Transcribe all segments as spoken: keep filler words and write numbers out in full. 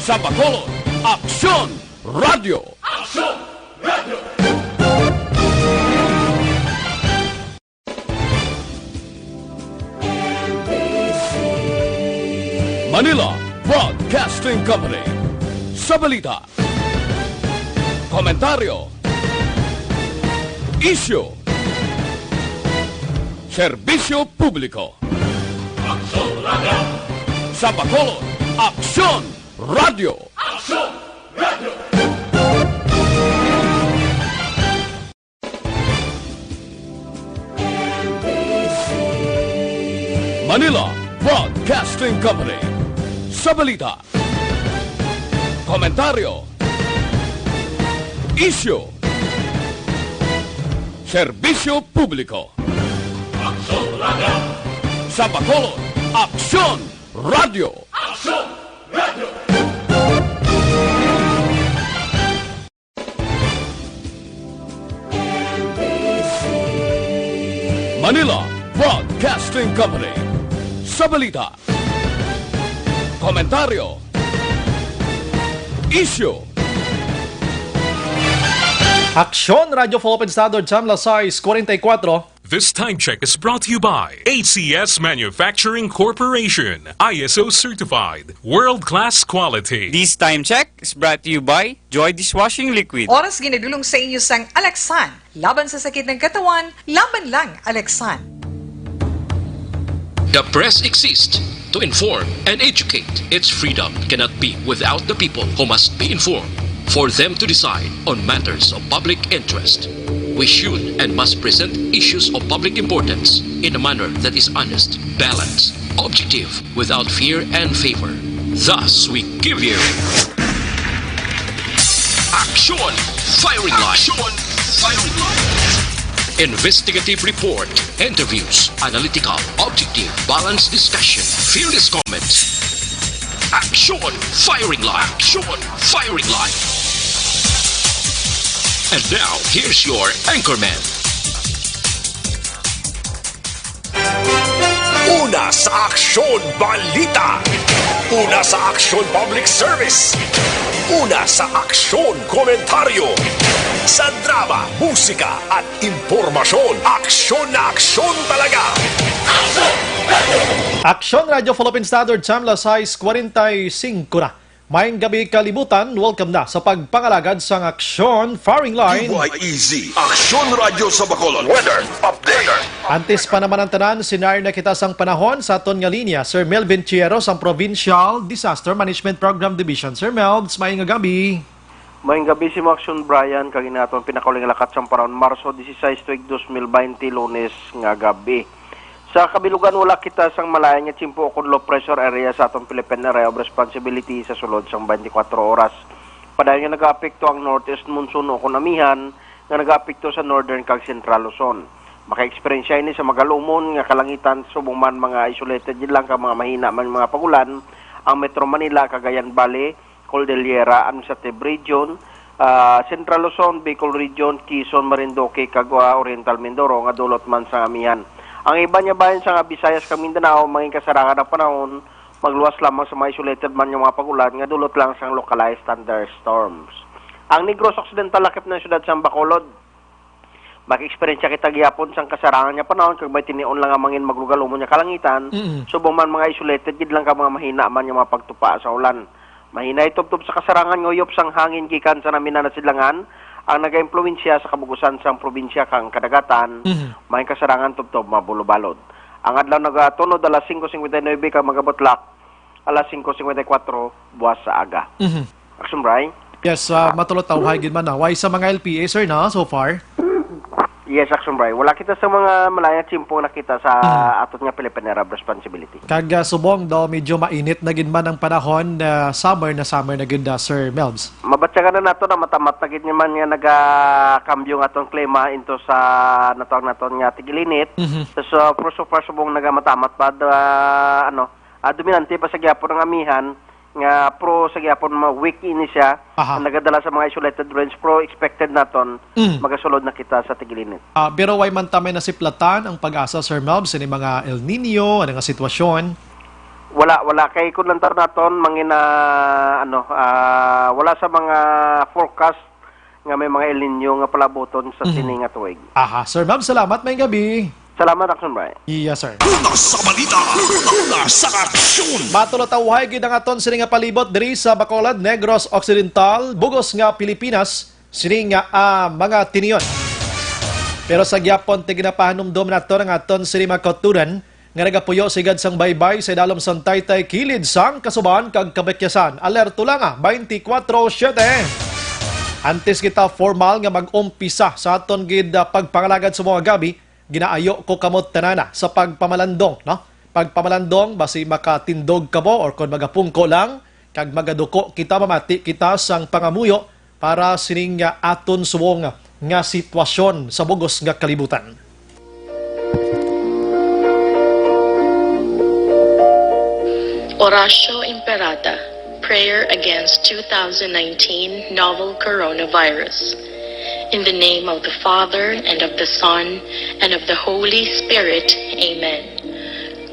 Sa Bacolod, Aksyon Radyo. Aksyon Radyo. Manila Broadcasting Company. Sa balita, komentaryo, isyu, serbisyo publiko. Aksyon Radyo. Sa Bacolod, Aksyon Radyo. Aksyon Radyo. Manila Broadcasting Company. Sa balita, komentaryo, isyu, serbisyo publiko. Aksyon Radyo. Sa Bacolod, Aksyon Radyo. Aksyon Radyo. Manila Broadcasting Company. Sa balita, komentaryo, isyu. Aksyon Radyo Philippine Standard Time, las sais cuarenta y cuatro. This time check is brought to you by A C S Manufacturing Corporation, I S O certified, world-class quality. This time check is brought to you by Joy Dishwashing Liquid. Oras ginadulong sa inyo sang Alaxan. Laban sa sakit ng katawan, laban lang Alaxan. The press exists to inform and educate. Its freedom cannot be without the people, who must be informed for them to decide on matters of public interest. We should and must present issues of public importance in a manner that is honest, balanced, objective, without fear and favor. Thus, we give you Aksyon Firing Line. Aksyon Firing Line. Investigative report, interviews, analytical, objective, balanced discussion, fearless comments. Aksyon Firing Line. Aksyon Firing Line. And now, here's your anchorman. Una sa Aksyon Balita. Una sa Aksyon Public Service. Una sa Aksyon Komentaryo. Sa drama, musika, at impormasyon, aksyon na aksyon talaga. Aksyon Radyo Philippine Standard Time, las sais cuarenta y cinco na. Maayong gabi, kalibutan. Welcome na sa pagpangalagad sang Aksyon Firing Line. D Y E Z, Aksyon Radyo sa Bacolod. Weather update. Antes pa naman ang tanan, sinari na kita sang panahon sa aton nga linya, Sir Melvin Chieros, ang Provincial Disaster Management Program Division. Sir Melvs, maayong gabi. Maayong gabi sa imo, Aksyon Brian, kag ini aton pinakauli nga lakat sang panahon, Marso dieciséis, tuig dos mil baynte, Lunes nga gabi. Sa kabilugan, wala kita sang malain nga tiyempo ukon low pressure area sa aton Philippine Area of Responsibility sa sulod sang twenty-four oras. Padayon nga nagaapekto ang northeast monsoon ukon amihan nga nagaapekto sa northern kag central Luzon. Maka-eksperyensya ini sa magalumon nga kalangitan, subong man mga isolated gid lang kag mga mahina man mga pag-ulan ang Metro Manila, Cagayan Valley, Cordillera Administrative Region, ah, Central Luzon, Bicol Region, Quezon, Marinduque, kag, ah, Oriental Mindoro nga dulot man sang amihan. Ang iban nga bahin sang Visayas kag Mindanao, mangin kasarangan ang panahon, magluwas lamang sa mga isolated man nga mga pag-ulan nga dulot lang sang localized thunderstorms. Ang Negros Occidental lakip na ang siyudad sang Bacolod. Maka-eksperyensya kita gihapon sang kasarangan nga panahon kag may tinion lang nga mangin maglugalumon nga kalangitan, Mm. subong man mga isolated gid lang kag mga mahina man nga mga pagtupa sa ulan. Mahinay tubtob sa kasarangan nga uyop sang hangin gikan sa naminanan nga sidlangan ang nagaimpluwensya sa kabug-usan sang probinsya kag kadagatan, Mhm. may kasarangan tubtob mabulobalod. Ang adlaw nagatunod alas singko singkwenta y nuebe kag magabutlak alas singko singkwenta y kuwatro buwas sa aga. Mhm. Aksyon, Bray? Yes, ah, matulod tawhay gid man na. Way sa mga L P A, sir, na, so far? Yes, Aksyon, Bray. Wala kita sa mga malain nga tiyempo nakita sa Mhm. aton nga Philippine Area of Responsibility. Kag, ah, subong daw medyo mainit na gid man ang panahon, na summer na summer na gid, ah, Sir Melvs. Mabatyagan na nato na matamat na gid man nga nagakambyo nga aton klima into sa natawag naton nga tig-ilinit. Mhm. So, so, so far, subong nagamatamat pa, ah, ano, ah, dominante pa sa gihapon ang amihan, nga pro sa gihapon ma-, weak ini siya, Aha. ang nagadala sa mga isolated rains, pro expected naton, Mm. magasulod na kita sa tig-ilinit. Ah, pero way man ta may nasiplatan ang PAGASA, Sir Melvs, ini mga El Nino, ano nga sitwasyon? Wala, wala. Kay kun lantaw naton, mangina, ano, ah, wala sa mga forecast nga may mga El Niño nga palabuton sa Mhm. sini nga tuig. Aha, Sir Ma'am, salamat. May gabi. Salamat, Action Brian. Yes, sir. Una sa balita, una sa aksyon. Matulotawhay gid ang aton sini nga palibot diri sa Bacolod, Negros Occidental, bugos nga Pilipinas, sini nga, ah, mga tinion. Pero sa gyapon, tignapahanumdom nato ang aton sini mga kauturan nga nagapuyo sigad sang baybay sa idalom sang taytay kilid sang kasuban kag kabakyasan. Alerto lang, ah, twenty-four seven. Antes kita formal nga mag-umpisa sa aton gid, ah, pagpangalagad sa mga gabi, ginaayo ko kamo tanana sa pagpamalandong, no? Pagpamalandong, basi makatindog kamo or kon magapungko lang, kag magaduko kita, mamati kita sang pangamuyo para sining, ah, aton subong nga sitwasyon sa bugos nga kalibutan. Oratio Imperata, prayer against two thousand nineteen novel coronavirus. In the name of the Father, and of the Son, and of the Holy Spirit. Amen.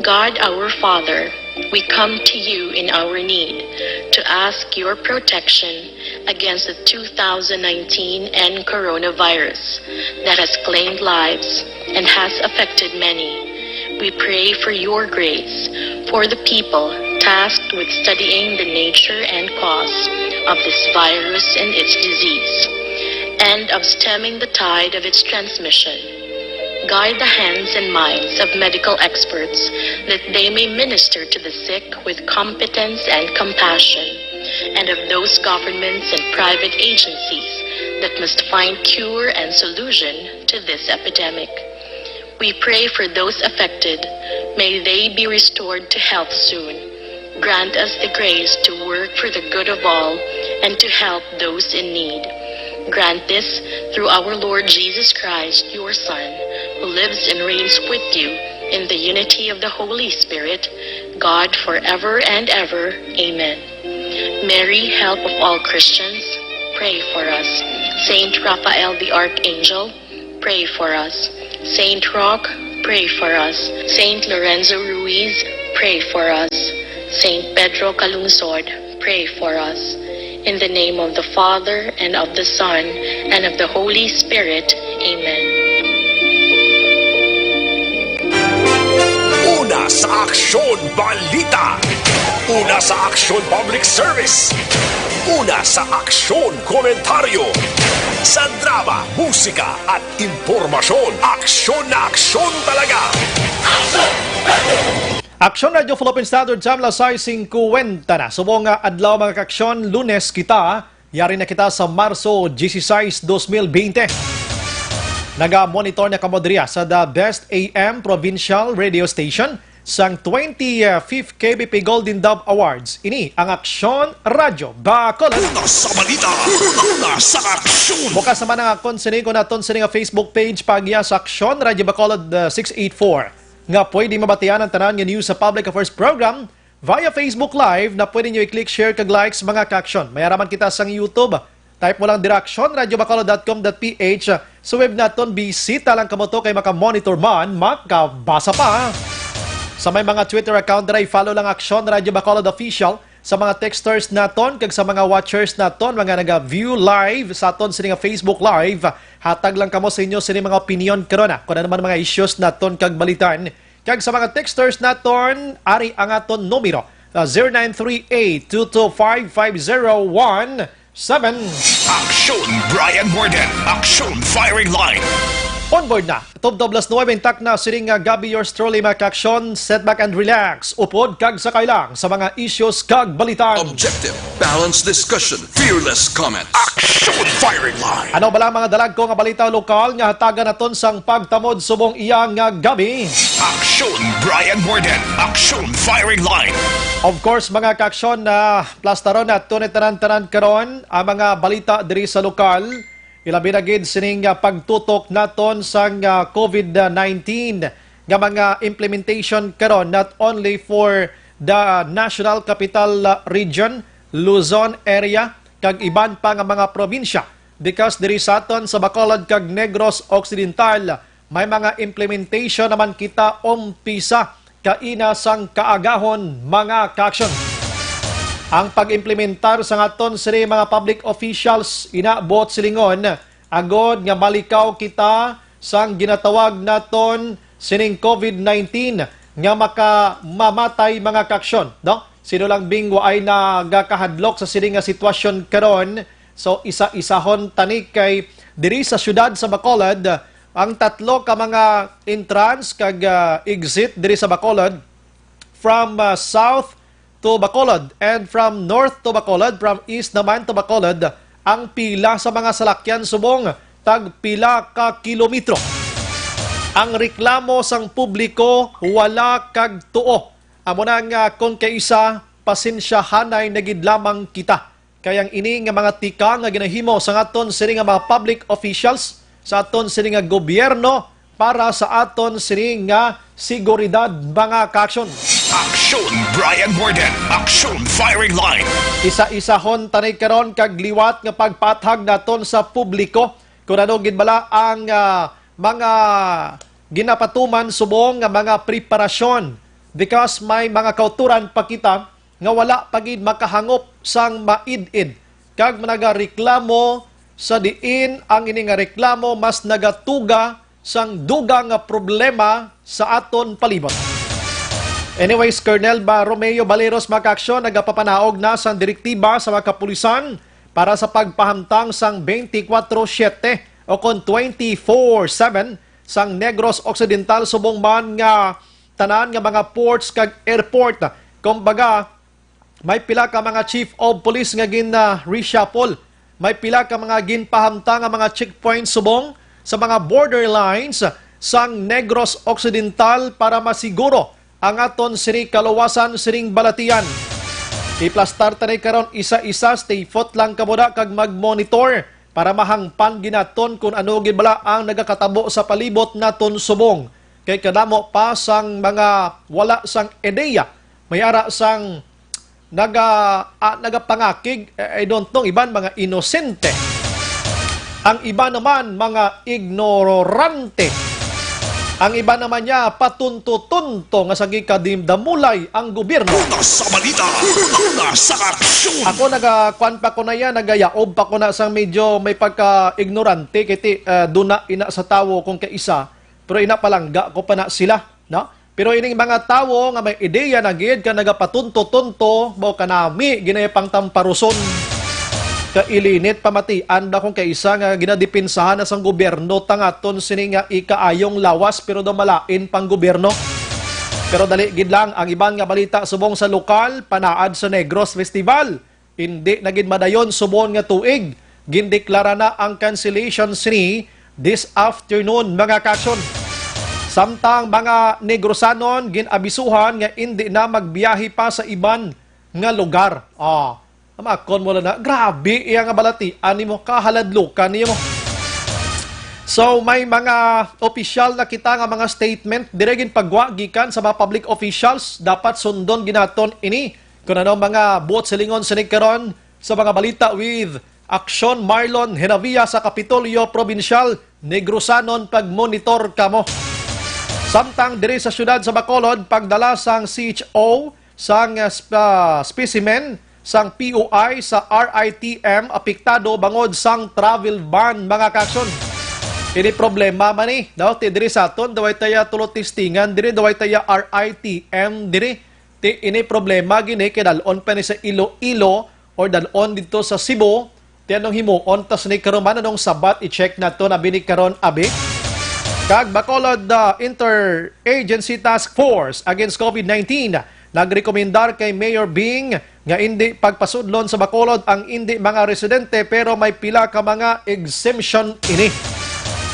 God our Father, we come to you in our need to ask your protection against the two thousand nineteen N coronavirus that has claimed lives and has affected many. We pray for your grace for the people tasked with studying the nature and cause of this virus and its disease, and of stemming the tide of its transmission. Guide the hands and minds of medical experts that they may minister to the sick with competence and compassion, and of those governments and private agencies that must find cure and solution to this epidemic. We pray for those affected. May they be restored to health soon. Grant us the grace to work for the good of all and to help those in need. Grant this through our Lord Jesus Christ, your Son, who lives and reigns with you in the unity of the Holy Spirit, God, forever and ever. Amen. Mary, help of all Christians, pray for us. Saint Raphael the Archangel, pray for us. Saint Roch, pray for us. Saint Lorenzo Ruiz, pray for us. Saint Pedro Calungsod, pray for us. In the name of the Father, and of the Son, and of the Holy Spirit. Amen. Una sa Aksyon Balita. Una sa Aksyon Public Service. Una sa Aksyon Komentaryo. Sa drama, musika, at impormasyon, aksyon na aksyon talaga. Aksyon Radio Philippine Standard Time, alas sais singkwenta na. Subong nga adlaw, mga kaaksyon, Lunes kita. Yari na kita sa Marso dieciséis, dos mil veinte. Naga-monitor na kamo diriya sa The Best A M Provincial Radio Station sang twenty-fifth K B P Golden Dove Awards. Ini ang Aksyon Radyo Bacolod. Una sa balita, una sa aksyon. Bukas naman ang akon sini ko naton sini nga Facebook page, pagya sa Aksyon Radyo Bacolod, uh, six eight four, nga pwede mabatian ang tanan nga news sa Public Affairs Program via Facebook Live na pwede nyo i-click, share, kag likes, mga kaaksyon. May araman kita sang YouTube. Type mo lang dira, aksyon radio bacolod dot com dot P H. Sa web naton, bisita lang kamo to kay makamonitor man, makabasa pa. Sa may mga Twitter account dira, i-follow lang Aksyon Radio Bacolod Official. Sa mga texters naton kag sa mga watchers naton, mga naga-view live sa aton sini nga Facebook Live, hatag lang kamo sa inyo sini mga opinion karon, ah, kung ano man mga issues naton kag balitan. Kag sa mga texters naton, ari ang aton numero, ah, zero nine three eight two two five five zero one seven. Aksyon Brian Morden, Aksyon Firing Line. On board na. Tubtob alas nuebe, intak na sining, ah, gabi, yours truly, mga kaaksyon. Sit back and relax. Upod kag sakay lang sa mga issues kag balitan. Objective, balanced discussion, fearless comment. Aksyon Firing Line. Ano bala ang mga dalagko nga balita lokal nga hatagan naton sang pagtamod subong iya nga gabi? Aksyon Brian Morden, Aksyon Firing Line. Of course, mga kaaksyon, na plastaron naton ni tanan-tanan karon ang mga balita diri sa lokal. Ilabi na gid sining, ah, pagtutok naton sang, ah, covid nineteen nga mga implementation karon, not only for the National Capital, ah, Region, Luzon area, kag iban pa nga mga probinsya, because diri sa aton sa Bacolod kag Negros Occidental, may mga implementation naman kita umpisa kaina sang kaagahon, mga kaaksyon. Ang pag-implementar sa aton sini mga public officials, ina, buot silingon, agod nga malikaw kita sang ginatawag naton sining covid nineteen nga makamamatay, mga kaaksyon, no? Sino lang bing waay nagakahadlok sa sini nga sitwasyon karon? So, isa-isahon tani kay diri sa siyudad sa Bacolod, ang tatlo ka mga entrance kag, ah, exit diri sa Bacolod, from, ah, south to Bacolod and from north to Bacolod, from east naman to Bacolod, ang pila sa mga salakyan subong tag pila ka kilometro. Ang reklamo sang publiko wala kag tuo. Amo na nga, kung kaisa, pasensyahanay na gid lamang kita. Kay ang ini nga mga tikang nga ginahimo sa aton sini nga mga public officials, sa aton sini nga gobyerno, para sa aton sini nga seguridad, mga kaaksyon. Aksyon Brian Morden, Aksyon Firing Line. Isa-isahon tani karon kag liwat nga pagpaathag naton sa publiko kung ano gid bala ang, ah, mga ginapatuman subong nga mga preparasyon, because may mga kauturan pa kita nga wala pa gid makahangop sang maid-id kag nagareklamo sa diin ang ini nga reklamo mas nagatuga sang dugang nga problema sa aton palibot. Anyways, Colonel Ba-, Romeo Baleros, mga kaaksyon, nagapapanaog na sang direktiba sa mga kapulisan para sa pagpahamtang sang twenty-four seven o kon twenty-four seven sang Negros Occidental, subong man nga tanan nga mga ports kag airport. Kumbaga, may pila ka mga chief of police nga gin, ah, reshuffle. May pila ka mga ginpahamtang nga mga checkpoints subong sa mga borderlines sang Negros Occidental para masiguro ang aton sini kaluwasan sining balatian. Iplastar tani karon isa-isa, stay put lang kamo da kag mag-monitor para mahangpan gid naton kung ano gid bala ang nagakatabo sa palibot naton subong. Kay kadamo pa sang mga wala sang ideya, may ara sang naga-, ah, nagapangakig, eh, I don't know, iban mga inosente. Ang iba naman, mga ignorante. Ang iba naman niya, patunto-tunto nga sa gikadimdamulay ang gobyerno. Una sa balita, una sa aksyon. Ako, naga-, kwan pa ko na yan, nagayaob pa ko na sang medyo may pagka-ignorante, kay ti, ah, duna ina sa tawo kung kaisa, pero ina palangga ko pa na sila, no? Pero ining mga tawo nga may ideya na gid ka nagapatunto-tunto, mao kanami ginay pang tamparuson. Kailinit pamatian ba kung kaisa nga ginadipinsahan na sang gobyerno tangaton sini nga ikaayong lawas, pero daw malain pang gobyerno. Pero dali gid lang, ang iban nga balita subong sa lokal, panaad sa Negros Festival. Indi na gid madayon subong nga tuig, gindeklara na ang cancellation sini this afternoon, mga kaaksyon. Samtang mga Negrosanon gin-abisuhan nga indi na magbiyahe pa sa iban nga lugar. Ah, amakon mo na, grabe iya nga balatian nimo, kahaladlukan nimo. So, may mga opisyal na kita nga mga statement, dire ginpagwa gikan sa mga public officials, dapat sundon gid naton ini. Kung ano mga buot silingon sini karon sa mga balita with Aksyon, Marlon Henavia sa Kapitolyo Provincial, Negrosanon, pag-monitor kamo. Samtang diri sa siyudad sa Bacolod, pagdala sang C H O sang, ah, sp-, ah, specimen sang P O I sa R I T M apektado bangod sang travel ban, mga kaaksyon. Ini problema man ni, no? Ti diri sa aton, daway taya tulo testingan, diri daway taya R I T M, diri. Ti, ini problema gini kay dal-on pa ni sa Iloilo or dal-on didto sa Cebu. Ti anong himuon ta sini karon man, anong sabat, i-check nato na bini karon, abi. Kag Bacolod, ah, Interagency Task Force Against COVID nineteen nagrekomendar kay Mayor Bing nga indi pagpasudlon sa Bacolod ang indi mga residente, pero may pila ka mga exemption ini.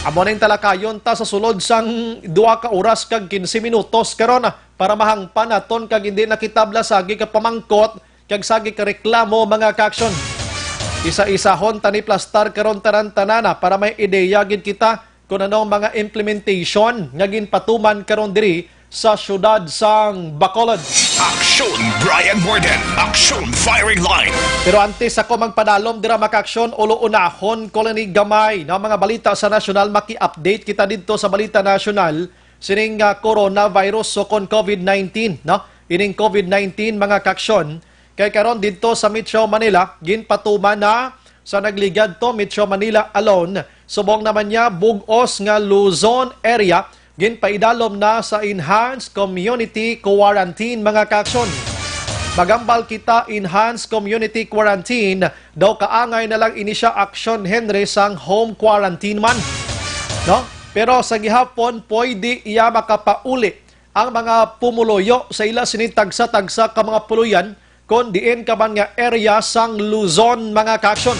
Amo ning talakayon ta sa sulod sang duha ka oras kag quince minutos karon, ah, para mahangpan naton kag hindi na kita blasagi ka pamangkot kag sagi ka reklamo, mga kaaksyon. Isa-isahon ta ni plastar karon tanan-tanana para may ideya gid kita kung anong mga implementation nga ginpatuman karon diri sa siyudad sang Bacolod. Aksyon Brian Morden, Aksyon Firing Line. Pero antes ako magpadalom dira, mga kaaksyon, ulo-unahon ko lang ni gamay na mga balita sa nasyonal, maki-update kita didto sa balita nasyonal. sining, ah, coronavirus, so kon COVID nineteen, no? Ining COVID nineteen, mga kaaksyon, kay karon didto sa Metro Manila, ginpatuman na sa nagligad to Metro Manila alone, subong naman niya bug-os nga Luzon area, ginpaidalom na sa enhanced community quarantine, mga kaaksyon. Magambal kita, enhanced community quarantine daw kaangay na lang ini siya aksyon, Henry, sang home quarantine man. No? Pero sa gihapon, pwede iya makapauli ang mga pumuluyo sa ila sini tagsa-tagsa ka mga puloy-an kon diin ka man nga area sang Luzon, mga kaaksyon.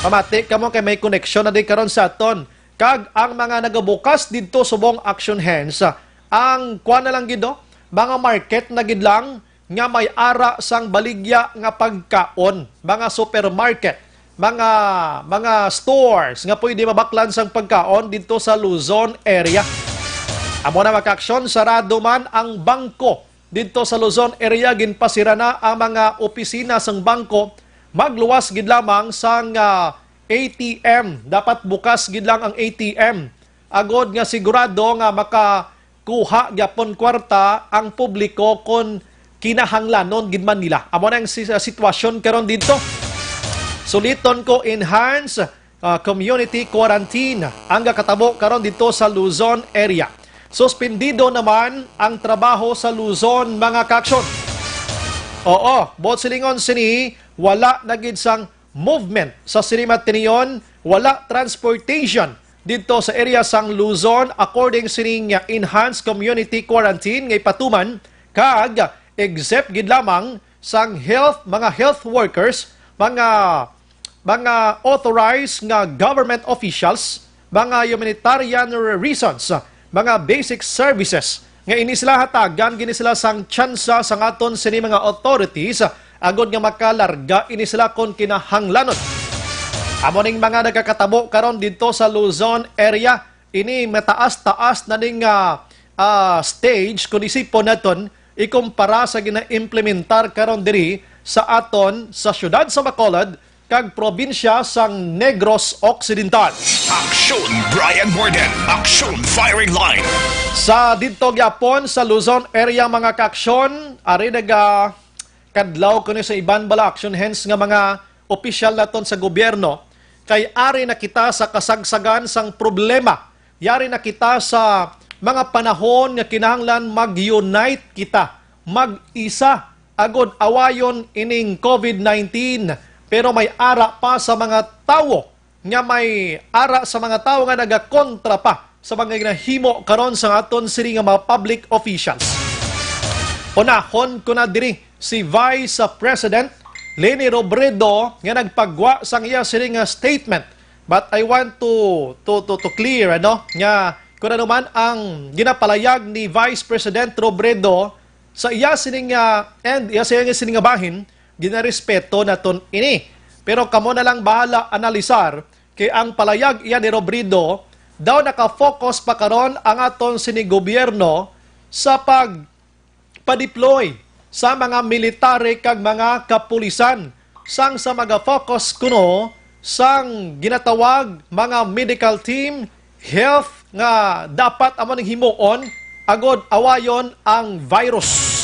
Pamati kamo kay may koneksyon na di karon sa aton. Kag ang mga nagabukas didto subong aksyon, Hens, ang kuan na lang gid, no? Mga market na gid lang nga may ara sang baligya nga pagkaon, mga supermarket, mga, mga stores nga pwede mabaklan sang pagkaon didto sa Luzon area. Amo na, mga kaaksyon, sarado man ang bangko didto sa Luzon area, ginpasira na ang mga opisina sang bangko, magluwas gid lamang sang, ah, A T M. Dapat bukas gid lang ang A T M agod nga sigurado nga makakuha gyapon kwarta ang publiko kon kinahanglanon gid man nila. Amo na ang si-, sitwasyon karon didto. Suliton ko, enhance, ah, community quarantine ang gakatabo karon didto sa Luzon area. Suspendido naman ang trabaho sa Luzon, mga kaaksyon. Oo, buot silingon sini, wala na gid sang movement sa sini matinion, wala transportation didto sa area sang Luzon, according sining enhanced community quarantine nga ipatuman, kag except gid lamang sang health, mga health workers, mga, mga authorized nga government officials, mga humanitarian reasons, mga basic services, nga ini sila hatagan gid ni sila sang tsansa sang aton sini mga authorities, agod nga makalarga ini sila kon kinahanglanon. Amo ning mga nagakatabo karon didto sa Luzon area, ini mataas-taas na ning, ah, ah, stage kon isipon naton ikumpara sa ginaimplementar karon diri sa aton sa siyudad sa Bacolod kag probinsya sang Negros Occidental. Aksyon Brian Morden, Aksyon Firing Line. Sa didto gyapon sa Luzon area, mga kaaksyon, ari naga kadlaw kuno sa iban bala action hands nga mga opisyal naton sa gobyerno, kay ari na kita sa kasagsagan sang problema. Yari na kita sa mga panahon nga kinahanglan mag-unite kita, mag-isa, agod awayon ining COVID nineteen. Pero may ara pa sa mga tawo nga may ara sa mga tawo nga nagakontra pa sa mga ginahimo karon sa aton sini nga mga public officials. Unahon ko na diri si Vice President Leni Robredo nga nagpagwa sang iya sini nga statement. But I want to, to, to, to clear, ano, nga kung ano man ang ginapalayag ni Vice President Robredo sa iya sini nga, and iya sa iya sini nga bahin, ginarespeto naton ini. Pero kamo na lang bahala analisar, kay ang palayag iya ni Robredo daw nakafocus pa karon ang aton sini gobyerno sa pag pa-deploy sa mga military kag mga kapulisan, sang sa mga focus kuno sang ginatawag mga medical team, health nga dapat amo ning himuon agod awayon ang virus.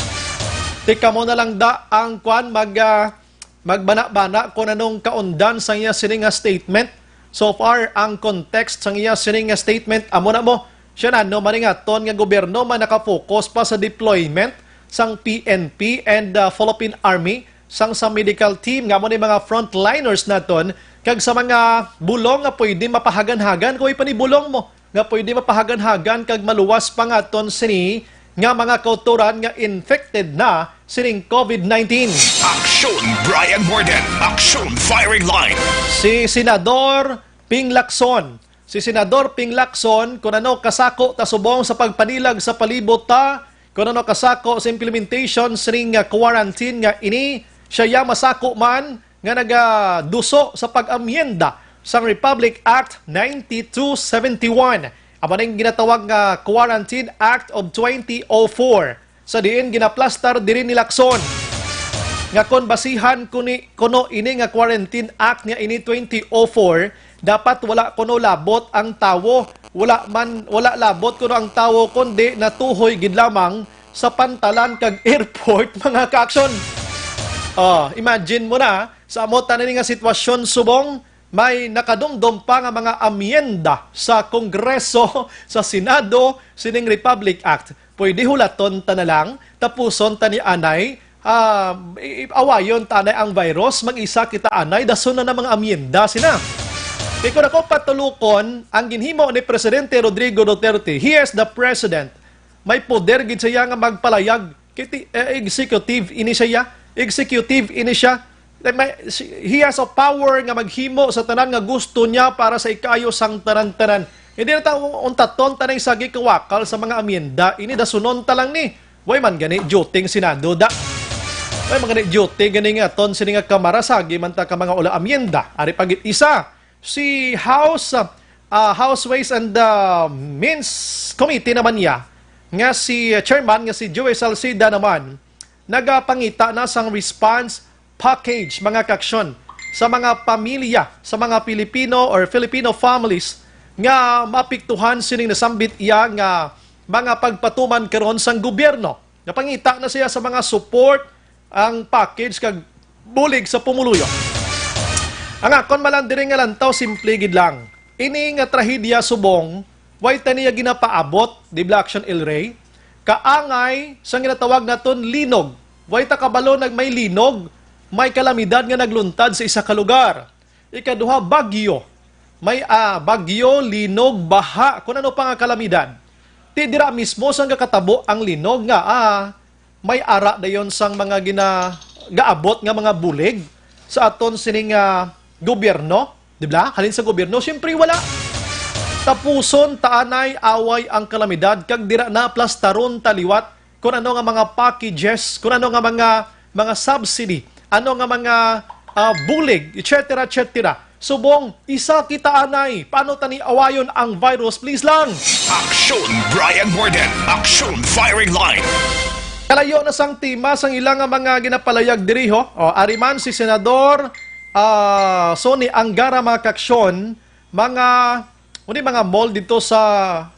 Ti kamo na lang da ang kwan mag, ah, magbana-bana kung anong kaundan sang iya sini nga statement. So far, ang context sang iya sini nga statement, amo na mo. Siya na, no, maningaton nga gobyerno man nakafocus pa sa deployment sang P N P and, uh, Philippine Army, sang sa medical team, nga amo ni mga frontliners naton, kag sa mga bulong nga pwede mapahagan-hagan, kung ipanibulong mo nga pwede mapahagan-hagan kag maluwas pa nga aton sini nga mga kautoran nga infected na sining COVID nineteen. Aksyon Brian Morden, Aksyon Firing Line. Si Senador Ping Lacson. Si Senador Ping Lacson, kun ano kasako ta subong sa pagpanilag sa palibot ta, kun ano kasako sa implementation sining nga quarantine nga ini, siya ya masako man nga nagaduso sa pag-amyenda sang Republic Act ninety-two seventy-one, amo ning ginatawag nga Quarantine Act of twenty oh four, sa diin ginaplastar diri ni Lacson nga kon basihan kuni, kuno ini nga Quarantine Act nga ini twenty oh four, dapat wala kuno labot ang tawo Wala man, wala labot kuno ang tawo, kundi natuhoy gid lamang sa pantalan kag airport, mga ka-aksyon. Oh, imagine mo na, sa amo tanan nga sitwasyon subong, may nakadumdom pa nga mga amyenda sa Kongreso, sa Senado, sining Republic Act. Pwede hulaton ta na lang, tapuson ta ni anay, ah, i-, i-, awayon ta anay ang virus, mag-isa kita anay, dason na na mga amyenda sina. Kay kung ako patulukon, ang ginhimo ni Presidente Rodrigo Duterte, he is the president. May poder gid siya nga magpalayag. Kay ti-, eh, executive ini siya, executive ini siya. May, si-, he has a power nga maghimo sa tanan nga gusto niya para sa ikaayo sang tanan-tanan. Hindi na ta untaton ta na yung sagi kawakal sa mga amyenda. Ini dasunon ta lang ni. Way man gani duty ang Senado da. Way man gani duty gani nga ton sini nga kamara sagi man ta ka mga ula amyenda. Ari pa gid isa, si House, ah, ah, House Ways and, ah, Means Committee naman niya, nga si, ah, chairman nga si Joey Salceda naman, nagapangita na sang response package, mga kaksyon, sa mga pamilya, sa mga Pilipino or Filipino families nga maapektuhan sining nasambit iya nga mga pagpatuman karon sang gobyerno. Napangita na siya sa mga support ang package kag bulig sa pumuluyo. Ang akon man lang diri nga lantaw, simple gid lang. Ini nga trahedya subong, way ta niya ginapaabot, di ba, Action El Rey? Kaangay sang ginatawag naton linog. Way ta kabalo nag may linog, may kalamidad nga nagluntad sa isa ka lugar. Ikaduha, bagyo. May, ah, bagyo, linog, baha, kun ano pa nga kalamidad. Ti dira mismo sang gakatabo ang linog nga, ah, may ara dayon sang mga gina-, gaabot nga mga bulig sa aton sining, ah, gobyerno, di ba? Halin sa gobyerno, siyempre wala. Tapuson ta anay away ang kalamidad kag dira na plastaron ta liwat kun ano nga mga packages, kun ano nga mga, mga subsidy, ano nga mga, ah, bulig, et cetera, et cetera. Subong, isa kita anay. Paano ta ni awayon ang virus? Please lang. Aksyon Brian Warden. Aksyon Firing Line. Kalayo na sang tema sang ila nga mga ginapalayag diri, ho. O, ari man si Senador, ah, Sonny Angara, mga kaksyon, mga, uni, mga mall dito sa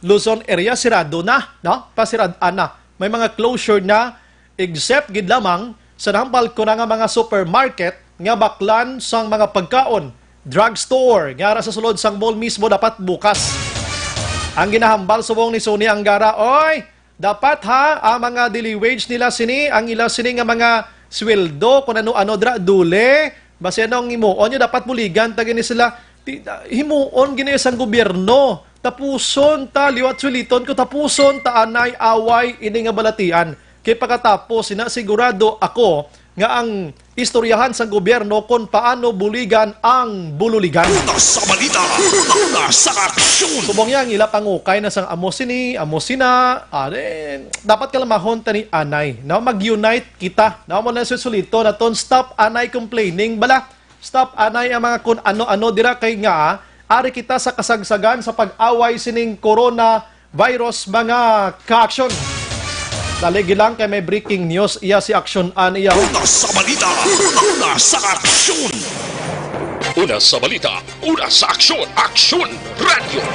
Luzon area, sirado na, no? Pasirad-an na. May mga closure na, except gid lamang sa nahambal ko na nga mga supermarket nga baklan sang mga pagkaon, drugstore, nga ara sa sulod sang mall mismo dapat bukas. Ang ginahambal subong ni Sonny Angara, oy, dapat ha, ang mga daily wage nila sini, ang ila sini nga mga sweldo, kung ano-ano dra, dule, basi ano ang himuon nyo, dapat buligan ta gini sila. Ti-, himuon gini sang gobyerno. Tapuson ta, liwat suliton ko, tapuson ta anay away ini nga balatian. Kay pagkatapos, sina, sigurado ako nga ang istoryahan sang gobyerno kon paano buligan ang bululigan. Una sa balita, una sa aksyon. Subong niya, ang ila pangukay na sang amo sini, amo sina, are, dapat kalamahon ta ni anay, no? Mag-unite kita, no? Mo na susulito naton, stop anay complaining, bala. Stop anay ang mga kun ano-ano dira kay nga, ari kita sa kasagsagan sa pag-away sining coronavirus, mga ka-aksyon. Dali gilang kay may breaking news iya si Aksyon an iya. Una sa balita, una sa aksyon. Una sa balita, una sa aksyon, Aksyon Radio.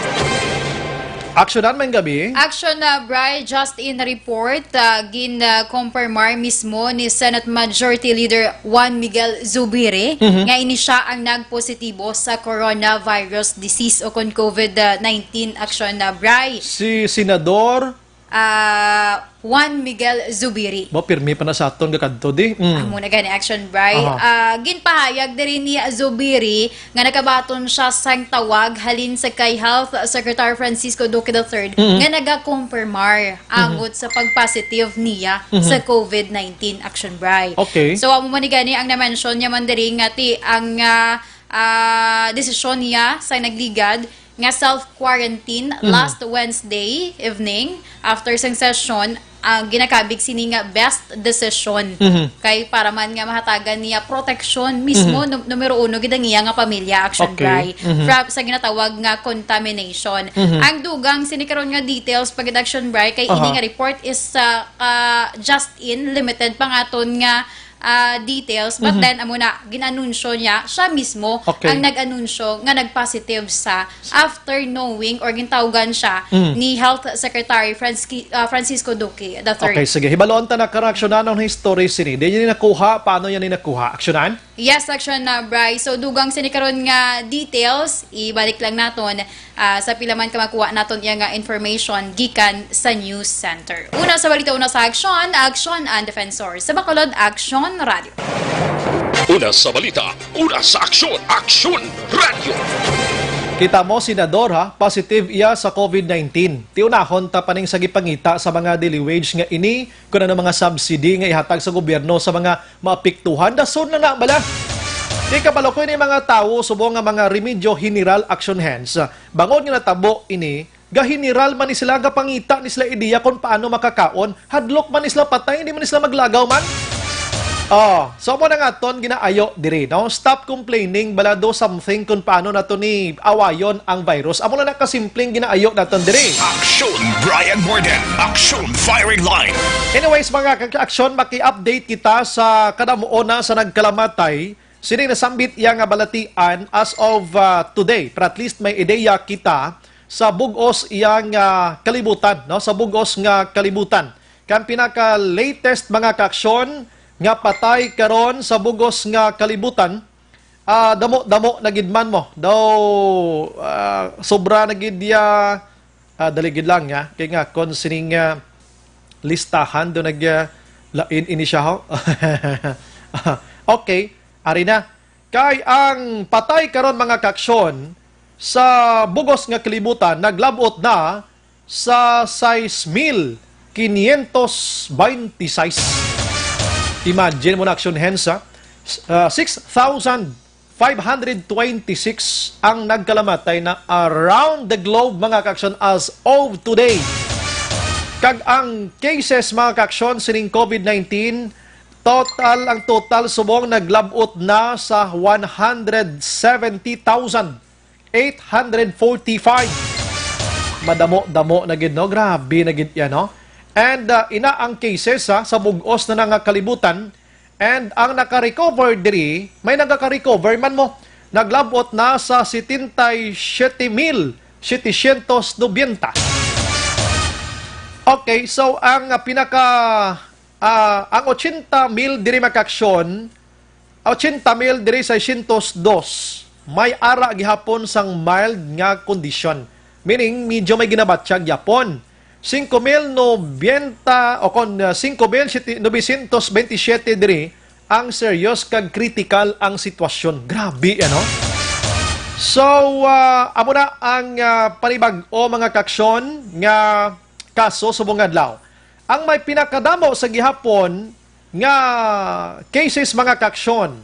Aksyonan man gabi. Action, uh, Bri, just in report, uh, gin, uh, confirmar mismo ni Senate Majority Leader Juan Miguel Zubiri Mhm. nga ini siya ang nagpositibo sa coronavirus disease o kon COVID nineteen, Action, uh, Bri. Si Senador? Ah, Juan Miguel Zubiri. Ba, pirmi pa na sa aton gakadto, di? Mm. Amo na gani, Action, Bri. Aha. Ah, ginpahayag diri ni Zubiri nga nakabaton siya sang tawag halin sa kay Health Secretary Francisco Duque the third Mhm. nga nagakumpirmar Mhm. angot sa pagpositive niya Mhm. sa COVID nineteen, Action, Bri. Okay. So, amo man ni gani ang na-mention niya man diri nga ti ang, ah, ah, desisyon niya sa nagligad nga self-quarantine Mhm. last Wednesday evening after sang session, ang ginakabig sini nga best decision. Mhm. Kay para man nga mahatagan niya proteksyon mismo, Mhm. num-, numero uno gid ang iya nga pamilya, Action, Okay. Bri, Mhm. from sa ginatawag nga contamination. Mhm. Ang dugang sini karon nga details pa gid, Action, Bri, kay ini Aha. nga report is, ah, ah, just in, limited pa nga aton nga ah, details, but Mhm. then, amo na, ginanunsyo niya, siya mismo Okay. ang nag-anunsyo nga nag-positive sa after knowing or gintawgan siya Mm. ni Health Secretary Franski-, ah, Francisco Duque the third. Okay, sige. Hibalon ta na kang aksyonan ang history sini. Di niya nakuha, paano niya ni nakuha? Aksyonan? Yes, action na, Bri. So, dugang sini karon nga details, ibalik lang naton, ah, sa pila man ka makuha naton iya nga information gikan sa news center. Una sa balita, una sa aksyon, Aksyon ang Defensor. Sa Bacolod, Aksyon Radio. Una sa balita, una sa aksyon, Aksyon Radio. Kita mo, Senador, ha? Positive iya sa covid nineteen. Tiunahon ta pa ning sa gipangita sa mga daily wage nga ini, kun ano mga subsidy nga ihatag sa gobyerno sa mga maapektuhan. Dason na na bala. Kay kabalo ko ini mga tawo subong nga mga remedyo general action hands. Bangod nga natabo ini, gaheneral man ni sila, gapangita ni sila ideya kung paano makakaon. Hadlok man ni sila patay, hindi man ni sila maglagaw man. Oh, so mo na nga ton ginaayo diri, no? Stop complaining, bala do something kung paano nato ni awayon ang virus. Amo na nakasimpleng ginaayo naton diri. Aksyon, Brian Morgan. Aksyon, Firing Line. Anyways, mga ka-aksyon, maki-update kita sa kadamuona sa nagkalamatay. Sining nasambit iya nga balatian as of, ah, today, pero at least may ideya kita sa bug-os iya nga kalibutan, no? Sa bug-os nga kalibutan. Kang pinaka-latest, mga kaaksyon, nga patay karon sa bug-os nga kalibutan, ah, damo-damo na gid man mo. Daw, ah, sobra na gid iya, ah, dali gid lang, ya. Kay nga, kon sining, ah, listahan, do nag, ah, lain ini siya, ho? Okay, ari na. Kay ang patay karon, mga kaaksyon, sa bug-os nga kalibutan, naglab-ot na sa sais mil quinientos veintiseis. Imagine mo na, action hands, ha? S-, ah, six thousand five hundred twenty-six ang nagkalamatay na around the globe, mga kaaksyon, as of today. Kag ang cases, mga kaaksyon, sining covid nineteen, total, ang total subong naglab-ot na sa one hundred seventy thousand eight hundred forty-five. Madamo-damo na gid, no? Grabe na gid yan, no? And, ah, ina ang cases, ha, sa bug-os na na nga kalibutan. And ang naka-recover diri, may nagaka-recover man mo. Naglab-ot na sa setenta y siete mil setecientos noventa. Okay, so ang, ah, pinaka, ah, ang ochenta mil diri, mga kaaksyon, ochenta mil diri, seiscientos dos. May ara gihapon sang mild nga kondisyon. Meaning, medyo may ginabatyag gihapon. Singko mil nobenta, o kon, ah, singko mil novecientos veintisiete diri ang serious kag critical ang sitwasyon. Grabe, ano? So, ah, amo na ang, ah, panibag-o, mga kaaksyon, nga kaso subong nga adlaw. Ang may pinakadamo sa gihapon nga cases, mga kaaksyon,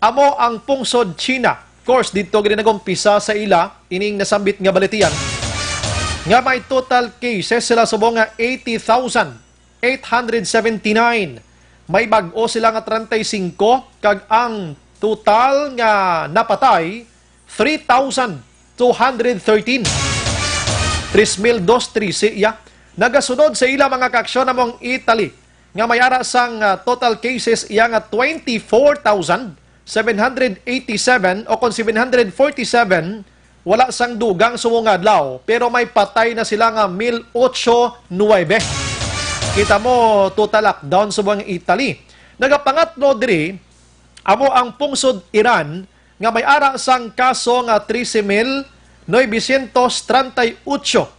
amo ang pungsod China. Of course, dito gid nag-umpisa sa ila ining nasambit nga balatian, nga may total cases sila subong nga eighty thousand eight hundred seventy-nine. May bag-o sila nga treinta y cinco, kag ang total nga napatay, three thousand two hundred thirteen. Tres mil dos trese iya. Nagasunod sa ila, mga kaaksyon, amo ang Italy, nga may ara sang, ah, total cases iya nga twenty-four thousand seven hundred eighty-seven, o kon seven hundred forty-seven, wala sang dugang subong nga adlaw, pero may patay na sila nga mil otso nuebe. Kita mo, total lockdown subong ang Italy. Nagapangatlo diri, amo ang pungsod Iran, nga may ara sang kaso nga trese mil novecientos treinta y ocho.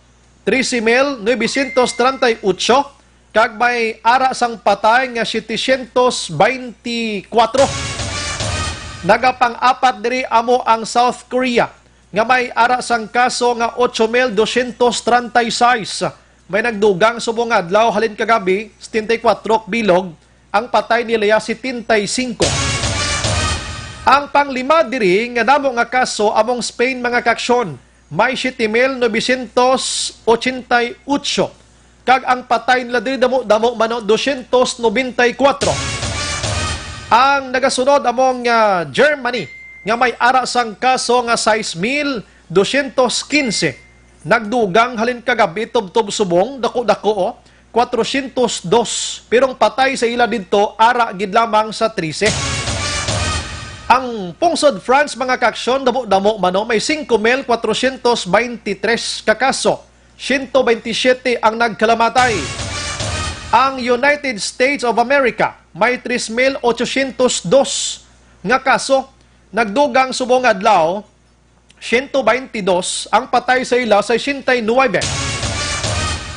Trese mil novecientos treinta y ocho, kag may ara sang patay nga setecientos beintikwatro. Nagapang-apat diri amo ang South Korea, nga may ara sang kaso nga ocho mil doscientos treinta y seis. May nagdugang subong nga adlaw halin kagabi, setenta y kwatro bilog, ang patay nila ya setenta y cinco. Ang panglima diri nga damo nga kaso among Spain, mga kaaksyon, may siete mil novecientos ochenta y ocho, kag ang patay nila diri damo-damo man, no, doscientos noventa y cuatro. Ang nagasunod among, ah, Germany, nga may ara sang kaso nga sais mil doscientos quince. Nagdugang halin kagabi tubtob subong, dako-dako, oh. kwatrosyentos dos, pero ang patay sa ila didto ara gid lamang sa trese. Ang pungsod France, mga kaaksyon, damo-damo man, no, may singko mil kwatrosyentos baynte tres ka kaso, siyento baynte siyete ang nagkalamatay. Ang United States of America may tres mil ochosyentos dos nga kaso, nagdugang subong adlaw, siyento baynte dos ang patay sa ila, sesenta y nuebe.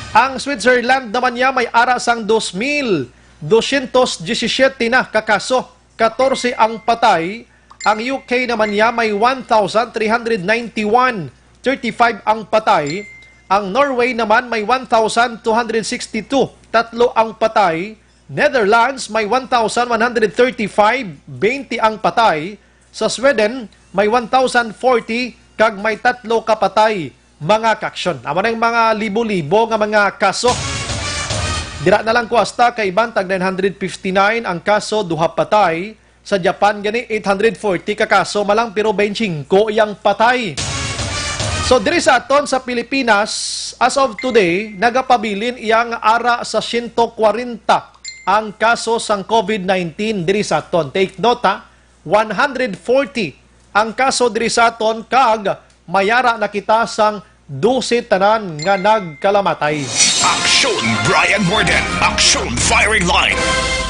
Ang Switzerland naman niya may ara sang dos mil dosyentos disisiete na ka kaso, katorse ang patay. Ang U K naman niya may one thousand three hundred ninety-one, thirty-five ang patay. Ang Norway naman may one thousand two hundred sixty-two, tatlo ang patay. Netherlands may one thousand one hundred thirty-five, twenty ang patay. Sa Sweden, may one thousand forty kag may tatlo ka patay, mga kaaksyon. Amo na ang mga libo-libo nga mga kaso. Dira na lang ko hasta kay iban tag nine hundred fifty-nine ang kaso, duha patay. Sa Japan gani, eight hundred forty ka kaso man lang, pero twenty-five iyang patay. So, diri sa aton sa Pilipinas, as of today, nagapabilin iya nga ara sa siyento kwarenta ang kaso sang COVID nineteen diri sa aton. Take note, ha, one hundred forty ang kaso diri sa aton, kag may ara na kita sang dose tanan nga nagkalamatay. Aksyon Brian Warden, Aksyon Firing Line.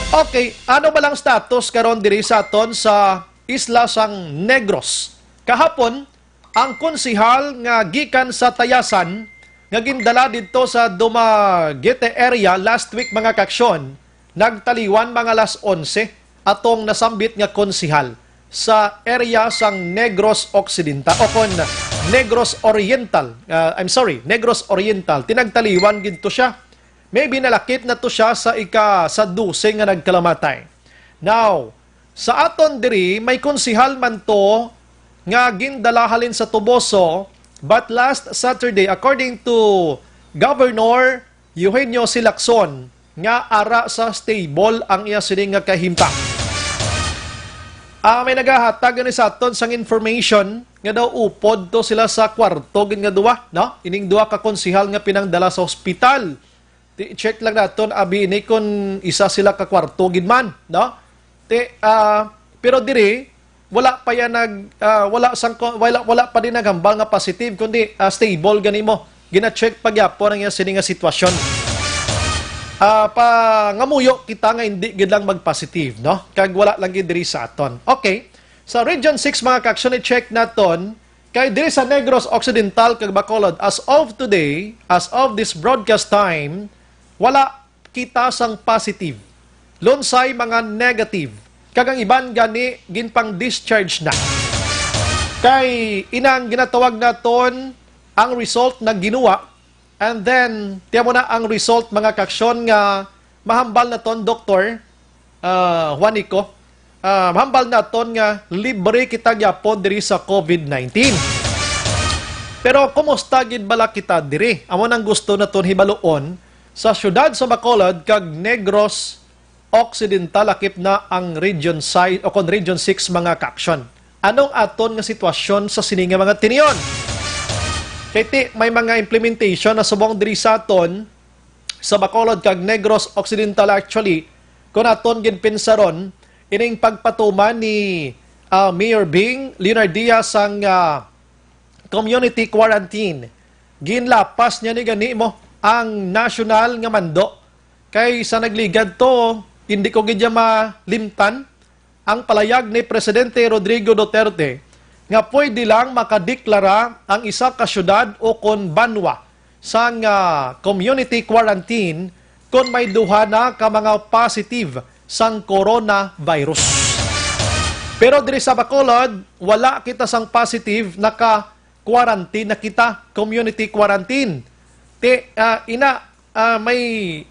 Okay, ano ba lang status karon diri sa aton sa isla sang Negros? Kahapon, ang konsehal nga gikan sa Tayasan nga gindala didto sa Dumaguete area last week, mga kaaksyon, nagtaliwan mga alas onse atong nasambit nga konsehal sa area sang Negros Occidental, o kon Negros Oriental. Ah, I'm sorry, Negros Oriental. Tinagtaliwan gid to siya. Maybe nalakip na to siya sa ika sa dose nga nagkalamatay. Now, sa aton diri, may konsehal man to nga gindala halin sa Toboso, but last Saturday, according to Governor Eugenio Silacson, nga ara sa stable ang iya sini nga kahimtang. Ah, may nagahatag ni sa aton sang information nga daw upod to sila sa kwarto gid nga duwa, no? Ining duha ka konsehal nga pinangdala sa ospital. Ti, check lang naton, abi ini, kung isa sila ka kwarto gid man, no? Ti, ah, pero diri, wala pa yan nag, ah, wala sang ko-, wala, wala pa din naghambal nga positive, kundi, ah, stable gani mo. Gina-check pa gyapon ang iya sini nga sitwasyon. Ah, pangamuyo kita nga hindi gid lang mag-positive, no? Kag wala lang gid diri sa aton. Okay. Sa Region six, mga kaaksyon, i-check naton, kay diri sa Negros Occidental kag Bacolod, as of today, as of this broadcast time, wala kita sang positive. Lunsay mga negative. Kag ang iban gani ginpang-discharge na. Kay inang ginatawag naton ang result na ginuwa, and then, tiyan mo na ang result, mga kaaksyon, nga mahambal naton, Doktor, ah, Juanico. Ah, mahambal naton nga libre kita gyapon diri sa COVID nineteen. Pero kumusta gid bala kita diri? Amo nang gusto naton hibaluon. Sa siyudad sa Bacolod kag Negros Occidental, lakip na ang Region six o kon Region six, mga kaaksyon. Anong aton nga sitwasyon sa sini nga mga tinion? Kay ti, may mga implementation na subong diri sa aton, sa Bacolod kag Negros Occidental. Actually, kung aton ginpinsaron, ining pagpatuman ni, ah, Mayor Bing Leonardia sang, ah, community quarantine, ginlapas niya ni gani mo ang national nga mando. Kay sa nagligad to, hindi ko gid ya malimtan ang palayag ni Presidente Rodrigo Duterte nga pwede lang makadeklara ang isa ka syudad o kon banwa sang, ah, community quarantine kon may duha na ka mga positive sang coronavirus. Pero diri sa Bacolod, wala kita sang positive, naka-quarantine na kita, community quarantine. Ti, ah, ina, ah, may,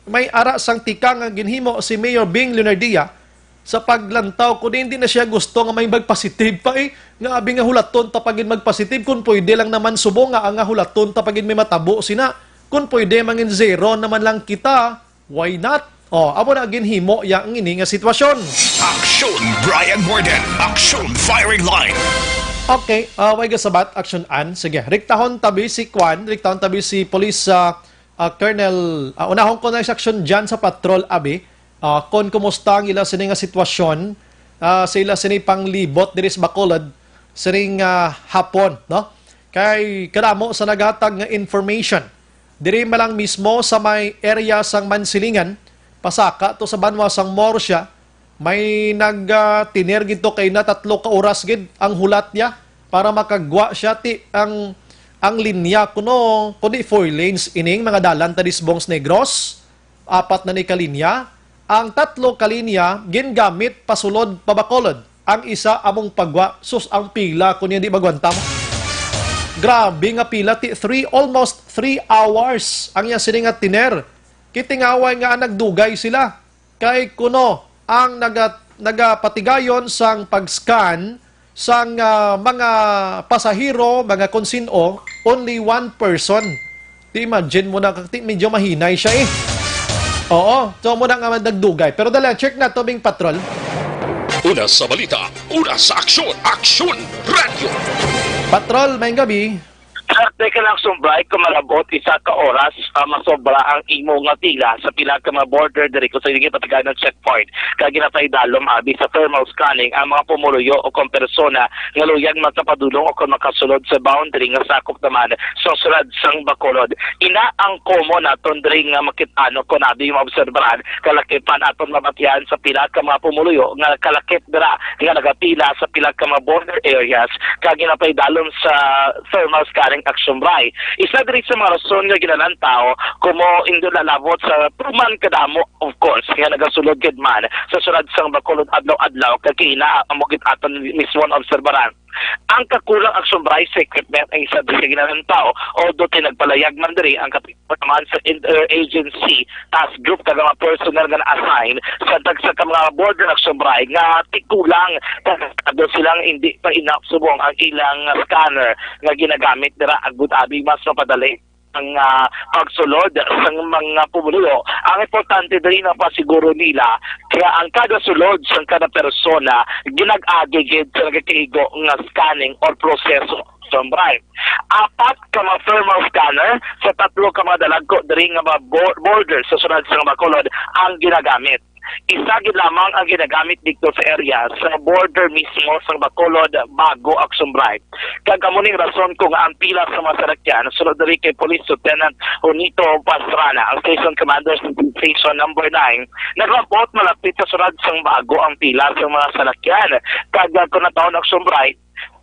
may ara sang tikang nga ginhimo si Mayor Bing Leonardia sa paglantaw, kundi hindi na siya gusto nga may magpositive pa, eh, nga abi nga hulaton ta pa gid magpositive, kung pwede lang naman subong nga, nga hulaton ta pa gid may matabo sina, kung pwede mangin zero naman lang kita, why not? Oh, amo na ginhimo ya ang ini nga sitwasyon. Aksyon Brian Warden, Aksyon Firing Line. Okay, ah, way gasabat, Aksyon An. Sige, riktahon tabi si Kwan, riktahon tabi si Police, ah, Ah, Colonel, ah, unahon ko na sa aksyon dyan sa patrol, abi. Ah, kon kumusta ang ila sini nga sitwasyon, ah, sa ila sini panglibot diri sa Bacolod, sining, ah, hapon, no? Kay kadamo sa naghatag nga information. Diri man lang mismo sa may area sang Mansilingan, pasaka to sa banwa sang Murcia, may nag, ah, tiner gid to kay na tatlo ka oras gid ang hulat niya para makagwa siya ti ang, ang linya kuno, kundi four lanes ining mga dalan ta Disbong sa Negros, apat na ni ka linya. Ang tatlo ka linya gingamit pasulod pa Bacolod. Ang isa among pagwa, sus, ang pila kuno di magwanta mo. Grabe nga pila, ti three, almost three hours ang iya sini nga tiner. Kitingaway nga nagdugay sila. Kay kuno ang naga-, nagapatigayon sang pag-scan sang, ah, mga pasahero, mga konsin-o, only one person. Di imagine mo na, ti, medyo mahinay siya eh. Oo, so mo na nga nagdugay. Pero dali, check na to, Bing Patrol. Una sa balita, una sa aksyon, Aksyon Radio. Patrol, may gabi. Sa teka lang, Sumbray, kung malabot isa ka oras, ah, masobra ang imo nga pila sa pila ka mga border diri ko sa Iligit Patiganan checkpoint. Kag ginapaidalom abi sa thermal scanning ang mga pumuluyo o kung persona nga luyag makapadulong o kung makasulod sa boundary nga sakop naman sa sulod sang Bacolod. Ina ang komo naton diri nga makit-an o kung abi maobserbaran, kalakipan aton mabatian sa pila ka mga pumuluyo nga kalakip dira nga nagapila sa pila ka mga border areas kag ginapaidalom sa thermal scanning action, Bray. Isa diri sa mga rason nga ginalantaw kumo indo lalabot sa tuman kadamo, of course, nga nagasulod gid man sa sulod sang Bacolod adlaw-adlaw kag kina amo gid aton mismo obserbaran. Ang kakulang action, Bray, sa equipment ang isa diri sa ginalantaw, although ti nagpalayag man diri ang Kapitan naman sa Interagency Task Group kag mga personnel nga na-assign sa tagsa ka mga border action, Bray, nga tikulang kag silang hindi pa enough subong ang ilang scanner nga ginagamit dira agud abi mas mapadali ang, ah, pagsulod sang mga pumuluyo. Ang importante diri na pasiguro nila kaya ang kada sulod sang kada persona ginag-agi gid sa nagakaigo nga scanning or proseso. Sombray. Apat ka mga thermal scanner sa tatlo ka mga dalagko diri nga mga bo-, border sa sulod sang Bacolod ang ginagamit. Isa gid lamang ang ginagamit dito sa area sa border mismo sang Bacolod, Bago, Aksumray. Kag amo ning rason kung ang pila sa mga salakyan sulod diri kay Police Lieutenant Junito Pastrana, ang station commander sa Station Number Nine, naglabot malapit sa sulod sang Bago ang pila sa mga salakyan. Kag, ah, kung natawon, Aksumray,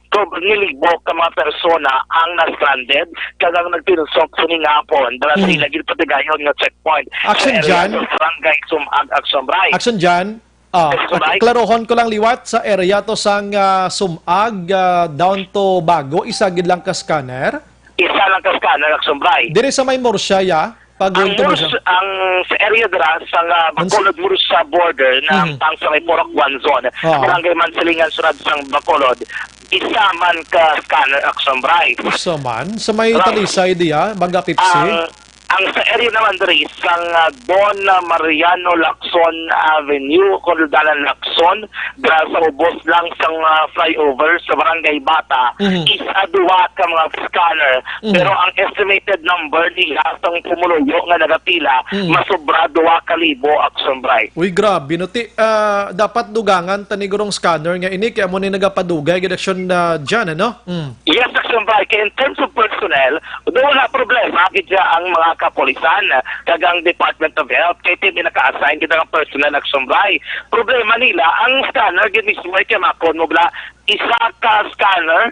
kung nilibo ka mga persona ang na-stranded kag ang nagpinsok sini nga hapon dala sa Mm. ila gid patigayon nga checkpoint Action sa area dyan. sa Barangay Sumag, Aksumray. Action dyan. Ah, Action, Mike. Klarohon ko lang liwat sa area to sang, ah, Sumag, ah, down to Bago, isa gid lang ka scanner. Isa lang ka scanner, Aksumray. Diri sa may Murcia, ya, pag Ang going to Murs, Murcia. Ang sa area dira sa nga Ang s- Bacolod Murcia border na Mhm. ang sa may Purok One Zone, Oo. Barangay Mansilingan, sulod sang Bacolod, isa man ka scanner, Aksumray. Sa man, sa may Right. Talisay diya, Banga Pipsi. Ang ang sa area naman diri sang, ah, Don Mariano Lacson Avenue, Kuldanan Lacson, dira sa ubos lang sang, ah, flyover sa Barangay Bata, Mhm. is a duwa ka mga scanner. Mhm. Pero ang estimated number nila sang pumuluyo nga nagapila, Mhm. masobra duwa ka libo, Aksumray. Uy, grabe, no? Ti, ah, dapat dugangan ta ni gurong scanner nga ini, kay amo ni nagapadugay gid aksyon na dyan, ano? Mm. Yes, Aksumray. Kay in terms of personnel, do wala problema gid siya ang mga kapulisan kag ang Department of Health kay ti naka-assign gid ang personnel, Aksumray. Problema nila ang scanner gid mismo ay kamakon mo bala isa ka scanner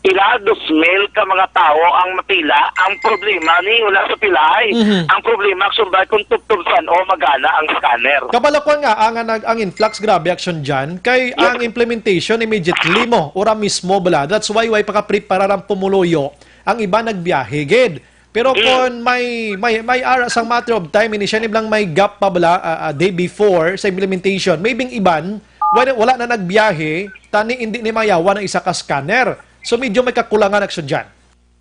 ila dos mil ka mga tawo ang mapila. Ang problema ni wala sa pilay. Mhm. Ang problema, Aksumray, kung tubtob san-o magana ang scanner. Kabalo ko nga ang, ang, ang influx, grabe aksyon dyan. Kay Yes. Ang implementation immediately mo, ora mismo bala. That's why way pakapreparar ang pumuluyo. Ang iba nagbiyahe gid. Pero Mm. kung may, may, may ara sang matter of time, ini siya ni lang may gap pa bala, ah, ah, day before sa implementation. Maybe ang iban, wala, wala na nagbiyahe, tani hindi ni mayawan ang isa ka scanner. So medyo may kakulangan aksyon dyan.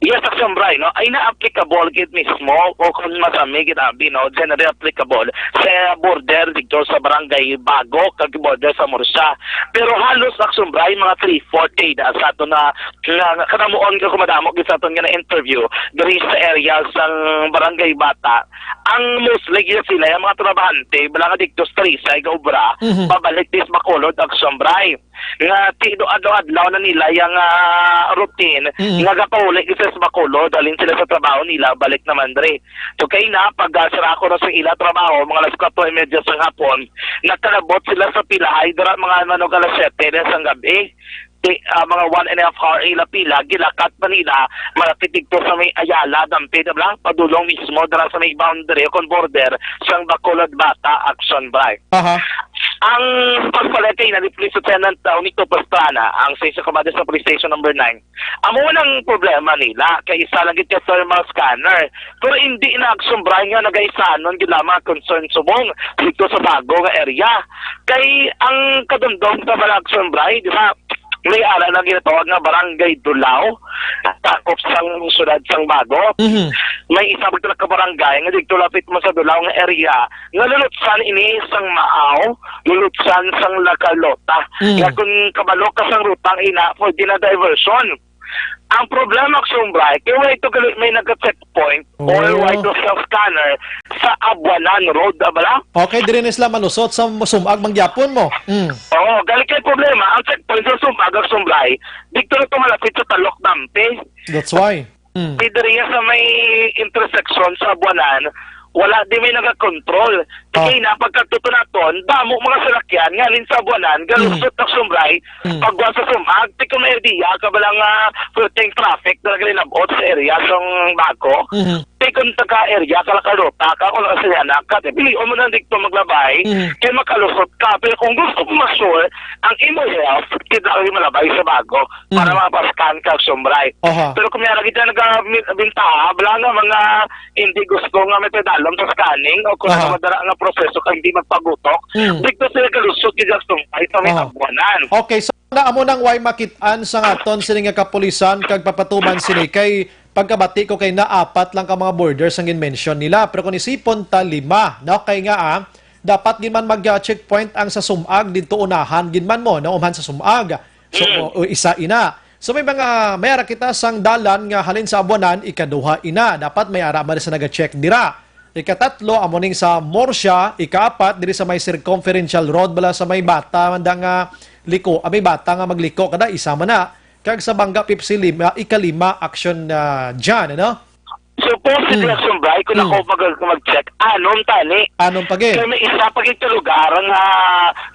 Yes, Action Bri, no? Ay na applicable gid mismo o kung masami gid abi, no? Generally applicable sa border dito sa Barangay Bago, kag border sa Murcia. Pero halos, Action Bri, mga three-fourth kay da sa ato na, na, na kanamuon ka kumadamo gid sa aton nga na-interview diri sa area sang Barangay Bata. Ang mostly gid sila, yung mga trabahante, bala nga dito sa Talisay, gaobra, Mhm. pabalik dis Bacolod, Action Bri. Nga ti-, do-, adlaw-adlaw na nila yang, ah, routine Mhm. nga gapauli sa Bacolod, halin sila sa trabaho nila, balik naman dre. So, kay na, pag, ah, sira ko na sa ila trabaho, mga alas kwatro y media sa hapon, nakalabot sila sa pilahay, dira mga, ano, alas siyete na sang gabi. Ti-, ah, mga one and a half hour ila pila, gilakat pa nila, malapit dito sa may Ayala, Dampi, diba? Padulong mismo, dira sa may boundary, o kon border, sang Bacolod Bata, Action Bri. Aha. Ang pagpalete na ni Police Lieutenant, uh, Unito Pastrana, ang sa isa kumada sa Police Station Number Nine, amo man ang problema nila, kay isa lang gid ka thermal scanner. Pero hindi na Action Bri nga nagaisanon gid lamang ang concern subong dito sa bago nga area. Kay ang kadumdom sa Bala Action Bri, di ba, may ara na ginatawag nga Barangay Dulao, takop sang siyudad sang Bago. Mhm. May isa pag ka barangay nga dito lapit mo sa Dulao nga area, nga lulutsan ini sang Maaw, lulutsan sang La Carlota. Mm. Nga kung kabalo ka sang rutang ina, pwede na diversion. Ang problema, Action Bri, kay wala ito gali may nagka-checkpoint or Oh. wala ito self-scanner sa Abuanan Road, abala? Okay, diri na sila malusot sa sumag mangyapon mo. Mm. Oo, gali kay problema, ang checkpoint sa sumag, Action Bri, dito na ito malapit sa Talok Dampi. That's why. Mm. Di diri sa may intersection sa Abuanan, wala di may nagakontrol. Ah. Kay na pagkatuto naton, damo mga salakyan nga halin sa Abuanan, galusot Mm. na Action Bri, Mm. pagwa sa sumag, di ko may idea, kabalang, ah, pwerteng traffic na nagalilabot sa area sang Bago. Mhm. Di kung taga area ka, La Carlota ka, kung nasa ka, di pilion mo na dito maglabay, Mhm. kay makalusot ka. Pero kung gusto mo ma-sure, ang imo health, kita ang malabay sa Bago para Mm. mapaskan ka, Action Bri. Aha. Pero kung may lagi dyan nagbintaha, bala nga mga hindi gusto nga may pedalom sa scanning o kung Aha. ano madala nga proseso ka hindi magpagutok, Mm. dito sila galusot gid, Action Bri, sa may Aha. Abuanan. Okay, so na amo nang way makit-an sa aton sini nga kapulisan kag papatuman sini kay pagkabati ko kay naapat lang ka mga borders ang gin-mention nila, pero kung isipon ta lima, no? Kay nga, ah, dapat gid man mag, ah, checkpoint ang sa sumag didto unahan gid man mo, no? Umhan sa sumag. So, Mm. o, o isa ina. So, may mga, may ara kita sang dalan nga halin sa Abuanan, ikaduha ina. Dapat may ara man sa naga-check dira. Ikatatlo, amo ning sa Murcia. Ikaapat, diri sa may Circumferential Road, bala sa may bata man da nga liko, ah, may bata nga magliko kada isa man na. Kag sa Banga Pipsi lima, ikalima, action, ah, dyan, ano? Supposedly, Hmm. Action Bri, kung Hmm. ako mag-, mag-check, anom tani. Anom pa gid? Kaya may isa pa gid ka lugar nga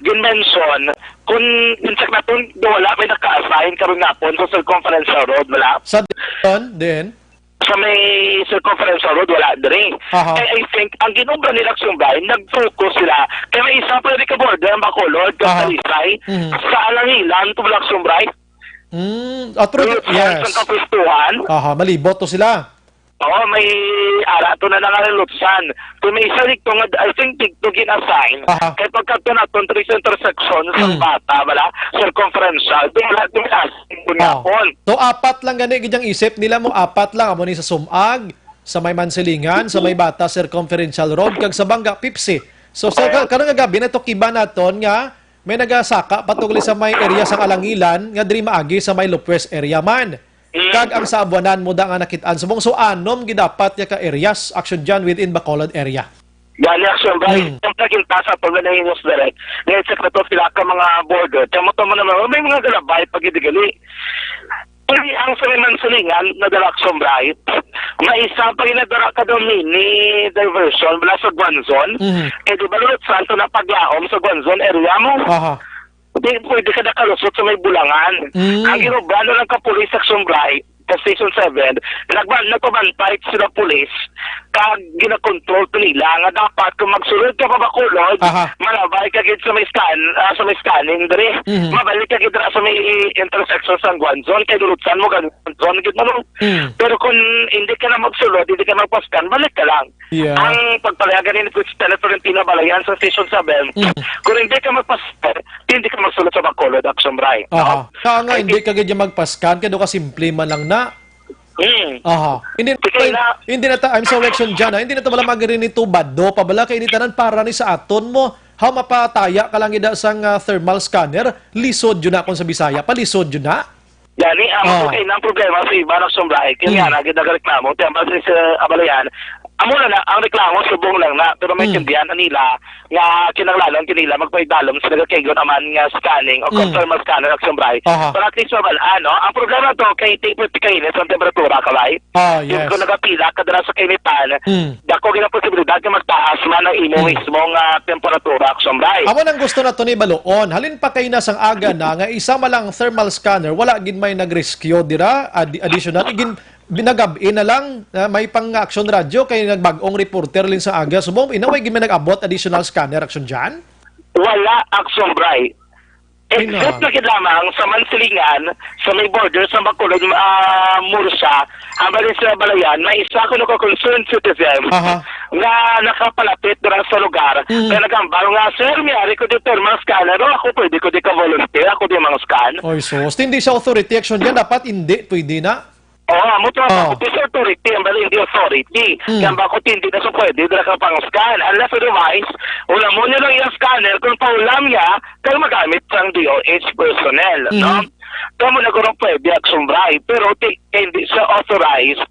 gin-mention, kung in-check naton, do wala may naka-assign karon nga hapon sa Circumferential Road, wala? Sa din, din? Sa may Circumferential Road, wala diri. Aha. Eh, I think, ang ginobra nila, Action Bri, nag-focus sila. Kaya may isa pa rin ka border, ang Bacolod, kag Aha. Talisay, Mhm. sa Alangilan, to, Action Bri. Mm, ah, true, Road signs yes. Ang kapistuhan. Aha, malibot to sila. Oo, may ara to na nangalulutsan. Kung may isa dito nga, I think dito gin-assign. Aha. Kay pagkadto naton, diri sa intersection, sa Mm. bata, wala? Circumferential. Di wala, di wala. Oh. Kunapon. So, apat lang gani, gid ang isip nila mo, apat lang. Amo ni sa Sumag, sa may Mansilingan, sa may bata, Circumferential Road, kag sa Banga Pipsi. So, sa ka-, karong nga gabi, natukiban naton nga may nagasaka patungli sa may area sa Alangilan, nga diri maagi sa may Lupwes area man. Mm. Kag ang sa Abuanan mo da nga nakit-an subong. So, anom gid dapat ya ka areas, action dyan within Bacolod area. Gani, Action Bri, Mm. ang pagkita sa pagmanahinos direct, ngayon sa kato sila ka mga border, tamo-tamo naman, may mga galabay pag gali. Kung ang sa may Mansilingan, nadala, Action Bri, may isa pa yung nadala ka daw mini diversion, wala sa Guanzon. Mhm. Eh, di ba, Lord Santo, na paglaom sa Guanzon area mo? Aha. Di, pwede ka nakalusot sa may Bulangan. Mm. Ang ginobra na lang ka police, Action Bri, sa Station seven, nagba-, nagpabantay sila police, kag ginakontrol to nila nga dapat kung magsulod ka pa Bacolod, Aha. malabay ka gid sa may scan-, ah, sa may scanning diri. Mhm. Mabalik ka gid dira sa may intersection sa Guanzon, kay dulutsan mo Guanzon gid mo, no? Mm. Pero kung hindi ka na magsulod, hindi ka magpaskan, balik ka lang. Yeah. Ang pagpalayagan ni Tele Florentino Balayan sa Station seven, Mm. kung hindi ka magpaskan, hindi ka magsulod sa Bacolod, Action Bri. Aha. No? Kaya nga, Ay, hindi ka gid magpaskan, kaya doon ka simple man lang na. Hmm. Aha. Hindi na, Sige na. Hindi na ta, I'm sorry, Action Jan, ha? Hindi na ta bala magrinitubado pa bala kay ini tanan para ni sa aton mo. How mapataya ka lang ida sang, ah, thermal scanner? Lisod yun na kung sa Bisaya pa, lisod yun na. Gani, ang Ah. okay, ang problema sa iba nagsumblahi. Kaya Hmm. nga, nagid nagreklamo, kaya ba sa, sa abalayan, amo na na, ang reklamo subong lang na, pero may Hmm. tindihan na nila, nga kinahanglanon kanila magpaidalom sa nagakaigon aman nga scanning o Mm. thermal scanner, Action Bri. Aha. Para at least mabal-an, no? Ang problema to kay di pwede kainit ang temperatura, kabay. Ah, Yung yes. kung nagapila ka dira sa kainitan, Mm. dako gid ang posibilidad nga magtaas man ang imo Mm. mismo nga temperatura, Action Bri. Amo nang gusto nato ni baluon. Halin pa kay na sang aga na nga isa man lang thermal scanner, wala gid may nag-rescue dira, ad-, additional. Igin-, Binagab-in na lang, ah, may pang Action Radyo kay nagbag-ong reporter lin sa aga. So, mo, inaway gid may nag-abot additional scanner, Action Jan? Wala, Action Bri. Ay, Except na. na gid lamang sa Mansilingan, sa may border sa Bacolod, ah, Murcia, ang bali sa Balayan, may isa ko nako concerned citizen Aha. nga nakapalapit dira sa lugar. Mm. Kaya nagambal nga, "Sir, may ari ko di thermal scanner, o ako pwede ko di ka volunteer, ako di mang scan." Oy, sus. Hindi siya authority, Action Jan. Dapat hindi, pwede na. Oo, amo to, Oh. Bakit is authority, ang bali hindi authority. Mm. Kaya bakit hindi na sa pwede, dira ka pang scan. Unless otherwise, wala mo nyo lang yung scanner kung paulam niya, kaya magamit sang D O H personnel, no? Mhm. Kaya mo na gurong pwede, Action Bri. Pero ti, kaya hindi siya authorized,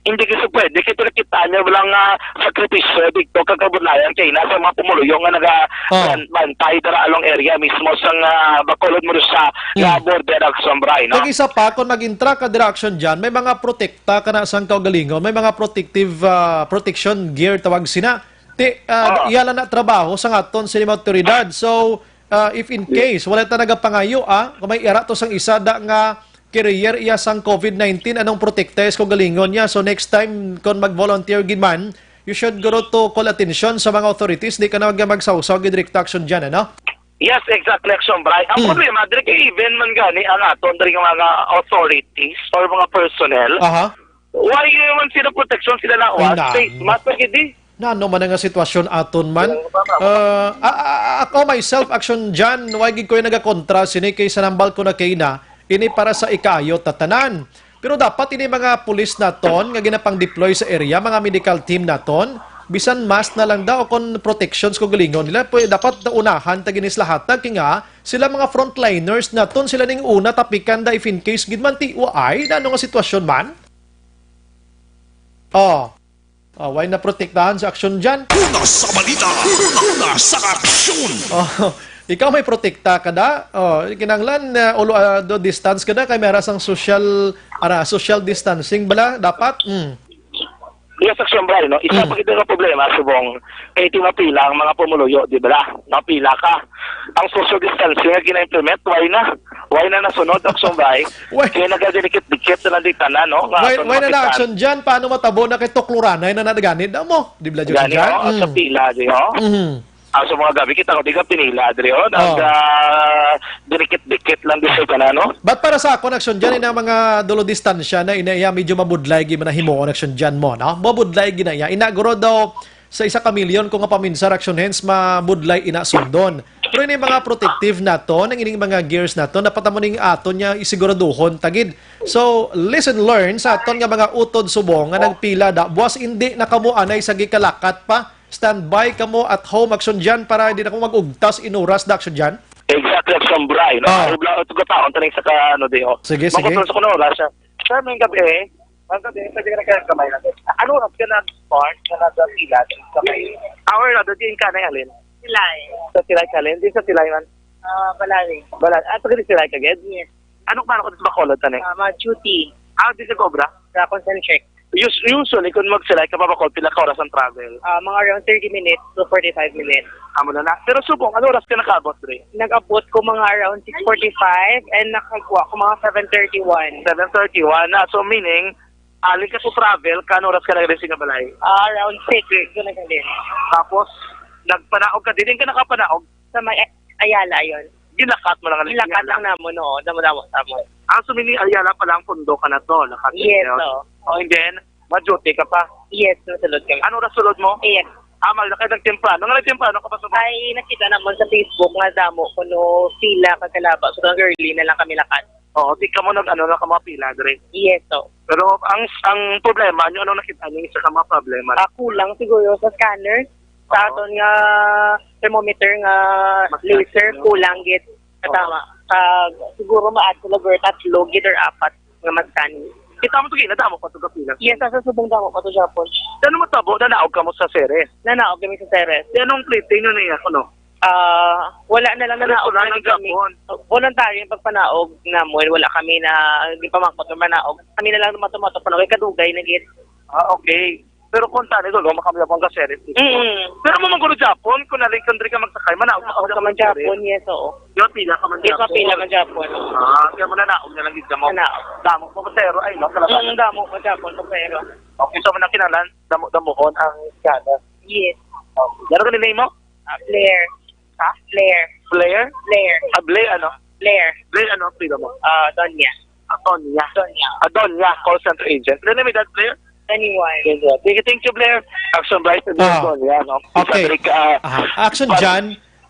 hindi kasi pwede. Kaya nakita niya walang, ah, sakripisyo dito, kagabulayan kay nasa mga pumuluyo nga naga Oh. ban-, bantay dira along area mismo sang, ah, Bacolod mo sa nga Mm. border, Action Bri, no? Kag isa pa, kung nag-intra ka dira, Action Jan, may mga protect ta kana sang kaugalingon, may mga protective, ah, protection gear tawag sina. Ti, ah, Oh. iya lang na trabaho sa aton sa mga otoridad. So, ah, if in case, wala ta nagapangayo, ah, kung may ira to sang isa da nga carrier iya sang COVID nineteen, anong protekta is kaugalingon niya. So, next time, kung mag-volunteer gid man, you should go to call attention sa mga authorities, di ka na mag-, magsawsaw gid direkta, Action Jan, ano? Yes, exactly, Action Bri. Ang Hmm. problema, diri kay even man gani ang aton diri nga mga authorities or mga personnel, Aha. why man sila protection sila na Ay, wa? na. Face mask na gid eh. Na ano man nga sitwasyon aton man? Oo, tama. Ah, a-, a-, a-, ako myself, Action Jan, why gid ko yung nagakontra sini kay sa nambal ko na kay na, ini para sa ikaayo ta tanan. Pero dapat ini mga pulis naton nga ginapang-deploy sa area, mga medical team naton, bisan mask na lang daw kon protections ko galingon nila, pwede dapat unahan ta ginis lahat na kay nga sila mga frontliners naton, sila ning una tapikan da if in case gid man ti waay na ano nga sitwasyon man. Oh. Oh, way na protektahan sa Action Jan. Una sa balita, una sa aksyon. Oh, ikaw may protekta ka da? Oh, kinahanglan, uh, ulo, uh, do distance ka da kay may ara sang social, ara, social distancing bala dapat. Mm. Yes, Action Bri, no? Isa Mm. pa gid nga problema, subong, kay ti mapila ang mga pumuluyo, di ba? Mapila ka. Ang social distancing nga gina-implement, way na. Way na nasunod, Action Bri. Way. Kaya nagadilikit-dikit na lang di tanan, no? Nga Way, atong way na na mapitan. Action Jan, paano matabo na kay tukluranay na nagani? Damo, di ba, Action Gani, Jan? oh, sa Mm. pila, di, oh. Mhm. Ah, sa mga gabi, kita ko, di ka pinila, diri, oh. Nag, Oh. ah, dinikit-dikit lang dito ka na, no? But para sa ako, Action Jan, ina mga dulo distansya na ina iya, medyo mabudlay, gid man na himuon, Action Jan mo, no? Mabudlay, gina iya. Ina, guro daw, sa isa ka milyon ko nga paminsar, Action Hands, mabudlay, ina sundon. Pero ini mga protective naton, ang ining mga gears naton, dapat amo ning aton niya isiguraduhon, tagid. So, lesson learned sa aton nga mga utod subong nga nagpila da, buwas hindi na kamo anay sa gikalakat pa, standby kamo at home, Action Jan, para hindi na kamo mag-ugtas in oras da, Action Jan. Exactly, Action Bri, no? Ah. Ay, bla-, ito ka taon, taning sa ka, ano, di, oh. Sige, sige. Makutul sa kuno oras, ah. Sir, may gabi, eh. Ang gabi, pwede ka nagkakamay na din. Ano oras ka nag-start na nagpila sa kayo? Hour na, doon din ka na, alin? Silay. Sa Silay ka, alin? Di sa Silay man. Ah, Balari. Bala-, ah, taga Silay ka, gid? Yes. Ano ka, ano ka sa Bacolod, tani? Ah, mga duty. Ah, di sa Cobra? Sa Concentric. Us-, usually, kung mag-Silay ka pa Bacolod, pila ka oras ang travel? Ah, mga around thirty minutes to forty-five minutes. Amo na na. Pero subong, ano oras ka nakaabot, Dre? Nag-abot ko mga around six forty-five and nakakuha ko mga seven thirty-one. Seven thirty-one na. So, meaning, alin ka to travel, ka, ano oras ka nag-resign nga balay? Ah, around six ko naghalin. Tapos, nagpanaog ka, dili ka nakapanaog? Sa may Ayala, yun. Ginakat mo lang ang Ginakat Ayala? Lang namo, no? Damo-damo, damo. Ah, so meaning Ayala pa lang pundo ka na to, nakat Yes, yun. Oo. Oh, and then, ma-duty ka pa? Yes, nasulod kami. Ano oras sulod mo? Yes. Ah, maglakad ng temprano. Nga nagtemprano ka pa sa Ay, nakita naman sa Facebook nga damo kuno sila kakalaba. So, ang early na lang kami lakat. Oo, di ka mo nag-ano na ka mga pila, dre. Yes, so. Pero ang ang problema nyo, ano nakita niyo sa mga problema? Ah, kulang siguro sa scanner. Sa Oo. aton nga thermometer nga Mas laser, sensitive. kulang gid. Katama. Kag siguro ma-add sila, guro, tatlo gid or apat nga mas scanning. Kita mo to, gina, damo pa to kapila. Yes, sa subong damo pa to, Japon. Ano matabo, nanaog ka mo sa Ceres? Nanaog kami sa Ceres. Di anong plete nyo niya, kuno? Ah, wala na lang, nanaog Wala na lang kami. Japon. Voluntary ang pagpanaog namon. Wala kami na, di pa makot na manaog. Kami na lang matumato panaog. Kay kadugay na gid. Ah, okay. Pero kung tani, gulo, makamiyabang ka, Ceres. Mm. Pero mo manggulo Japon, kung nalingkon diri ka magsakay, manaog Manaog ka man Japon, yes, oo. Yo, pila ka man Yes, Japon. mapila man Japon. Ah, kaya mo nanaog na lang gid ka mo. Nanaog. Damo ko, pasero, ay, no, talaga. Mm, damo ko Japon, pasero. Okay, so mo na kinalan, damo-damohon ang scanner. Yes. Oh, ano ka name mo? Ah, Blair. Ha? Blair. Blair? Blair. Ah, Blair, ano? Blair. Blair, ano, pila mo? Ah, Donya. Ah, Donya. Donya. Ah, Donya, call center agent. Ano name that, Blair? Twenty-one. Thank you, thank you, Blair. Action Bright and Ah. Donya, no? Okay. Patrick, ah, Aha. Action Pat- Jan,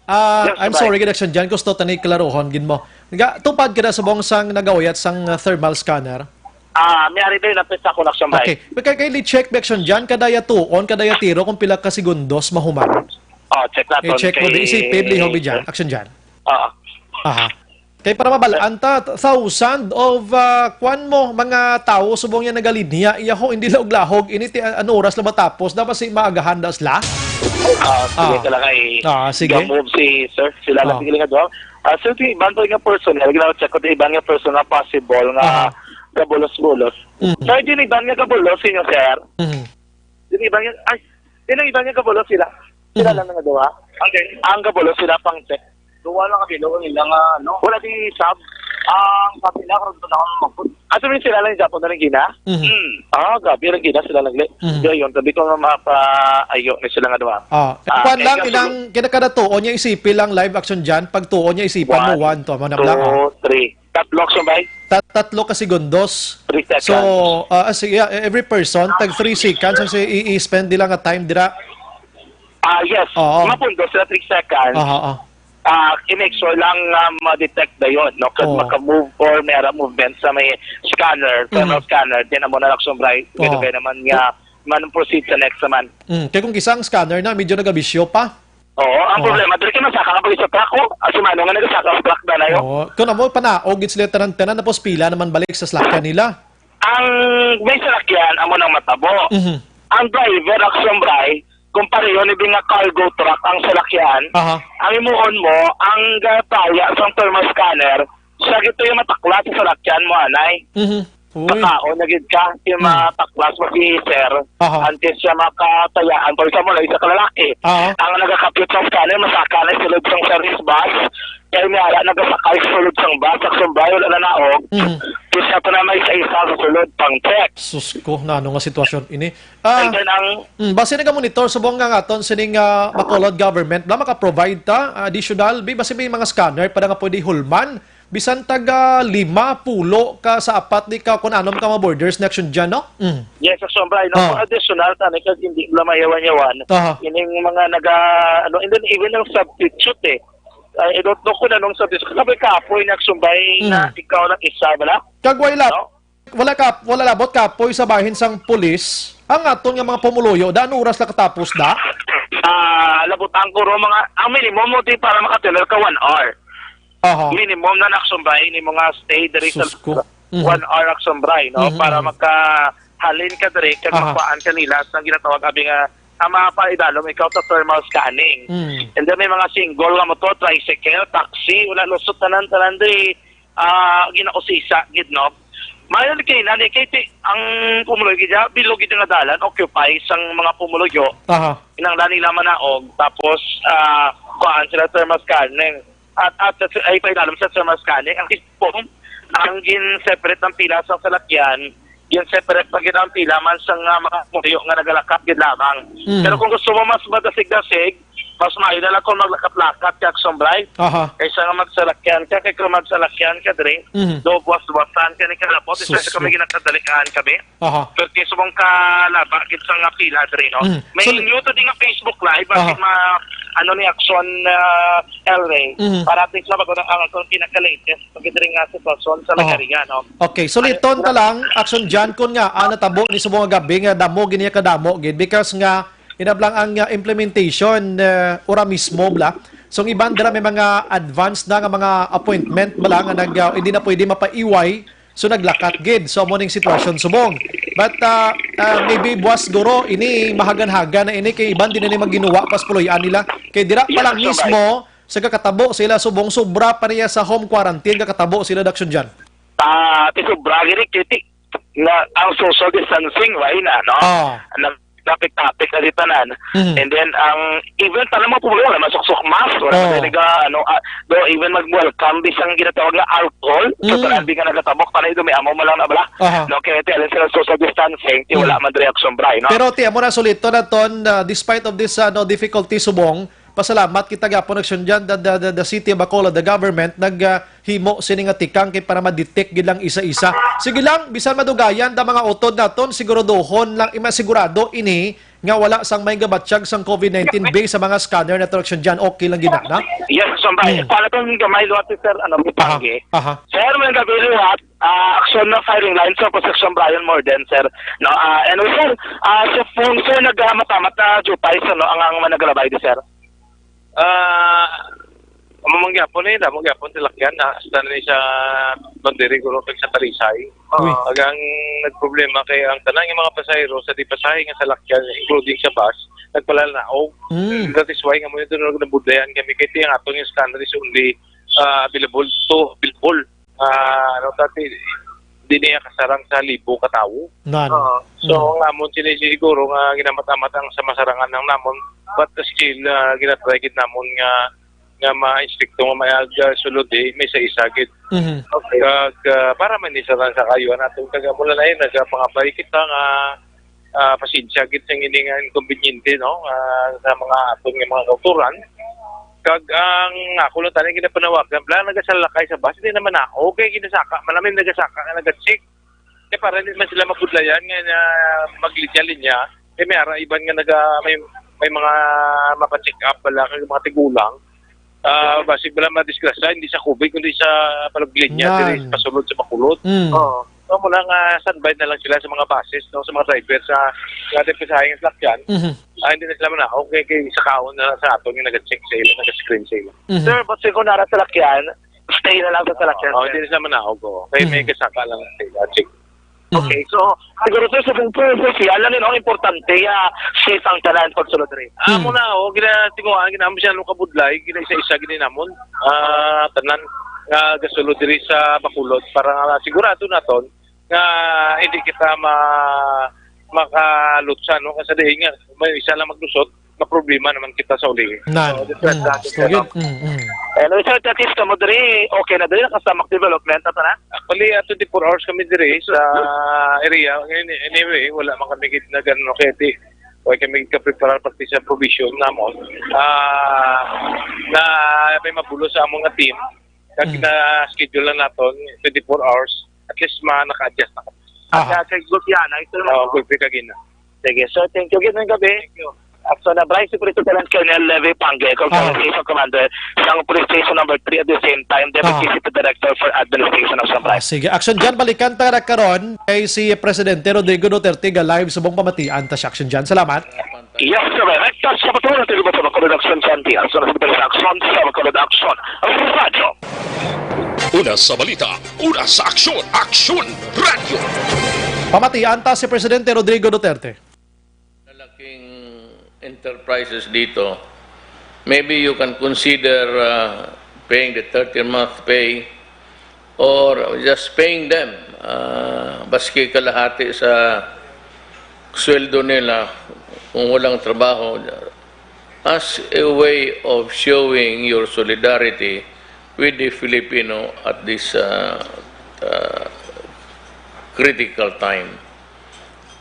ah, Yes, I'm Bright. sorry, gid, Action Jan, gusto tani klarohon gid mo. Nga, tupad ka na subong sang nagauyat sang, ah, thermal scanner? Ah, may ari din, napit sa akong Action Bright. Okay. Kay, kay check, Action Jan, kadaya tuon, kadaya tiro, kung pila ka segundos mahuman. Oh, check naton I-check mo kay din, isipin, lihog, Jan. Action Jan. Oo. Aha. Kay para mabalaan ta, th-, thousand of, ah, kwan mo, mga tawo subong niya nagalinya, iya ho, hindi lahog-lahog, ini ti, ano oras na matapos, dapat si maagahan das la? Ah, sige Ah. talaga eh. Ah, sige. Ga-move si sir, sila Ah. lang pili nga doon. Ah, sir, di iban to nga personal, ginawa check ko, di iban nga personal possible nga Aha. gabulos-bulos. Mhm. Sir, di iban nga gabulos, inyo, sir? Mhm. Di iban nga, ay, di na iban nga gabulos sila. Sila Mhm. lang nga duha. Okay. Ang gabulos sila pang check. Duwa lang ka bilo nila nga, no? Wala di sab. Ang kapila, karon pa na ako magpun-, Ato rin sila lang Japon na lang gina? Mhm. Hmm. Ah, grabe lang gina sila lang. Mhm. Kaya yun, sabi ko nga mapaayo ni sila nga duha. Ah, Ah, kuwan kaya lang, nga ilang kinakadatuon niya isipin lang live action dyan. Pag tuon niya isipan mo, One, one, to, mo na two, lang, ah. three. Tatlo, Action Bright. Ta-, tatlo ka segundos. Three seconds. So, ah, ah, sige, yeah, every person, tag three seconds, ang si-, i-, i-spend nila nga time dira. Ah, yes. Oo. Mapundo sila three seconds. Aha, ah. Ah, i-make sure lang nga ma-detect na yun, no? Kag Oo. maka-move or may ara movement sa may scanner, thermal Mhm. scanner, then amo na lang, Action Bright. Oo. Pwede ba naman nga man-proceed sa next naman? Mm, kay kung isa ang scanner na, medyo nagabisyo pa. Oo, ang Oo. problema, diri ka masaka ka pag sa truck, oh. Ang sumano nga nagasaka sa truck na na yun. Oo. Kung amo, panaog, gid sila tanan-tanan, tapos pila naman balik sa salakyan nila. Ang may salakyan, amo nang matabo. Mhm. Ang driver, Action Bright, kung pareho ni nga cargo truck ang salakyan, Aha. ang imuon mo, ang gataya sa thermal scanner, siya gito yung matakla sa salakyan mo, anay. Mhm. Uy. Kakaon na gid ka, yung Mm. mataklas mo si sir, Aha. antes siya makatayaan. For example, isa ka lalaki, Aha. ang nagakapit sa scanner, masaka na sulod sang service bus, kaya may ara nagasakay sa sulod sang bus, sa sumbay, wala na naog. Mhm. Kaya siya pa na may isa-isa sa sulod pang check. Sus ko, na ano nga sitwasyon ini? Ah, And then ang mm, basi nagamonitor subong nga aton sining, ah, Bacolod government, wala maka-provide ta, ah, additional, bi, basi may mga scanner pa na nga pwede hulman, bisan taga lima, pulo ka sa apat di ka kun anom ka mga borders na action dyan, no? Mm. Yes, Action Bright, no? Ah. Kung additional, tani, kag hindi lang mayawan-yawan. Aha. Ining mga naga, ano, and then even ang substitute, eh. I don't know kung anong substitute. Sabi ka, apoy na Action Bright na Mm. ikaw lang isa, bala? Kag wala, No? wala ka, wala labot kapoy sa bahin sang pulis. Ang aton nga mga pumuluyo, daan oras na katapos da? Ah, labot ang kuro mga, ang minimum mo di para makatunnel ka one hour. Aha. Minimum na na Action Bright, ni mga stay diri sa Sus ko. Mhm. one hour Action Bright, no? Mhm, Para mhm. makahalin ka diri, kag Aha. makuhaan ka nila sa ginatawag abi nga, ang mga paidalom ikaw sa thermal scanning. Mm. And then may mga single nga motor, tricycle, taxi, wala lusot tanan, tanan diri, ah, ginausisa, gid, no? Mayon kay nani, kay ti, ang pumuloy gid, bilog gid nga dalan, occupy sang mga pumuluyo. Aha. Kinahanglan nila manaog, tapos, ah, kuhaan sila thermal scanning. At, at, ay, pailalom sa thermal scanning. Ang isipon, ang gin-separate ang pila sa salakyan, gin-separate pa gid ang pila man sa nga mga pumuloyo nga nagalakad gid lamang. Mm. Pero kung gusto mo mas madasig-dasig, mas maayo na lang kung maglakat-lakat ka, Action Bright. Aha. Kaysa nga magsalakyan ka, kay kung magsalakyan ka, dre, Mhm. do buwas-buwasan ka ni kalabot, Sus especially kung ko. may ginakadalian kami. Aha. Pero kay subong ka laba, gid sa nga pila, dre, no? Mhm. May So, new to di nga Facebook Live, Aha. bakit ma-, ano ni Action, ah, El Rey, Mhm. para at least mabag-o na ang akong pinaka-latest pagdating nga sitwasyon sa Aha. Lagaria, no? Okay, so Ano, liton ta lang, Action John, kun nga, ah, natabo ni subong nga gabi nga damo, gini kadamo, gid, because nga, inablang ang, ah, implementation, eh, ura mismo, bla. So, ang iban dira may mga advance na nga mga appointment, bla, nga nag, ah, hindi na pwede mapaiway. So, naglakat gid. So, amo ning sitwasyon subong. But, ah, ah, maybe, buwas, guro, ini mahagan-hagan na ini kay iban din ini maginuwa pas puloy-an nila. Kay dira pa Yes, lang that's right. mismo, sa kakatabo sila subong, sobra pa niya sa home quarantine, kakatabo sila, Action John. Ah, ti sobra gid, kay ti-, na, ang social distancing, wala na, no? Ah. Nag-, tapik-tapik na di tanan. Mhm. And then, ang, even tanan mga publiko, wala masuksok mask, wala Oh. man talaga, ano, ah, do, even mag-welcome, bisan ginatawag nga alcohol, sa Mm. tanan di nga nagatabok, tanan ito, may amo mo lang na bala. Aha. No, kaya ti, alam sila social distancing, ti, Mm. wala man reaction, Bray, no? Pero ti, amo na, sulit to na ton, ah, despite of this, ano, difficulty, subong, pasalamat kita gapon, Action John, the, the, the, the city of Bacolod, the government, nag, ah, himo sini nga tikang kay para ma-detect gid lang isa-isa. Sige lang, bisan madugayan ta mga utod naton, siguraduhon lang, ima-, sigurado ini nga wala sang may gabatyag sang covid nineteen based sa mga scanner naton, Action John. Okay lang gid na, na? Yes, Action Bray. Hmm. Para tong gamay, luwat si Sir, ano, Aha, Pangge. Aha. Sir, may gabi, luwat. Ah, action na firing line, sir, po, Action Brian Morden, sir. No, ah, anyway, sir, ah, sa phone, sir, nagmatamat na jutay, sir, no, ang, ang managalabay di, sir. Ah, amo man gyapon eh, damo gyapon salakyan na hasta na ni sa Bandiri, guro, kag sa Talisay. Uy. Kag ang nagproblema kay ang tanan nga mga pasahero sa di pasahe nga salakyan, including sa bus, nagpalanaog. Mm. That is why nga mo nito nabudlayan kami kay ti ang aton yung scanner is only, ah, available to available. Ah, ano, dati, di niya kasarang sa libo ka tawo. Nan. Oo. So, Mm. ang amon sini siguro nga ginamat-amat ang sa masarangan ng namon, but still, ah, ginatry gid namon nga, nga ma-inspekto nga may ag-, ah, sulod, eh, may sa isa gid. Mhm. Okay. Kag, ah, para man isa lang sa kayo, ang atong taga mula na yun, nagpangabay kita nga, ah, pasensya gid sa ini nga inconveniente, no, ah, sa mga aton nga mga kauturan. Kag ang ako lang tani ginapanawagan, bala nagasalakay sa bus, hindi naman na. Okay, ginasaka, malamin nagasaka nga nag-check. Kaya para hindi man sila mabudlayan nga na maglinya-linya, eh, may ara iban nga naga, may, may mga mapacheck up pala kag mga tigulang. Ah, basig bala madisgrasya, hindi sa covid, kundi sa palaglinya Yan. diri pasulod sa Bacolod. Mm. Oo. So, muna nga standby na lang sila sa mga buses, no, sa mga driver sa, sa ating pisahing salakyan. Mhm. Ah, hindi na sila muna. Okay, kay sa kaon na lang sa aton yung nag-check sa ila, nag-screen sa ila. Mhm. Sir, but kung nara salakyan, stay na lang sa salakyan, Oo, sir. Hindi na sila manaog, oo. Kaya may Mhm. kasaka lang sa ila, check. Mhm. Okay, so, siguro, sir, sa kung pwede siya, alam nyo, ang importante, ah, safe ang tanan pagsulod rin. Ah, Hmm. muna, oh, gina-, tinguhaan, ginamon siya nung kabudlay, gina-isa-isa, gini namon, ah, tanan, nga gasulod diri sa Bacolod, para nga sigurado naton nga hindi kita ma-, makalutsa, no? Kasi dahil nga, may isa lang maglusot, maproblema naman kita sa uli. Nan. So, that's Mm. that. So, yun. Mm, mm. Hello, sir, that is kamo diri, okay na diri, nakasamak development, ato na? Actually, ah, twenty-four hours kami diri sa area. Ngayon, anyway, wala man kami gid na ganun, okay, di, wala kami kapreparar pati sa provision namon. Ah, na may mabulo sa among nga team. Kag Mm. na-schedule lang naton twenty-four hours. At least ma-, naka-adjust na kami. Aha. At, ah, kay Gulpiana, ito naman Oo, po. Gulpi kagina. Sige, sir, thank you. Good gabi. Thank you. Action na Bryce, Superintendent Colonel Levy Pangge, Aha. Organization Commander sa Police Station Number three, at the same time, Deputy Aha. City Director for Administration of Ah, Sambay. Sige. Action John, balikan ta na karon kay si Presidente Rodrigo Duterte ga live subong pamatian ta siya. Action John, salamat. Yes, sir. Rekta sa Bacolod, Bacolod Action Channel, Action sa Bacolod Action, ang radyo. Una sa balita, una sa aksyon, Aksyon Radio. Pamatian ta si Presidente Rodrigo Duterte. Malaking enterprises dito, maybe you can consider, uh, paying the thirty month pay or just paying them, uh, baski kalahati sa sweldo nila kung walang trabaho, as a way of showing your solidarity with the Filipino at this, uh, uh, critical time.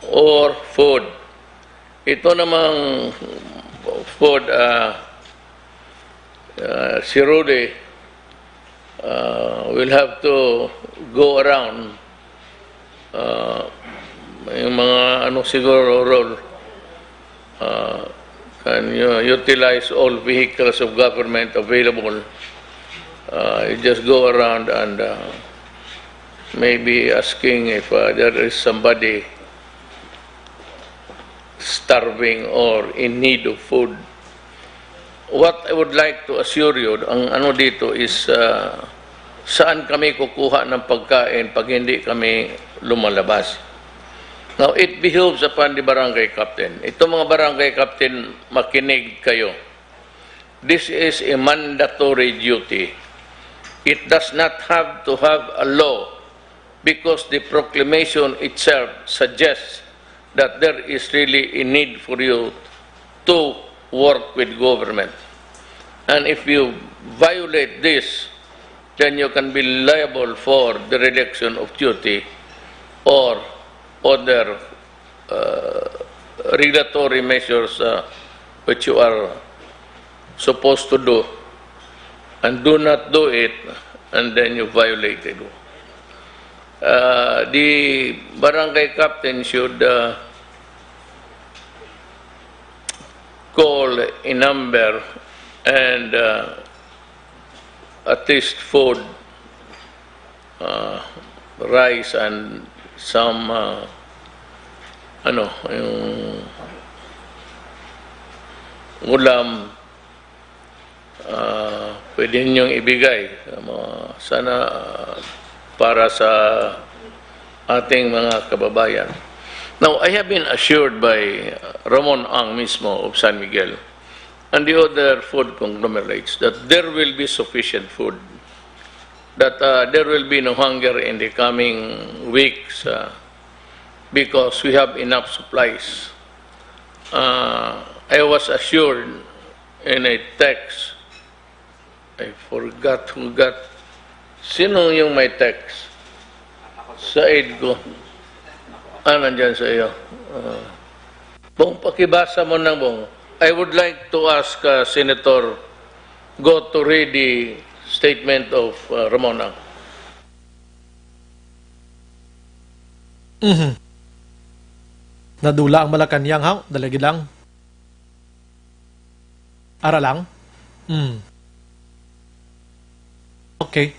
Or food. Ito namang food, uh, uh, si Rudy, uh, will have to go around, uh, yung mga ano siguro, Rol, uh, You utilize all vehicles of government available. Uh, you just go around and uh, maybe asking if uh, there is somebody starving or in need of food. What I would like to assure you, ang ano dito is uh, saan kami kukuha ng pagkain pag hindi kami lumalabas. Now, it behoves upon the barangay captain. Itong mga barangay captain, makinig kayo. This is a mandatory duty. It does not have to have a law because the proclamation itself suggests that there is really a need for you to work with government. And if you violate this, then you can be liable for dereliction of duty or other uh, regulatory measures uh, which you are supposed to do and do not do it, and then you violated. Uh, the barangay captain should uh, call a number and uh, at least food, uh, rice and some uh, ano, yung ulam, uh, pwede ninyong ibigay sa mga, sana uh, para sa ating mga kababayan. Now, I have been assured by uh, Ramon Ang mismo of San Miguel and the other food conglomerates that there will be sufficient food, that uh, there will be no hunger in the coming weeks uh, because we have enough supplies. Uh, I was assured in a text, I forgot who got, sino yung may text? Sa aid ko. Ah, nandyan sa iyo. Uh, Bong, pakibasa mo nang Bong. I would like to ask uh, Senator Go to read the statement of uh, Ramona. Mhm. Nadula ang Malacañang, haw? Dalagi lang. Ara lang? Mm. Okay.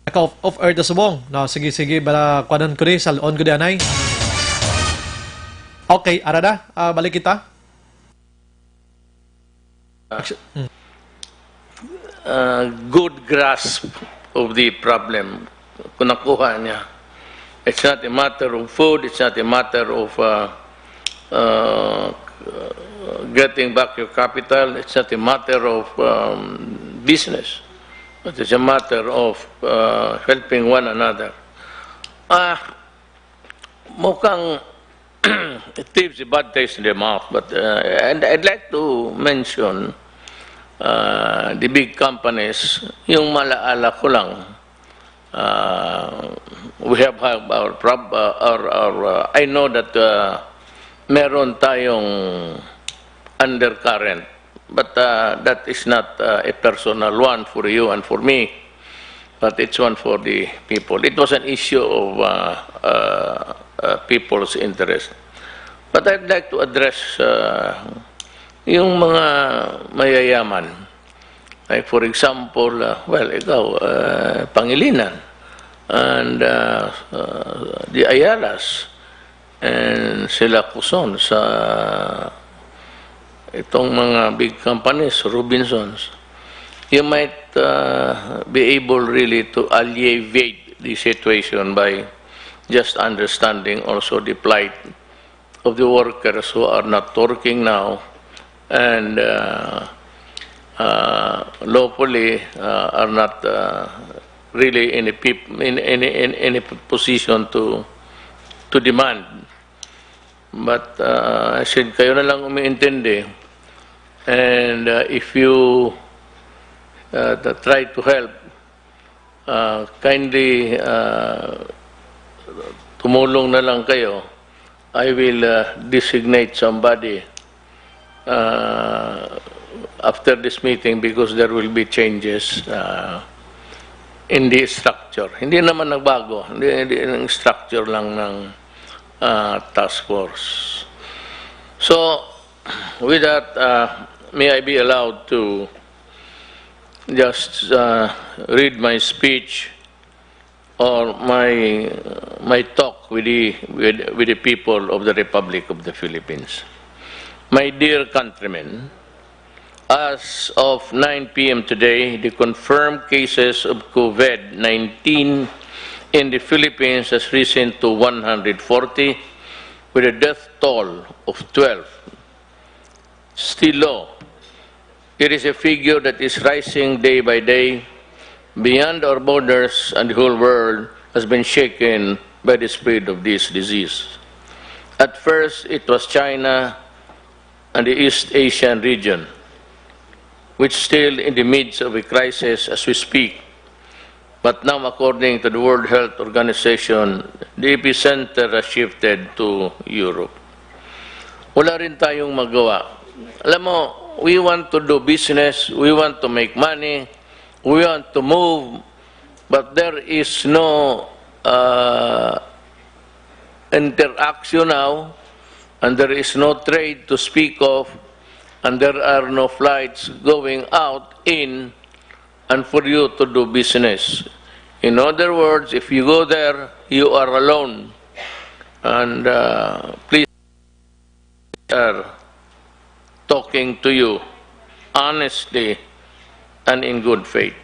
Naka off, off air ta subong. No, sige, sige, bala kuanon ko ni, salon ko di anay. Okay, ara na. Ah, balik kita. uh, good grasp of the problem kung nakuha niya. It's not a matter of food, it's not a matter of uh, uh, getting back your capital, it's not a matter of um, business, but it's a matter of uh, helping one another. Ah, mukhang it leaves a bad taste in the mouth. But uh, and I'd like to mention uh, the big companies. Yung malaala ko lang, uh, we have, have our, prob- uh, our, our uh, I know that uh, meron tayong undercurrent, but uh, that is not uh, a personal one for you and for me. But it's one for the people. It was an issue of uh, uh, uh, people's interest. But I'd like to address uh, yung mga mayayaman. Like for example, uh, well, ikaw, uh, Pangilinan, and uh, uh, the Ayalas, and sila Kuson sa itong mga big companies, Robinsons, you might uh, be able really to alleviate the situation by just understanding also the plight of the workers who are not working now and uh, uh, lawfully uh, are not uh, really in a, peop- in, in, in, in a position to to demand. But uh, I said, kayo na lang umiintindi. And uh, if you uh, t- try to help, uh, kindly uh, tumulong na lang kayo. I will uh, designate somebody uh, after this meeting because there will be changes uh, in the structure. Hindi naman nagbago. Hindi, hindi, ang structure lang ng uh, task force. So, with that, uh, may I be allowed to just uh, read my speech or my my talk with the with, with the people of the Republic of the Philippines. My dear countrymen, as of nine p m today, the confirmed cases of COVID nineteen in the Philippines has risen to one hundred forty, with a death toll of twelve. Still low, it is a figure that is rising day by day beyond our borders, and the whole world has been shaken by the spread of this disease. At first, it was China and the East Asian region, which still in the midst of a crisis as we speak. But now, according to the World Health Organization, the epicenter has shifted to Europe. Wala rin tayong magawa. Alam mo, we want to do business, we want to make money, we want to move, but there is no uh, interaction now, and there is no trade to speak of, and there are no flights going out, in, and for you to do business. In other words, if you go there, you are alone. And uh, please, are talking to you honestly and in good faith.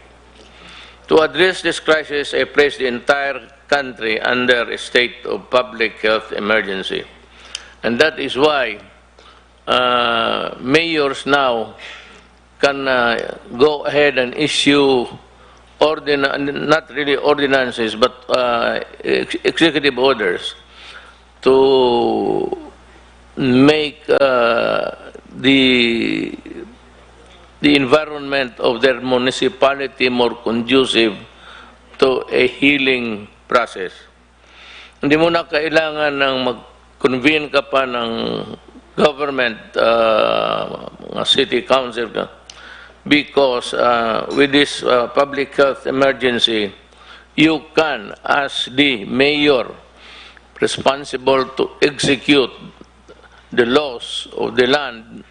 To address this crisis, I place the entire country under a state of public health emergency. And that is why uh, mayors now can uh, go ahead and issue ordin-, not really ordinances, but uh, ex-, executive orders to make uh, the the environment of their municipality more conducive to a healing process. Hindi mo na kailangan ng mag-convene ka pa ng government, uh, mga city council ka, because uh, with this uh, public health emergency, you can, as the mayor responsible to execute the laws of the land,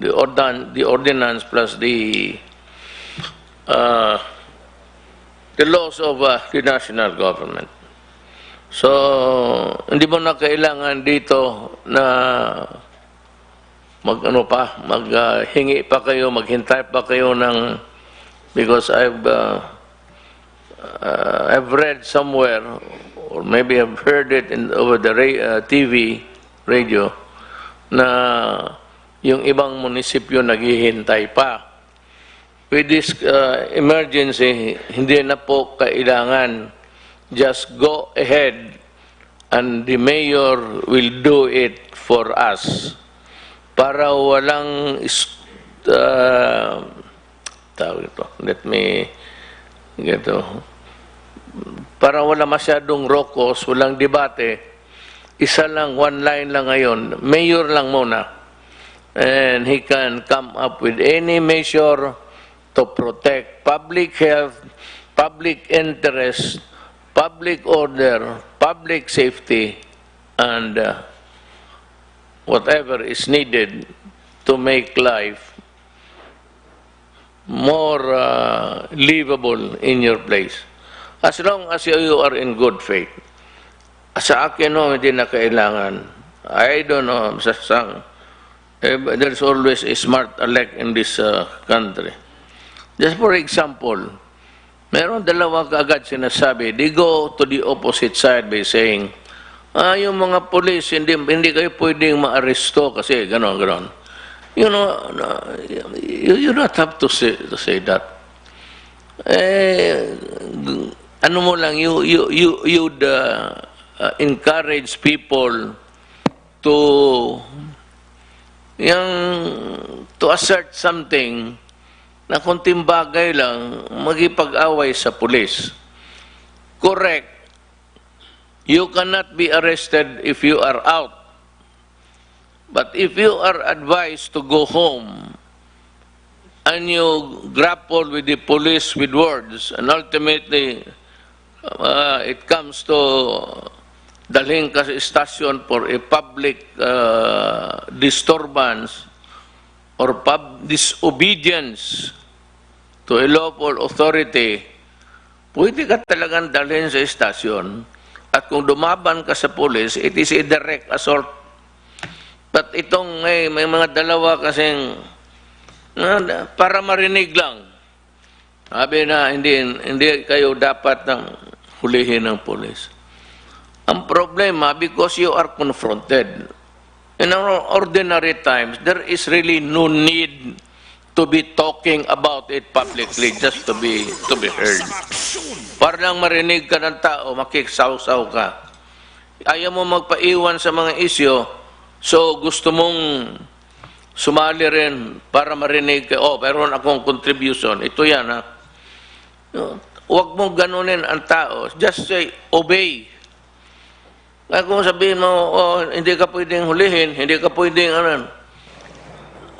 the ordan-, the ordinance plus the uh, the laws of uh, the national government. So, hindi mo na kailangan dito na mag ano pa, mag uh, hingi pa kayo, maghintay pa kayo ng, because I've uh, uh, I've read somewhere, or maybe I've heard it in over the ra- uh, T V, radio, na yung ibang munisipyo naghihintay pa. With this uh, emergency, hindi na po kailangan. Just go ahead and the mayor will do it for us. Para walang is- uh, tawag ito. Let me get to, para wala masyadong rokos, walang debate, isa lang, one line lang ngayon, mayor lang muna. And he can come up with any measure to protect public health, public interest, public order, public safety, and uh, whatever is needed to make life more uh, livable in your place. As long as you are in good faith. Sa akin, no, hindi na kailangan. I don't know, sa sang, eh, there's always a smart aleck in this uh, country. Just for example, meron dalawa kaagad sinasabi, they go to the opposite side by saying, ah, yung mga police, hindi, hindi kayo pwedeng maaresto kasi ganon, ganon. You know, no, you, you don't have to say, to say that. Eh, ano mo lang, you, you, you, you'd uh, uh, encourage people to, yung, to assert something na konting bagay lang, magipag-away sa pulis. Correct. You cannot be arrested if you are out. But if you are advised to go home and you grapple with the police with words, and ultimately uh, it comes to dalhin ka sa istasyon for a public uh, disturbance or pub disobedience to a lawful authority, pwede ka talagang dalhin sa istasyon. At kung dumaban ka sa pulis, it is a direct assault. But itong may, may mga dalawa kasing uh, para marinig lang. Sabi na, hindi, hindi kayo dapat nang hulihin ng pulis. Ang problema, because you are confronted. In our ordinary times, there is really no need to be talking about it publicly just to be to be heard. Para lang marinig ka ng tao, makiksawsaw ka. Ayaw mo magpaiwan sa mga isyu, so gusto mong sumali rin para marinig ka, "Oh, meron akong contribution." Ito yan, ha? No? Huwag mo ganunin ang tao. Just say, "Obey." Kaya kung sabihin mo, "Oh, hindi ka pwedeng hulihin, hindi ka pwedeng ano,"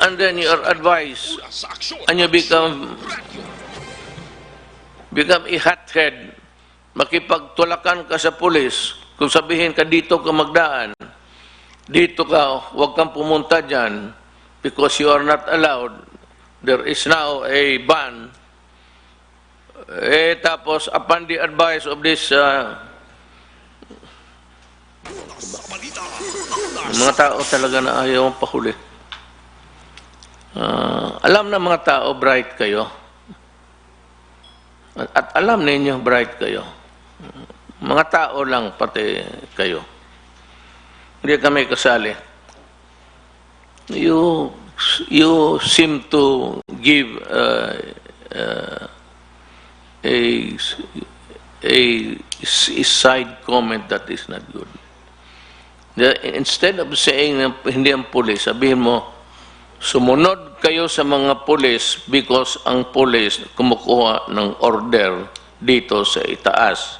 and then you are advised, and you become become a hothead, makipagtulakan ka sa pulis, kung sabihin ka, "Dito ka magdaan, dito ka, huwag kang pumunta dyan, because you are not allowed, there is now a ban." Eh, tapos, upon the advice of this, uh, mga tao talaga na ayaw ang pahuli. Ah, alam na mga tao, bright kayo. At, at alam ninyo, bright kayo. Mga tao lang pati kayo. Hindi kami kasali. You, you seem to give uh, uh, a, a, a side comment that is not good. The, instead of saying na hindi ang pulis, sabihin mo, "Sumunod kayo sa mga pulis because ang pulis kumukuha ng order dito sa itaas."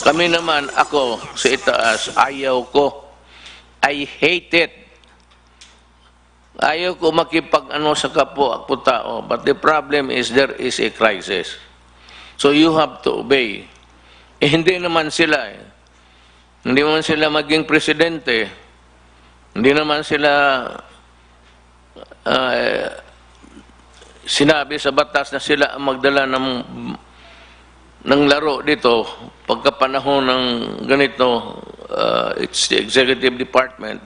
Kami naman, ako sa itaas, ayaw ko. I hate it. Ayaw ko makipag-ano sa kapwa ko tao. But the problem is there is a crisis. So you have to obey. Eh, hindi naman sila eh. Hindi naman sila maging presidente. Hindi naman sila ah, sinabi sa batas na sila ang magdala ng ng laro dito pagkapanahon ng ganito, ah, it's the executive department.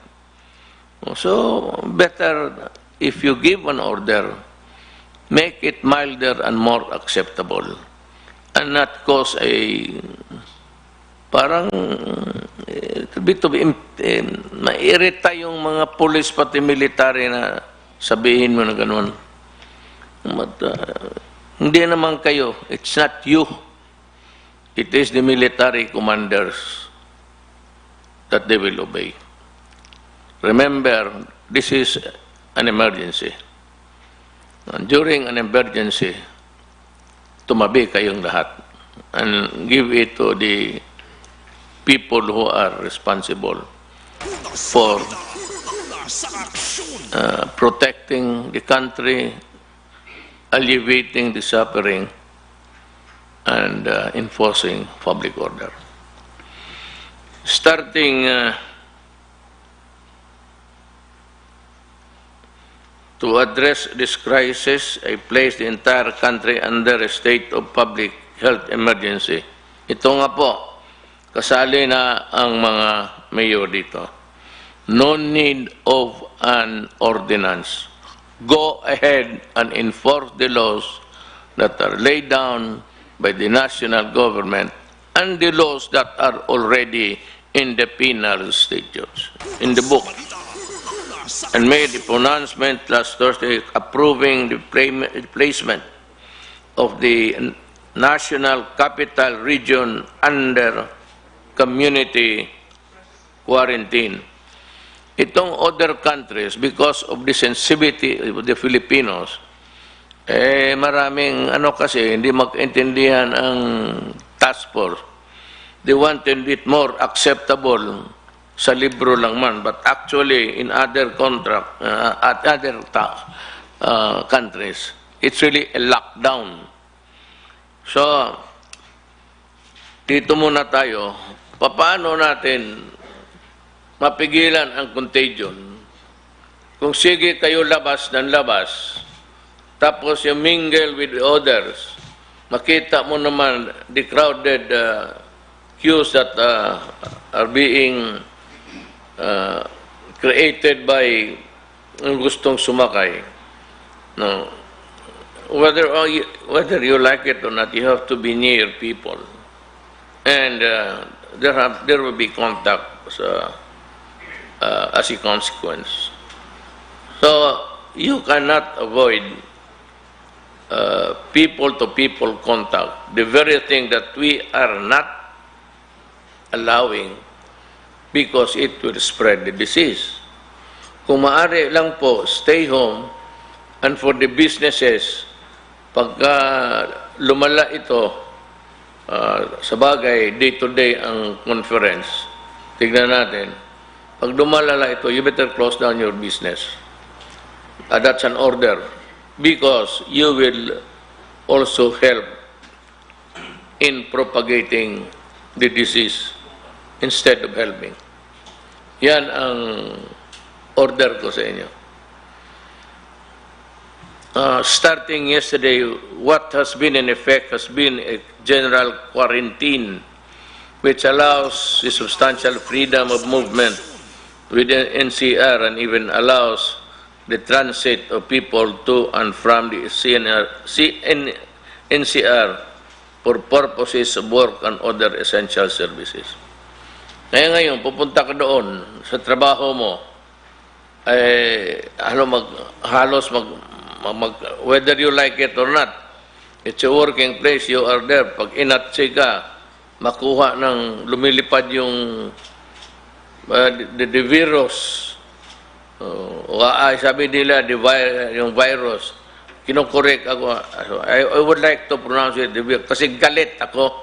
So, better if you give an order, make it milder and more acceptable and not cause a parang eh, to be, to be, eh, mairita yung mga pulis pati military na sabihin mo na ganun. But, uh, hindi naman kayo, it's not you. It is the military commanders that they will obey. Remember, this is an emergency. And during an emergency, tumabi kayong lahat and give it to the people who are responsible for uh, protecting the country, alleviating the suffering, and uh, enforcing public order. Starting uh, to address this crisis, I place the entire country under a state of public health emergency. Ito nga po, kasali na ang mga mayor dito. No need of an ordinance. Go ahead and enforce the laws that are laid down by the national government and the laws that are already in the penal statutes, in the book, and made the pronouncement last Thursday approving the pla-, placement of the National Capital Region under community quarantine. Itong other countries, because of the sensitivity of the Filipinos, eh, maraming ano kasi, hindi magkaintindihan ang task force. They want to be more acceptable sa libro lang man, but actually in other contract, uh, at other ta- uh, countries, it's really a lockdown. So, dito muna tayo. Paano natin mapigilan ang contagion? Kung sige kayo labas ng labas, tapos you mingle with others, makita mo naman the crowded uh, queues that uh, are being uh, created by ang gustong sumakay. No. Whether or you, whether you like it or not, you have to be near people. And uh, there have there will be contact sa uh, as a consequence. So you cannot avoid uh, people to people contact. The very thing that we are not allowing because it will spread the disease. Kung maaari lang po, stay home, and for the businesses, pagka lumala ito, uh, sa bagay, day-to-day ang conference, tignan natin, pag lumalala ito, you better close down your business. Uh, that's an order because you will also help in propagating the disease instead of helping. Yan ang order ko sa inyo. Uh, starting yesterday, what has been in effect has been a general quarantine which allows the substantial freedom of movement within N C R and even allows the transit of people to and from the C N R, C N, N C R for purposes of work and other essential services. Kaya ngayon, pupunta ka doon sa trabaho mo, eh, ano, mag, halos mag, mag, mag- whether you like it or not, it's a working place, you are there. Pag inatsi ka, makuha ng lumilipad yung uh, the, the virus. Uh, o ay, sabi nila, the vi- yung virus. Kinokorek ako. I, I would like to pronounce it the virus kasi galit ako.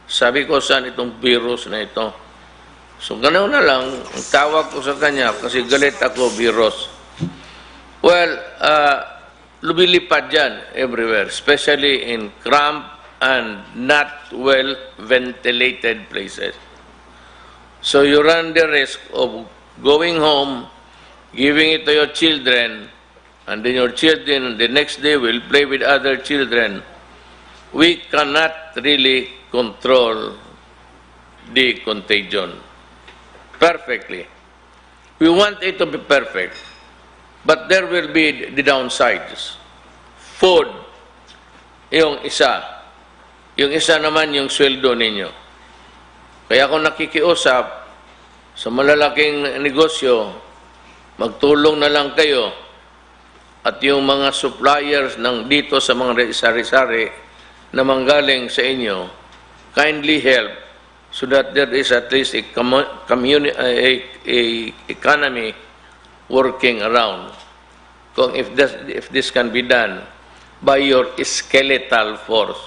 Sabi ko, saan itong virus na ito? So, ganoon na lang, ang tawag ko sa kanya, kasi galit ako, virus. Well, uh, lumilipad yan everywhere, especially in cramped and not well ventilated places. So you run the risk of going home, giving it to your children, and then your children the next day will play with other children. We cannot really control the contagion perfectly. We want it to be perfect, but there will be the downsides. Food, yung isa. Yung isa naman, yung sweldo ninyo. Kaya kung nakikiusap sa malalaking negosyo, magtulong na lang kayo at yung mga suppliers ng dito sa mga sari-sari na manggaling sa inyo, kindly help so that there is at least a commu- communi- a, a economy working around. Kung if this, if this can be done by your skeletal force,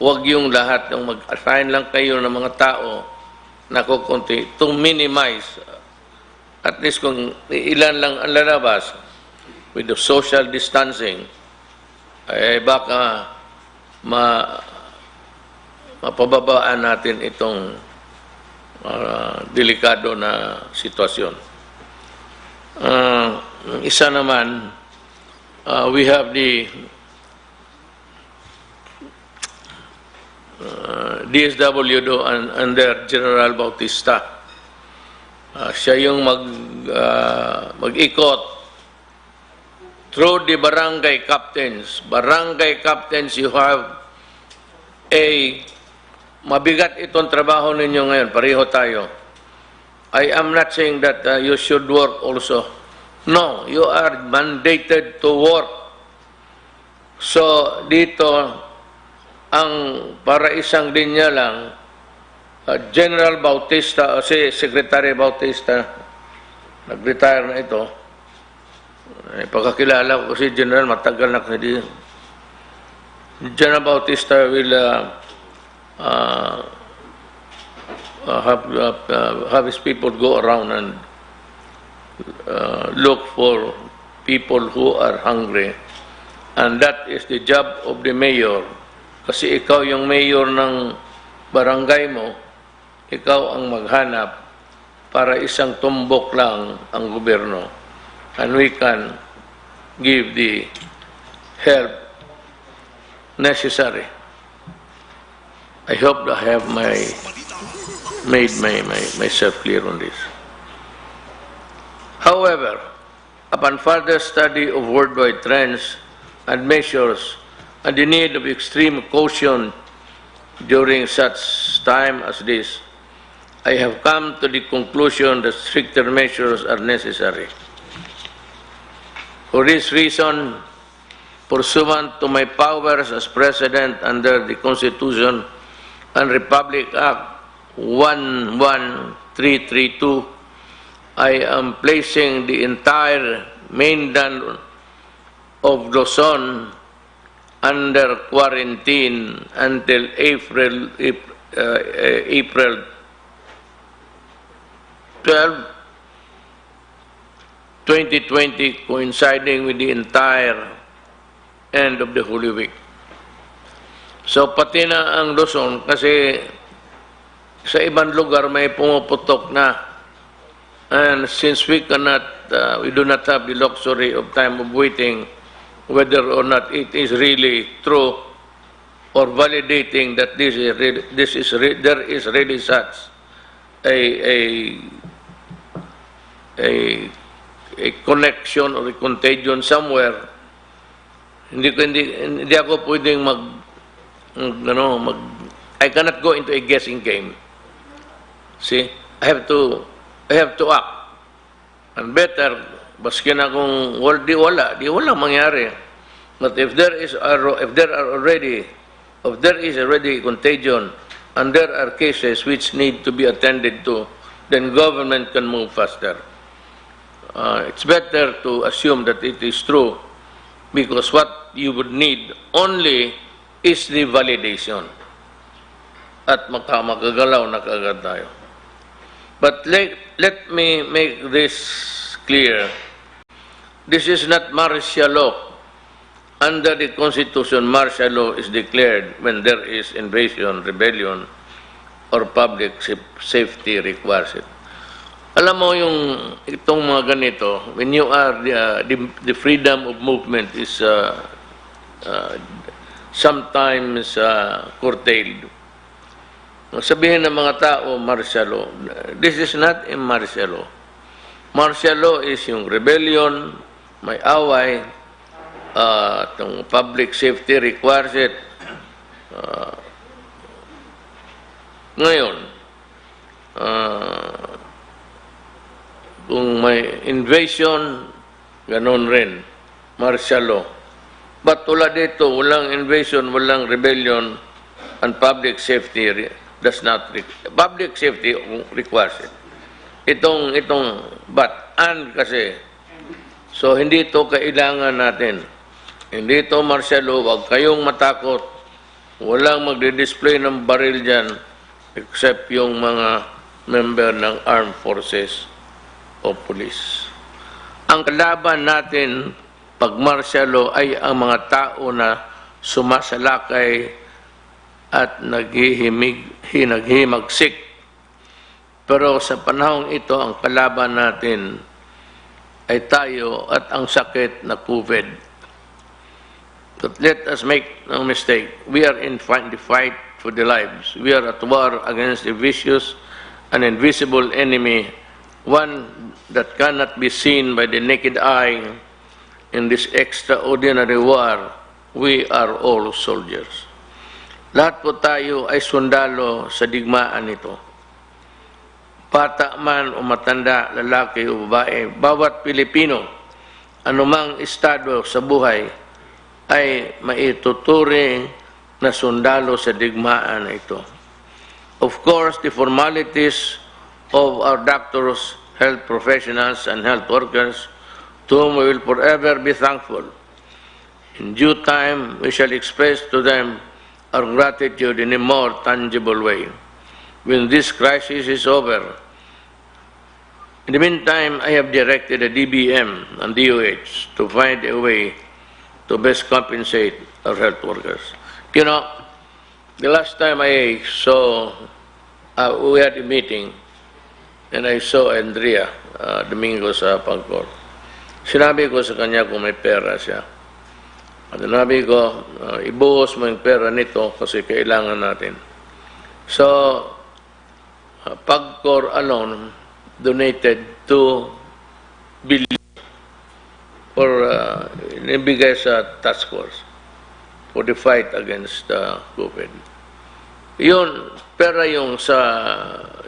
wag yung lahat ng mag-assign lang kayo ng mga tao na kukunti to minimize, at least kung ilan lang ang lalabas with the social distancing, ay baka ma mapababaan natin itong ah, delikado na sitwasyon. Ah, ang isa naman, ah, we have the uh, D S W do un- under General Bautista. Ah, siya yung mag ah, mag-ikot through the barangay captains. Barangay captains, you have a mabigat itong trabaho ninyo ngayon. Pareho tayo. I am not saying that uh, you should work also. No, you are mandated to work. So, dito, ang para isang linya lang, uh, General Bautista, o si Secretary Bautista, nag-retire na ito. Eh, pagkakilala ko si General, matagal na kasi di. General Bautista will uh, uh, uh, have, uh, uh, have his people go around and uh, look for people who are hungry. And that is the job of the mayor. Kasi ikaw yung mayor ng barangay mo, Ikaw ang maghanap para isang tumbok lang ang gobyerno, and we can give the help necessary. I hope I have my made my, my myself clear on this. However, upon further study of worldwide trends and measures and the need of extreme caution during such time as this, I have come to the conclusion that stricter measures are necessary. For this reason, pursuant to my powers as President under the Constitution and Republic Act one one three three two, I am placing the entire mainland of Luzon under quarantine until April, Ap-, uh, April twelve, twenty twenty, coinciding with the entire end of the Holy Week. So, pati na ang Luzon, kasi sa ibang lugar may pumuputok na. And since we cannot, uh, we do not have the luxury of time of waiting whether or not it is really true or validating that this is really, this is re-, there is really such a, a, a, a connection or a contagion somewhere, hindi ko, hindi, hindi ako pwedeng mag, mag, ano, mag, I cannot go into a guessing game. See, I have to, I have to act. And better, baskin akong wal-, di wala, di wala mangyari. But if there is a ro-, if there are already, if there is already contagion, and there are cases which need to be attended to, then government can move faster. Uh, it's better to assume that it is true, because what you would need only is the validation. At maka-, makagalaw na kaagad tayo. But let, let me make this clear. This is not martial law. Under the Constitution, martial law is declared when there is invasion, rebellion, or public saf-, safety requires it. Alam mo, yung itong mga ganito, when you are, uh, the, the freedom of movement is, uh, uh, sometimes, uh, curtailed. Sabihin ng mga tao, martial law. This is not a martial law. Martial law is yung rebellion, may away, uh, itong public safety requires it. Uh, ngayon, uh, kung may invasion, ganon rin, martial law. But wala dito, walang invasion, walang rebellion, and public safety re-, does not re-, public safety requires it. Itong, itong, but, and kasi, so hindi ito kailangan natin. Hindi ito martial law, huwag kayong matakot. Walang magdi-display ng baril dyan except yung mga member ng armed forces o police. Ang kalaban natin pag martial law ay ang mga tao na sumasalakay at naghihimig-, hinaghimagsik. Pero sa panahong ito, ang kalaban natin ay tayo at ang sakit na COVID. But let us make no mistake, we are in fight, the fight for the lives. We are at war against a vicious and invisible enemy, one that cannot be seen by the naked eye. In this extraordinary war, we are all soldiers. Lahat po tayo ay sundalo sa digmaan nito. Bata man o matanda, lalaki o babae, bawat Pilipino, anumang estado sa buhay, ay maituturing na sundalo sa digmaan na ito. Of course, the formalities of our doctors, health professionals, and health workers, to whom we will forever be thankful. In due time, we shall express to them our gratitude in a more tangible way when this crisis is over. In the meantime, I have directed the D B M and D O H to find a way to best compensate our health workers. You know, the last time I saw, Uh, we had a meeting and I saw Andrea uh, Domingo sa PAGCOR. Sinabi ko sa kanya kung may pera siya. At sinabi ko, uh, ibuhos mo yung pera nito kasi kailangan natin. So, uh, PAGCOR alone donated two billion for uh, nibigay sa task force for the fight against uh, COVID. Yun, pera yung sa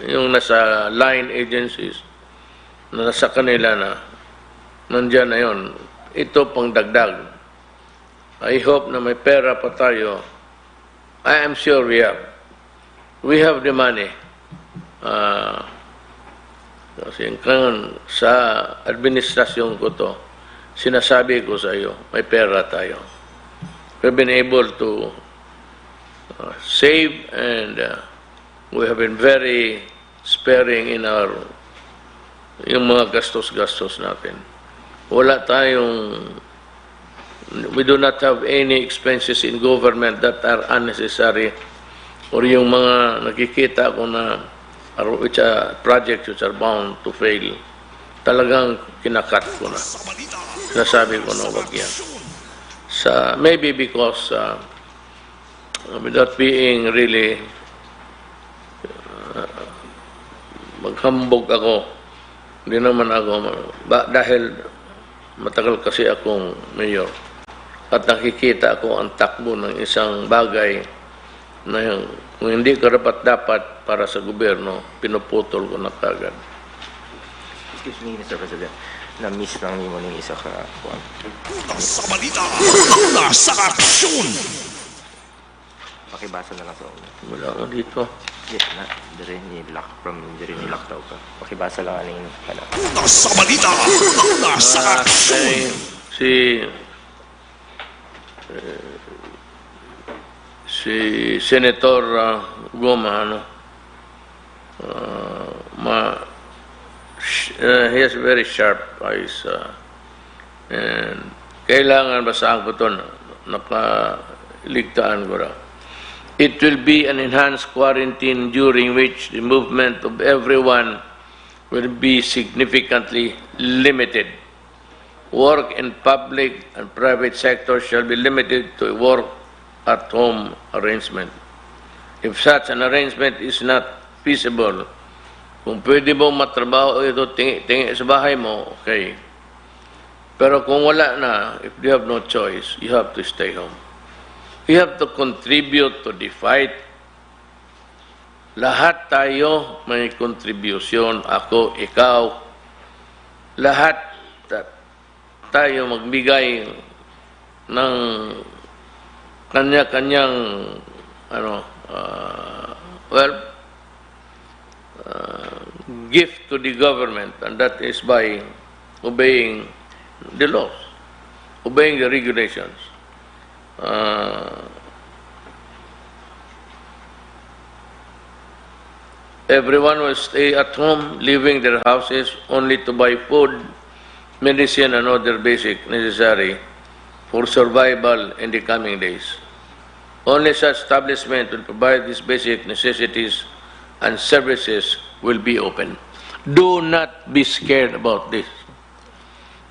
yung nasa line agencies, nasa kanila na, nandiyan na yun. Ito pang dagdag. I hope na may pera pa tayo. I am sure we have. We have the money. Uh, kasi kan sa administrasyon ko to, sinasabi ko sa iyo, may pera tayo. We've been able to uh, save and uh, we have been very sparing in our yung mga gastos-gastos natin. Wala tayong we do not have any expenses in government that are unnecessary or yung mga nakikita ko na are which are projects which are bound to fail. Talagang kinakat ko na. Nasabi ko na wag yan. Sa maybe because uh, without being really uh, maghambog ako, hindi naman ako ba, dahil matagal kasi akong mayor at nakikita ko ang takbo ng isang bagay na yung, kung hindi karapat-dapat para sa gobyerno, pinuputol ko na kagad. Excuse me, Mister President. Na-miss lang nimo ning isa ka kuan. Una sa balita, una sa aksyon. Pakibasa na lang sa una. Wala ko dito. Yes na, dire ni lock from dire ni lockdown ka. Pakibasa lang aning kana. Una sa balita, una sa Ah, aksyon. Ay, si eh, si Senator ah, Goma, ano, ah, ma, sh- eh, he has very sharp eyes. Ah, and kailangan basahan ko to, nakaligtaan ko ra. It will be an enhanced quarantine during which the movement of everyone will be significantly limited. Work in public and private sector shall be limited to a work at home arrangement. If such an arrangement is not feasible, kung pwede mo matrabaho ito tingi-tingi sa bahay mo, okay. Pero kung wala na, if you have no choice, you have to stay home. You have to contribute to the fight. Lahat tayo may contribution. Ako, ikaw, lahat ta- tayo magbigay ng kanya-kanyang ano, ah, well, uh, gift to the government, and that is by obeying the laws, obeying the regulations. Uh, everyone will stay at home, leaving their houses only to buy food, medicine, and other basic necessary for survival in the coming days. Only such establishment will provide these basic necessities and services will be open. Do not be scared about this.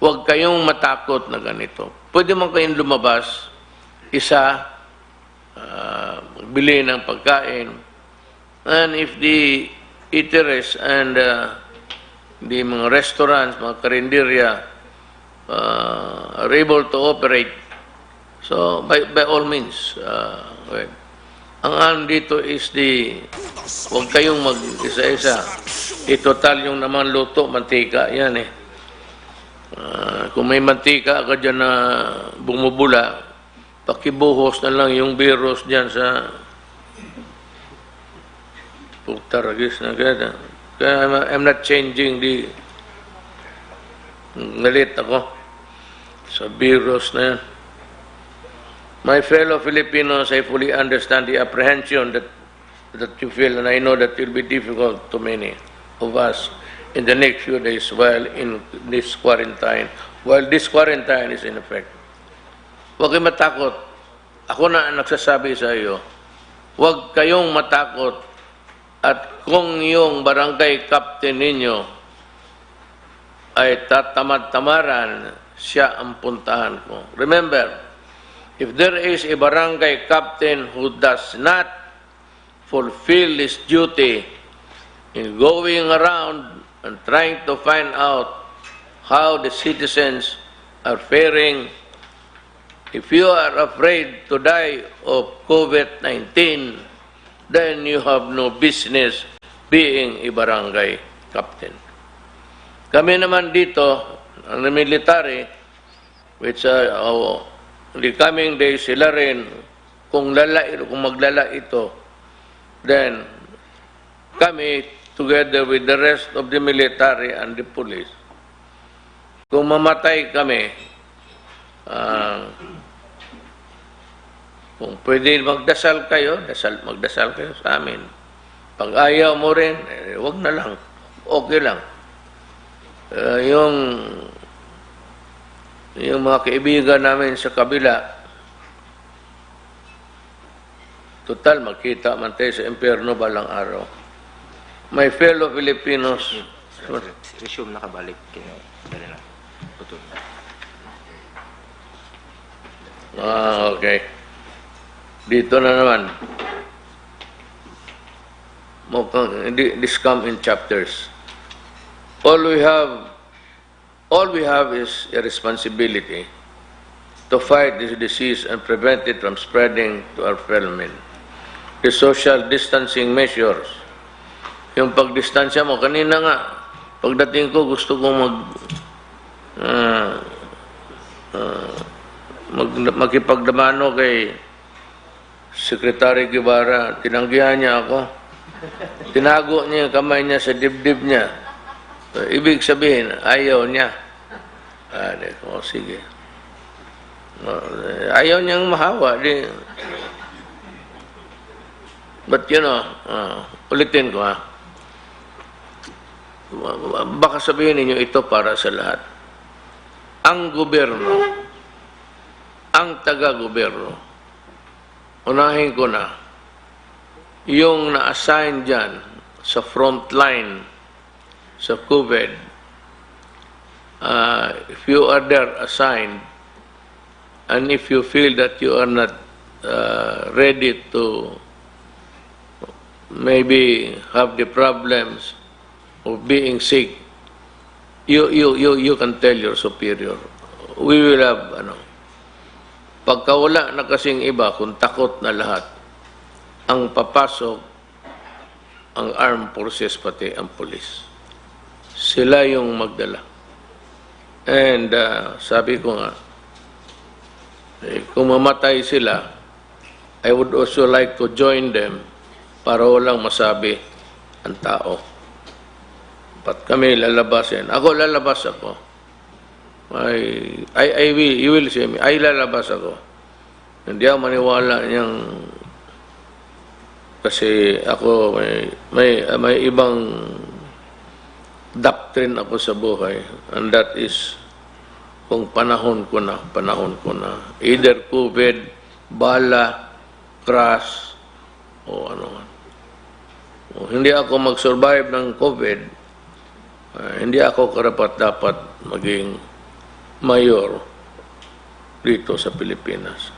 Huwag kayong matakot na ganito. Pwede man kayong lumabas, isa, ah, magbili ng pagkain. And if the eateries and uh, the mga restaurants, mga karinderya, uh, are able to operate, so by, by all means, uh, well, ang ano dito is the, huwag kayong mag-isa-isa. Itotal yung naman luto, mantika, yan eh. Ah, kung may mantika ka dyan na bumubula, pakibuhos na lang yung virus dyan sa puta ragis na kaya. Kaya I'm, I'm not changing the galit ako sa virus na yan. My fellow Filipinos, I fully understand the apprehension that that you feel, and I know that will be difficult to many of us in the next few days while in this quarantine, while this quarantine is in effect. Huwag kayong matakot. Ako na ang nagsasabi sa iyo, huwag kayong matakot. At kung yung barangay captain ninyo ay tatamad-tamaran, siya ang puntahan ko. Remember, if there is a barangay captain who does not fulfill his duty in going around and trying to find out how the citizens are faring, if you are afraid to die of COVID nineteen, then you have no business being a barangay captain. Kami naman dito, ang military, which, uh, oh, the coming days, sila rin, kung lala, kung maglala ito, then kami, together with the rest of the military and the police, kung mamatay kami, ah, kung pwede magdasal kayo, dasal, magdasal kayo sa amin. Pag ayaw mo rin, eh, wag na lang. Okay lang. Ah, yung, yung mga kaibigan namin sa kabila, total, magkita man tayo sa impyerno balang araw. My fellow Filipinos, Resume na kabalik. Kaya, dali na. Putol. Ah, okay. Dito na naman. Mukhang, hindi, this come in chapters. All we have, all we have is a responsibility to fight this disease and prevent it from spreading to our fellow men. The social distancing measures. Yung pagdistansya mo, kanina nga, pagdating ko, gusto ko mag, ah, ah, mag, makipagdamano kay Secretary Guevara. Tinanggihan niya ako. Tinago niya yung kamay niya sa dibdib niya. Ibig sabihin, ayaw niya. Ah, di ko, sige. Ah, ayaw niyang mahawa, di. But you know, ah, ulitin ko ha. Baka sabihin ninyo ito para sa lahat. Ang gobyerno, ang taga-gobyerno, unahin ko na, yung na-assign dyan sa front line sa COVID, ah, if you are there assigned, and if you feel that you are not, ah, ready to maybe have the problems of being sick, you, you, you, you can tell your superior. We will have, ano, pagkawala na kasing iba, kung takot na lahat, ang papasok, ang armed forces, pati ang police. Sila yung magdala. And, ah, sabi ko nga, eh, kung mamatay sila, I would also like to join them para walang masabi ang tao. But kami lalabasin. Ako, lalabas ako. I, I, I will, you will see me. Ay, lalabas ako. Hindi ako maniwala niyang, kasi ako may, may, may ibang doctrine ako sa buhay. And that is, kung panahon ko na, panahon ko na. Either COVID, bala, crash, o ano man. Kung hindi ako mag-survive ng COVID, ah, hindi ako karapat-dapat maging mayor dito sa Pilipinas.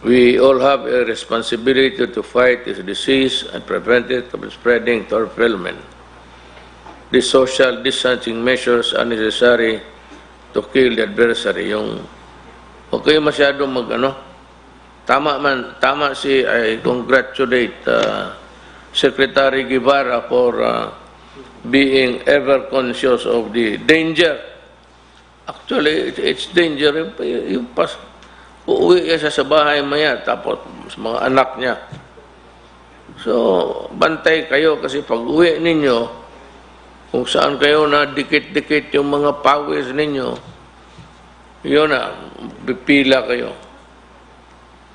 We all have a responsibility to fight this disease and prevent it from spreading to our fellow men. The social distancing measures are necessary to kill the adversary. Yung, huwag kayo masyado mag, ano, tama man, tama si, I congratulate, uh, Secretary Guevara for, uh, being ever conscious of the danger. Actually, it, it's danger. Yung, yung pas, uuwi siya sa, sa bahay maya, tapos sa mga anak niya. So, bantay kayo kasi pag uwi ninyo, kung saan kayo na dikit-dikit yung mga pawis ninyo, yun na, pipila kayo.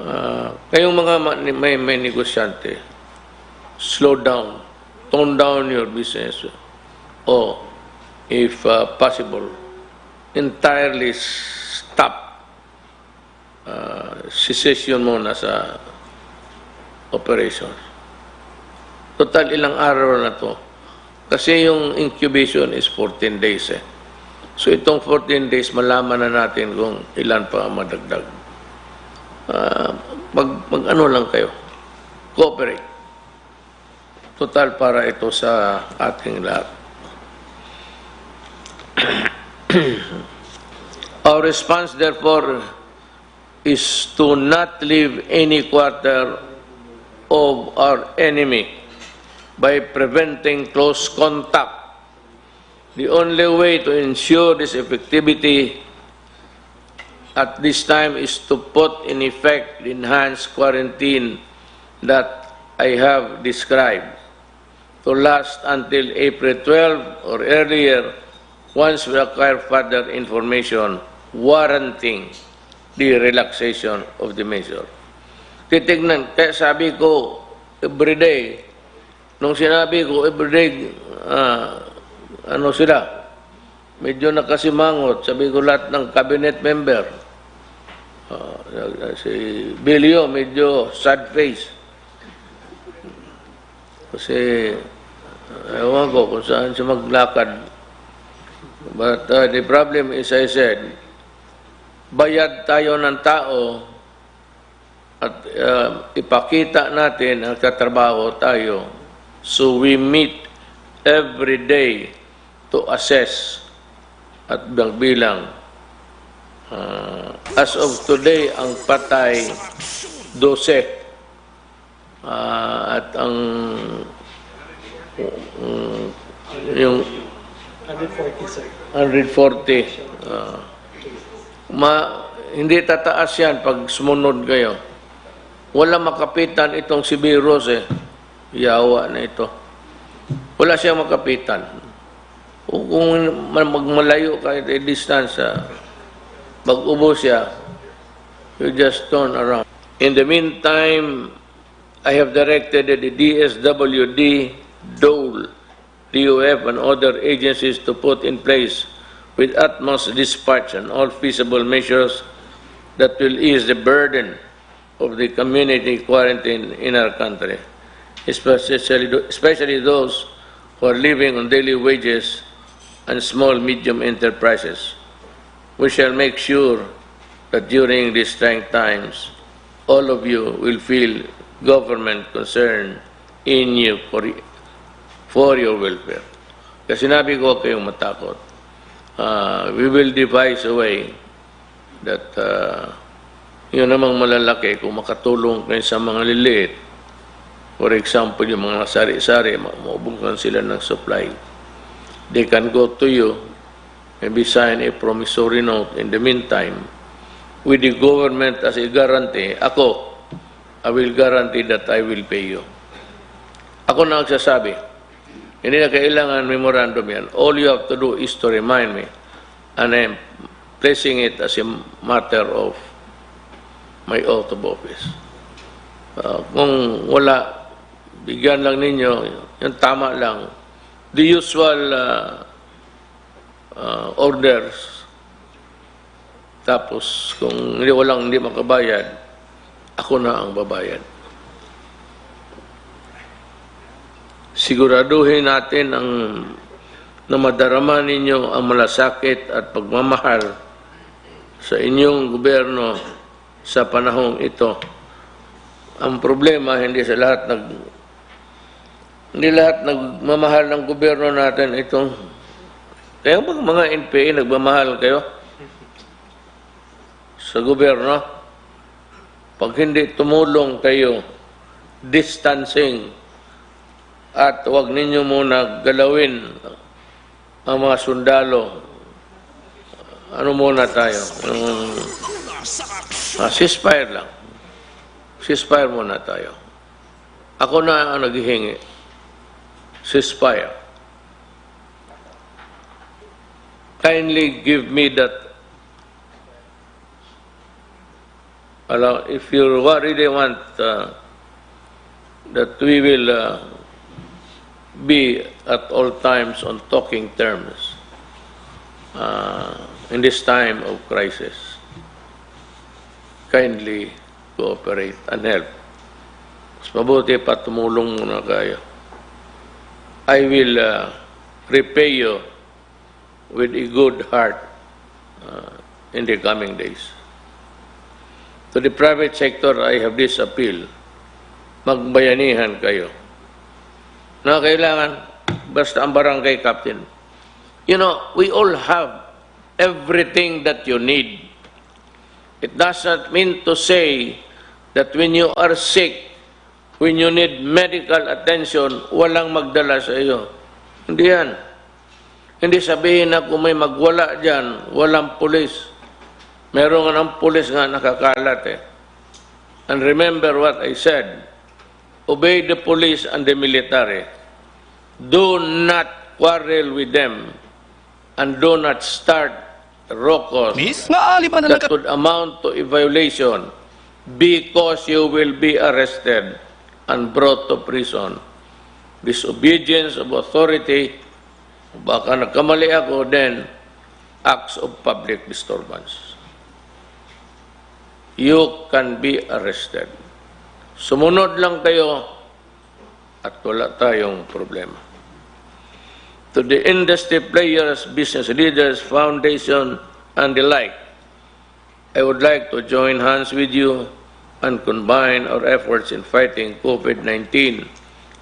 Ah, kayong mga ma-, may, may negosyante, slow down, tone down your business. O, if, ah, possible, entirely stop, ah, cessation muna sa operation. Total, ilang araw na to. Kasi yung incubation is fourteen days eh. So itong fourteen days, malaman na natin kung ilan pa ang madagdag. Ah, mag, mag ano lang kayo. Cooperate. Total, para ito sa ating lahat. Our response, therefore, is to not leave any quarter of our enemy by preventing close contact. The only way to ensure this effectivity at this time is to put in effect the enhanced quarantine that I have described to last until April twelve or earlier once we acquire further information warranting the relaxation of the measure. Titignan, kaya sabi ko, everyday, nung sinabi ko, everyday, ah, ano sila, medyo nakasimangot, sabi ko lahat ng cabinet member. Ah, si Bilio, medyo sad face. Kasi, ewan ko kung saan siya maglakad. But uh, the problem is, I said, bayad tayo ng tao at uh, ipakita natin ang katrabaho tayo. So we meet every day to assess at magbilang. Uh, as of today, ang patay, dose. Ah, at ang, mm, yung hundred forty, sir. Hundred forty, ah, ma-, hindi tataas yan pag sumunod kayo. Wala makapitan itong si virus eh. Yawa na ito. Wala siyang makapitan. Kung, kung ma-, magmalayo ka, eh, distance, ah, mag-ubo siya, you just turn around. In the meantime, I have directed that the D S W D, DOLE, D O F, and other agencies to put in place with utmost dispatch and all feasible measures that will ease the burden of the community quarantine in our country, especially, especially those who are living on daily wages and small, medium enterprises. We shall make sure that during these trying times, all of you will feel government concern in you for, for your welfare. Kaya sinabi ko, "Huwag kayong matakot. Ah, we will devise a way that, ah, yun namang malalaki, kung makatulong kayo sa mga liliit, for example, yung mga sari-sari, ma-, maubusan sila ng supply. They can go to you, maybe sign a promissory note. In the meantime, with the government as a guarantee, ako, I will guarantee that I will pay you." Ako na nagsasabi, hindi na kailangan memorandum yan. All you have to do is to remind me, and I'm placing it as a matter of my oath of office. Ah, kung wala, bigyan lang ninyo, yung tama lang. The usual ah, ah, orders. Tapos, kung hindi, walang hindi makabayad, ako na ang babayad. Siguraduhin natin ang, na madarama ninyo ang malasakit at pagmamahal sa inyong gobyerno sa panahong ito. Ang problema, hindi sa lahat nag-, hindi lahat nagmamahal ng gobyerno natin itong, kaya bang mga N P A nagmamahal kayo sa gobyerno? Pag hindi tumulong kayo, distancing, at huwag ninyo muna galawin ang mga sundalo. Ano muna tayo? Yung, ah, ceasefire lang. Ceasefire muna tayo. Ako na ang naghihingi. Ceasefire. Kindly give me that. Alam, if you wa-, really want uh, that we will uh, be at all times on talking terms uh, in this time of crisis, kindly cooperate and help. Mas mabuti pa, tumulong muna kayo. I will uh, repay you with a good heart uh, in the coming days. To the private sector, I have this appeal. Magbayanihan kayo. Na kailangan, basta ang barangay captain. You know, we all have everything that you need. It doesn't mean to say that when you are sick, when you need medical attention, walang magdala sa iyo. Hindi yan. Hindi sabihin na kung may magwala dyan, walang pulis. Meron nga ng pulis nga nakakalat eh. And remember what I said, obey the police and the military. Do not quarrel with them and do not start ruckus Miss, nga ali man na that could amount to a violation because you will be arrested and brought to prison. Disobedience of authority, baka nagkamali ako, then acts of public disturbance. You can be arrested. Sumunod lang kayo at wala tayong problema. To the industry players, business leaders, foundation, and the like, I would like to join hands with you and combine our efforts in fighting COVID nineteen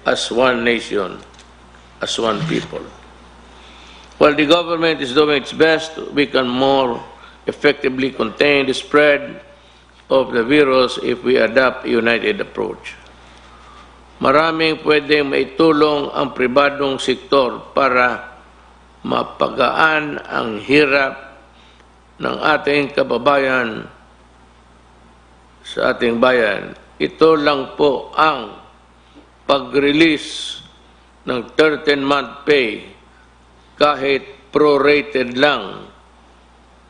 as one nation, as one people. While the government is doing its best, we can more effectively contain the spread of the virus if we adopt a united approach. Maraming pwedeng maitulong ang pribadong sektor para mapagaan ang hirap ng ating kababayan sa ating bayan. Ito lang po ang pag-release ng thirteen-month pay kahit prorated lang.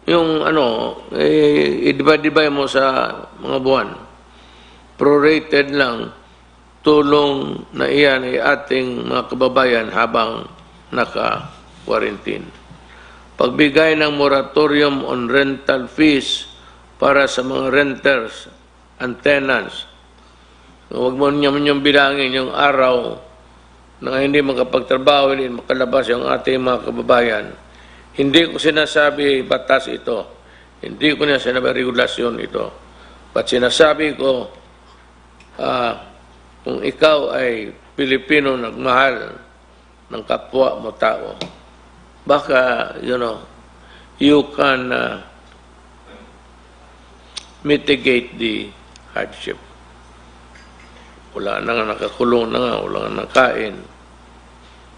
Yung ano, eh, i-divide-divide mo sa mga buwan. Prorated lang, tulong na iyan ay ating mga kababayan habang naka-quarantine. Pagbigay ng moratorium on rental fees para sa mga renters and tenants. Huwag mo niyo, niyo bilangin yung araw na hindi makapagtrabaho, hindi makalabas yung ating mga kababayan. Hindi ko sinasabi batas ito. Hindi ko na sinabi regulasyon ito. But sinasabi ko, ah, kung ikaw ay Pilipino nagmahal ng kapwa mo tao, baka, you know, you can uh, mitigate the hardship. Wala na nga, nakakulong na nga, wala nga nakain.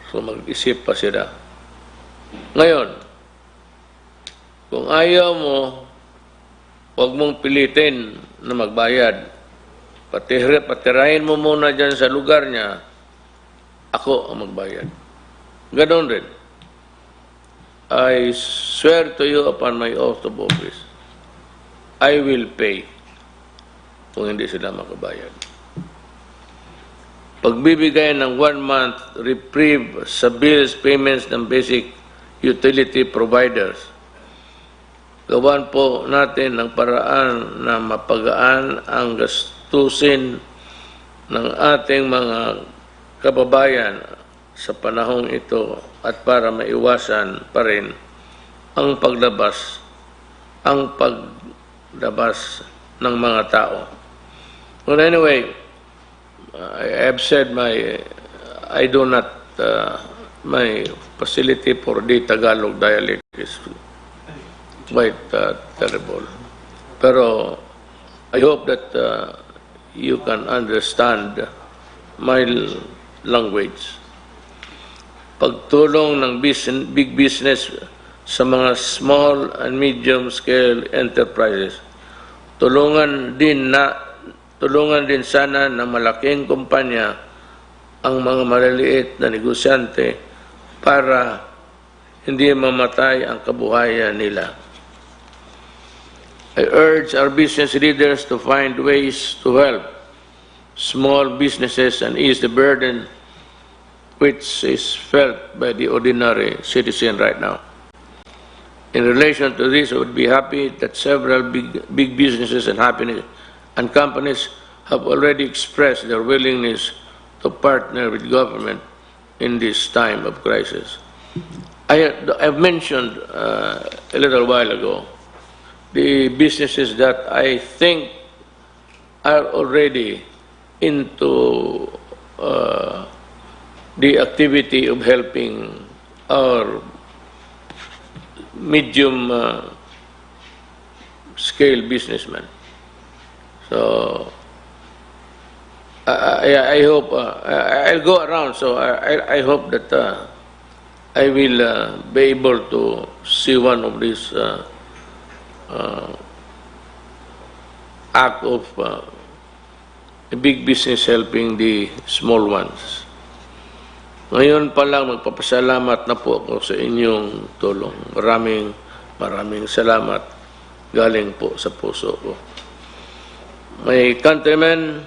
So mag-isip pa sila. Ngayon, kung ayaw mo, huwag mong pilitin na magbayad. Patira-, patirahin mo muna dyan sa lugar niya, ako ang magbayad. Ganon rin. I swear to you upon my oath of office, I will pay kung hindi sila makabayad. Pagbibigay ng one-month reprieve sa bills payments ng basic utility providers. Gawan po natin ng paraan na mapagaan ang gastusin ng ating mga kababayan sa panahong ito at para maiwasan pa rin ang paglabas, ang paglabas ng mga tao. But anyway, I have said my, I do not, uh, my facility for the Tagalog dialect is quite uh, terrible. Pero I hope that uh, you can understand my language. Pagtulong ng busin- big business sa mga small and medium scale enterprises. Tulungan din na tulungan din sana ng malaking kumpanya ang mga maliliit na negosyante para hindi mamatay ang kabuhayan nila. I urge our business leaders to find ways to help small businesses and ease the burden which is felt by the ordinary citizen right now. In relation to this, I would be happy that several big, big businesses and happening and companies have already expressed their willingness to partner with government in this time of crisis. I, I mentioned uh, a little while ago the businesses that I think are already into uh, the activity of helping our medium uh, scale businessmen. So, I, I, I hope uh, I, I'll go around. So I, I, I hope that uh, I will uh, be able to see one of these uh, uh, act of uh, a big business helping the small ones. Ngayon pa lang, magpapasalamat na po ako sa inyong tulong. Maraming, maraming salamat. Galing po sa puso ko. My countrymen,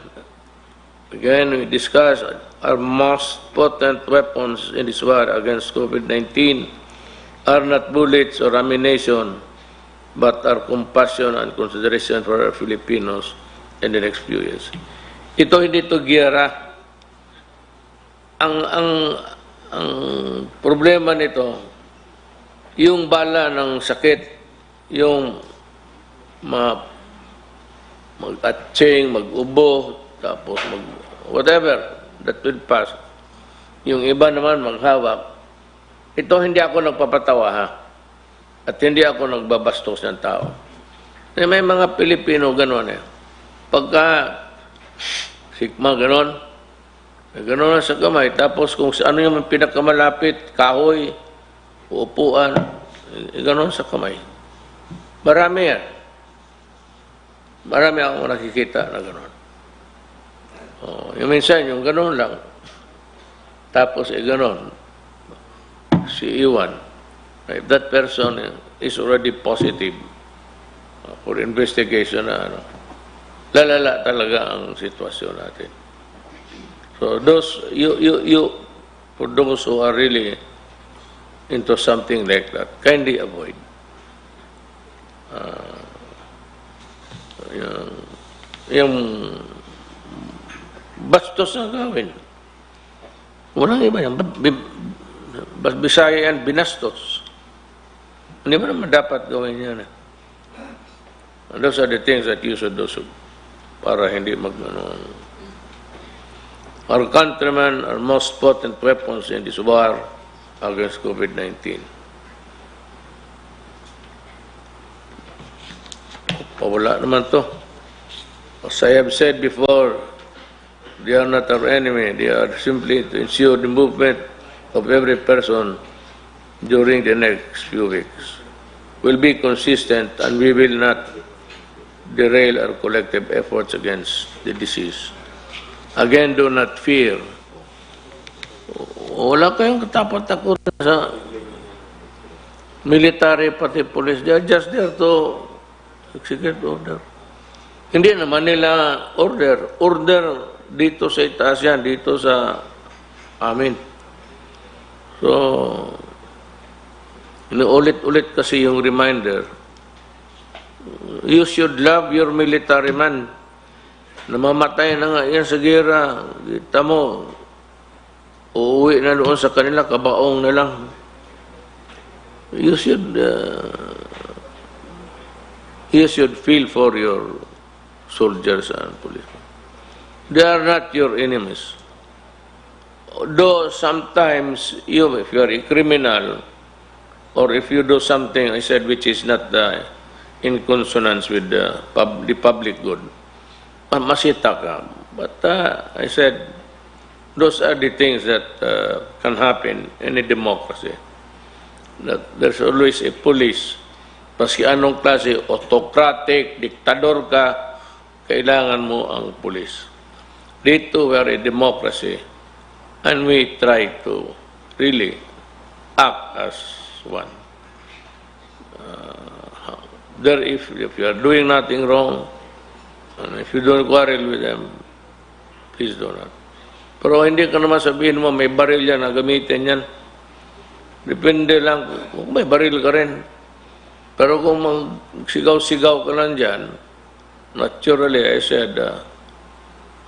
again, we discuss our most potent weapons in this war against COVID nineteen are not bullets or ammunition, but our compassion and consideration for our Filipinos in the next few years. Ito hindi to giyera. Ang, ang, ang problema nito, yung bala ng sakit, yung ma, mag-atsing, mag-ubo, tapos mag, whatever that will pass. Yung iba naman maghawak. Ito hindi ako nagpapatawa, ha. At hindi ako nagbabastos ng tao. Eh, may mga Pilipino ganun eh. Pagka sikma ganun, eh, ganun lang sa kamay. Tapos kung sa ano yung pinakamalapit, kahoy, upuan, eh, ganun sa kamay. Marami yan. Marami akong nakikita na ganun. Oh, yung minsan, yung ganun lang. Tapos, eh, ganun. Si Iwan, if that person is already positive uh, for investigation na ano, lalala talaga ang sitwasyon natin. So, those, you, you, you, for those who are really into something like that, kindly avoid. Uh, yung, yung bastos na gawin. Walang iba yan. Ba-, bi-, bas-, Bisaya yan, binastos. Hindi mo naman dapat gawin yan. Eh. Those are the things that you should do so, para hindi mag, ano, our countrymen are most potent weapons in this war against COVID nineteen. Pawala naman to. As I have said before, they are not our enemy. They are simply to ensure the movement of every person during the next few weeks. We'll be consistent and we will not derail our collective efforts against the disease. Again, do not fear. Wala kayong katapot-takutan sa military pati police. They are just there to execute order. Hindi naman nila order. Order dito sa itaas yan, dito sa amin. So, inuulit-ulit kasi yung reminder. You should love your military man. Namamatay na nga yan sa gera. Kita mo, uuwi na doon sa kanila, kabaong na lang. You should, uh, you should feel for your soldiers and police. They are not your enemies. Though sometimes you, if you are a criminal, or if you do something, I said, which is not uh, in consonance with the, pub- the public good, ma- masita ka. But uh, I said, those are the things that uh, can happen in a democracy. That there's always a police. Paski anong klase, autocratic, diktador ka, kailangan mo ang police. Dito, we are a democracy, and we try to really act as one. Uh, there, if, if you are doing nothing wrong, and if you don't quarrel with them, please do not. Pero hindi ka naman sabihin mo, may baril yan, gagamitin yan. Depende lang kung may baril ka rin. Pero kung magsigaw-sigaw ka lang dyan, naturally, I said, uh,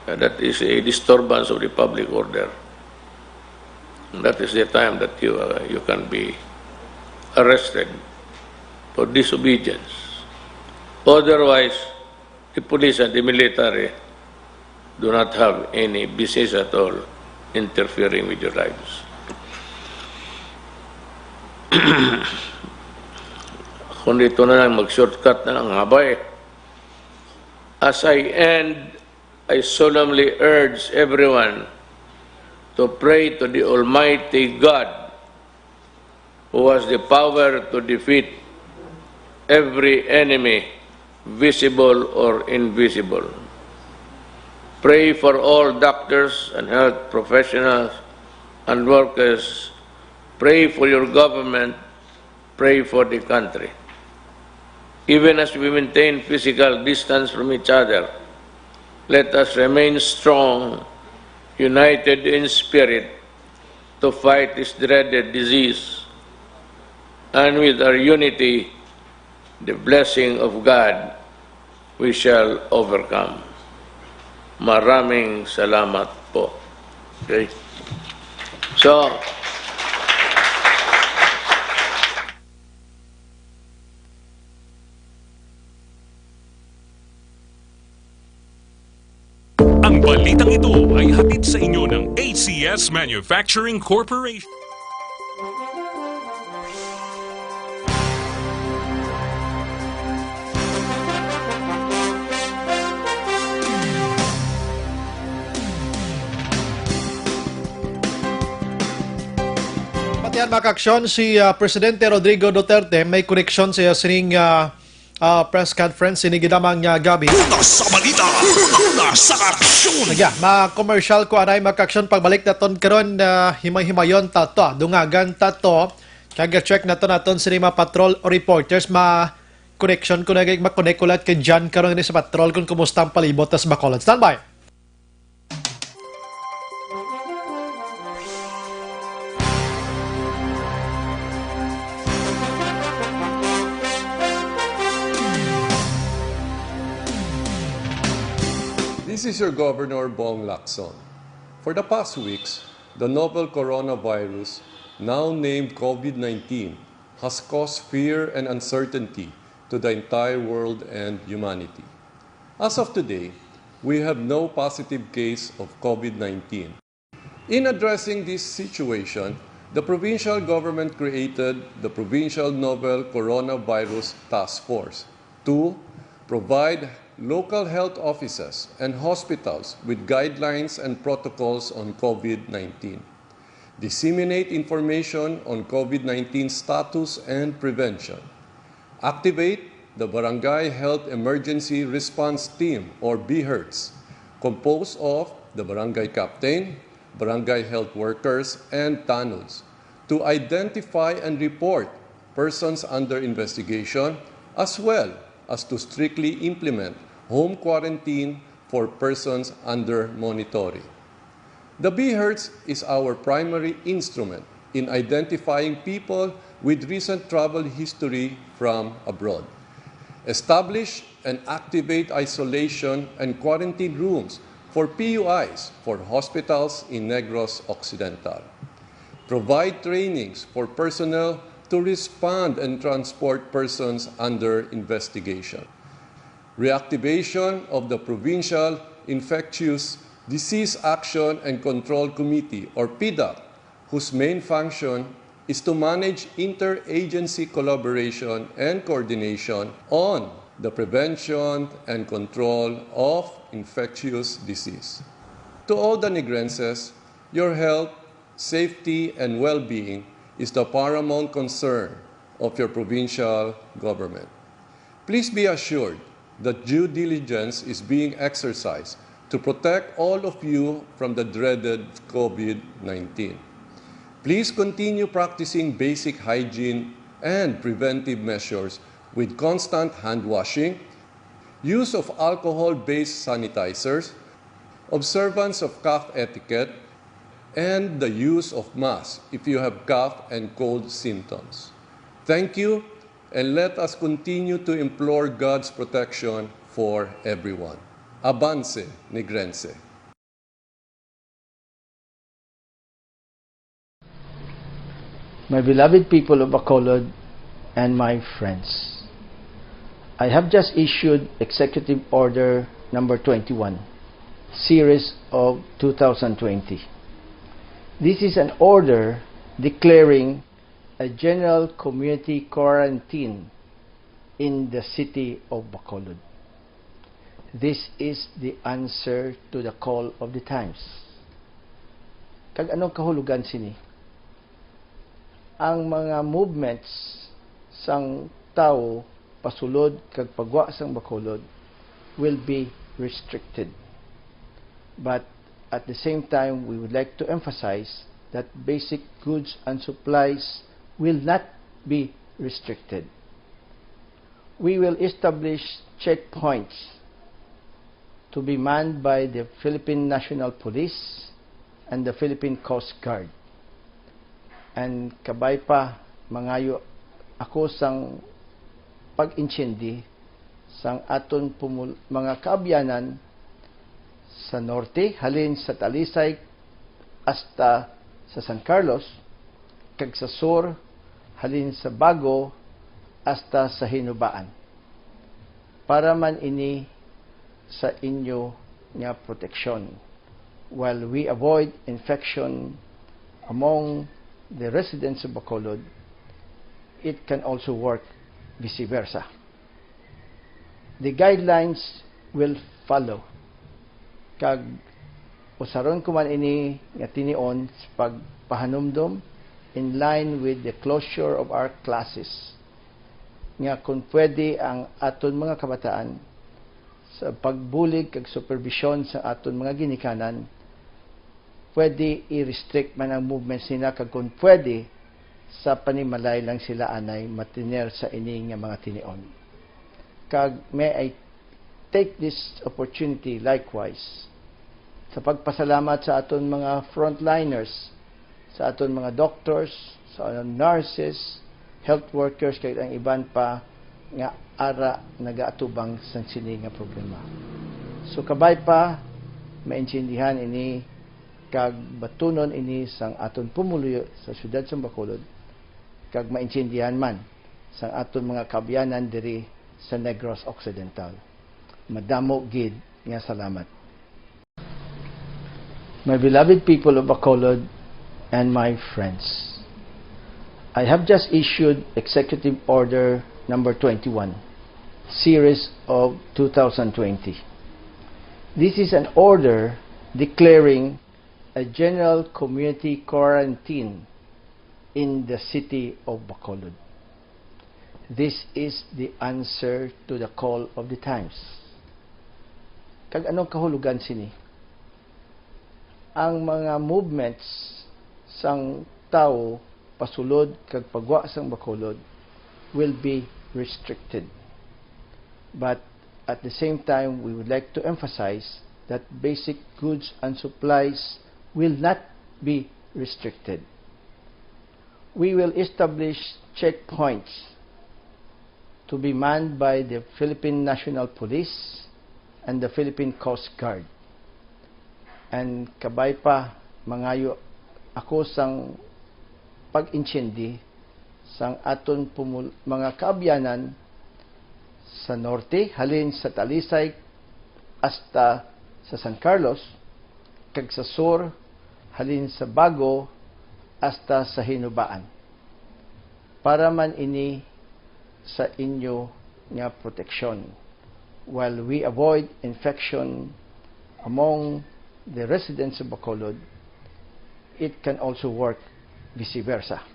that is a disturbance of the public order. That is the time that you, uh, you can be arrested for disobedience. Otherwise, the police and the military do not have any business at all interfering with your lives. Kung dito na lang, mag-shortcut na lang, habay. As I end, I solemnly urge everyone to pray to the Almighty God, who has the power to defeat every enemy, visible or invisible. Pray for all doctors and health professionals and workers. Pray for your government. Pray for the country. Even as we maintain physical distance from each other, let us remain strong, united in spirit, to fight this dreaded disease. And with our unity, the blessing of God, we shall overcome. Maraming salamat po. Okay? So, Ang balitang ito ay hatid sa inyo ng A C S Manufacturing Corporation. Batian, mga kaaksyon, si ah, Presidente Rodrigo Duterte may koneksyon sa iya sining ah, ah, press conference ini gidamang ah, gabi. Una sa balita, una sa aksyon. Yeah, ma-commercial ko anay, mga kaaksyon, pagbalik naton karon na himay-himayon ta to, dungagan ta to. Kag check naton naton sini mga patrol reporters, ma connection ko na ma-connect ko lahat kay John karon ni sa patrol kung kumusta ang palibot tas Bacolod. Standby. This is your Governor Bong Lacson. For the past weeks, the novel coronavirus, now named COVID nineteen, has caused fear and uncertainty to the entire world and humanity. As of today, we have no positive case of COVID nineteen. In addressing this situation, the provincial government created the Provincial Novel Coronavirus Task Force to provide local health offices and hospitals with guidelines and protocols on COVID nineteen, disseminate information on COVID nineteen status and prevention, activate the Barangay Health Emergency Response Team or BHERTs, composed of the barangay captain, barangay health workers, and tanods, to identify and report persons under investigation, as well as to strictly implement home quarantine for persons under monitoring. The BHERTs is our primary instrument in identifying people with recent travel history from abroad. Establish and activate isolation and quarantine rooms for PUIs for hospitals in Negros Occidental. Provide trainings for personnel to respond and transport persons under investigation. Reactivation of the Provincial Infectious Disease Action and Control Committee or PDAC, whose main function is to manage interagency collaboration and coordination on the prevention and control of infectious disease. To all the Negrenses, your health, safety, and well-being is the paramount concern of your provincial government. Please be assured that due diligence is being exercised to protect all of you from the dreaded COVID nineteen. Please continue practicing basic hygiene and preventive measures with constant hand washing, use of alcohol-based sanitizers, observance of cough etiquette, and the use of masks if you have cough and cold symptoms. Thank you, and let us continue to implore God's protection for everyone. Avance, Negrense! My beloved people of Bacolod and my friends, I have just issued Executive Order number twenty-one, series of two thousand twenty. This is an order declaring a general community quarantine in the city of Bacolod. This is the answer to the call of the times. Kag anong kahulugan sini? Ang mga movements sang tawo pasulod kag pagwa sang Bacolod will be restricted. But at the same time, we would like to emphasize that basic goods and supplies will not be restricted. We will establish checkpoints to be manned by the Philippine National Police and the Philippine Coast Guard. And kabay pa, mangayo ako sang pag-intindi sang aton pumul-, mga kaabyanan sa norte, halin sa Talisay hasta sa San Carlos, kag sa sur, halin sa Bago hasta sa Hinubaan, para man ini sa inyo nga proteksyon, while we avoid infection among the residents of Bacolod. It can also work vice versa. The guidelines will follow, kag usaron ko man ini nga tinion sa pagpahanumdom in line with the closure of our classes, nga kung pwede ang aton mga kabataan sa pagbulig kag superbisyon sa aton mga ginikanan, pwede i-restrict man ang movements nila, kag kung pwede, sa panimalay lang sila anay matiner sa ini nga mga tinion. Kag may I take this opportunity likewise sa pagpasalamat sa aton mga frontliners, sa aton mga doctors, sa aton nurses, health workers, kag ang iban pa nga ara nagaatubang sang sini nga problema. So, kabay pa, maintindihan ini kag batunon ini sang aton pumuluyo sa siyudad sang Bacolod, kag maintindihan man sang aton mga kaabyanan diri sa Negros Occidental. Madamo gid nga salamat. My beloved people of Bacolod and my friends, I have just issued Executive Order number twenty-one, series of two thousand twenty. This is an order declaring a general community quarantine in the city of Bacolod. This is the answer to the call of the times. Kag anong kahulugan sini? Ang mga movements sang tawo pasulod kag pagwa sang Bacolod will be restricted. But at the same time, we would like to emphasize that basic goods and supplies will not be restricted. We will establish checkpoints to be manned by the Philippine National Police and the Philippine Coast Guard. And kabay pa, mangayo ako sang pag-intindi sang aton pumul-, mga kaabyanan sa norte, halin sa Talisay hasta sa San Carlos, kag sa sur, halin sa Bago hasta sa Hinubaan, para man ini sa inyo nga proteksyon, while we avoid infection among the residents of Bacolod. It can also work vice versa.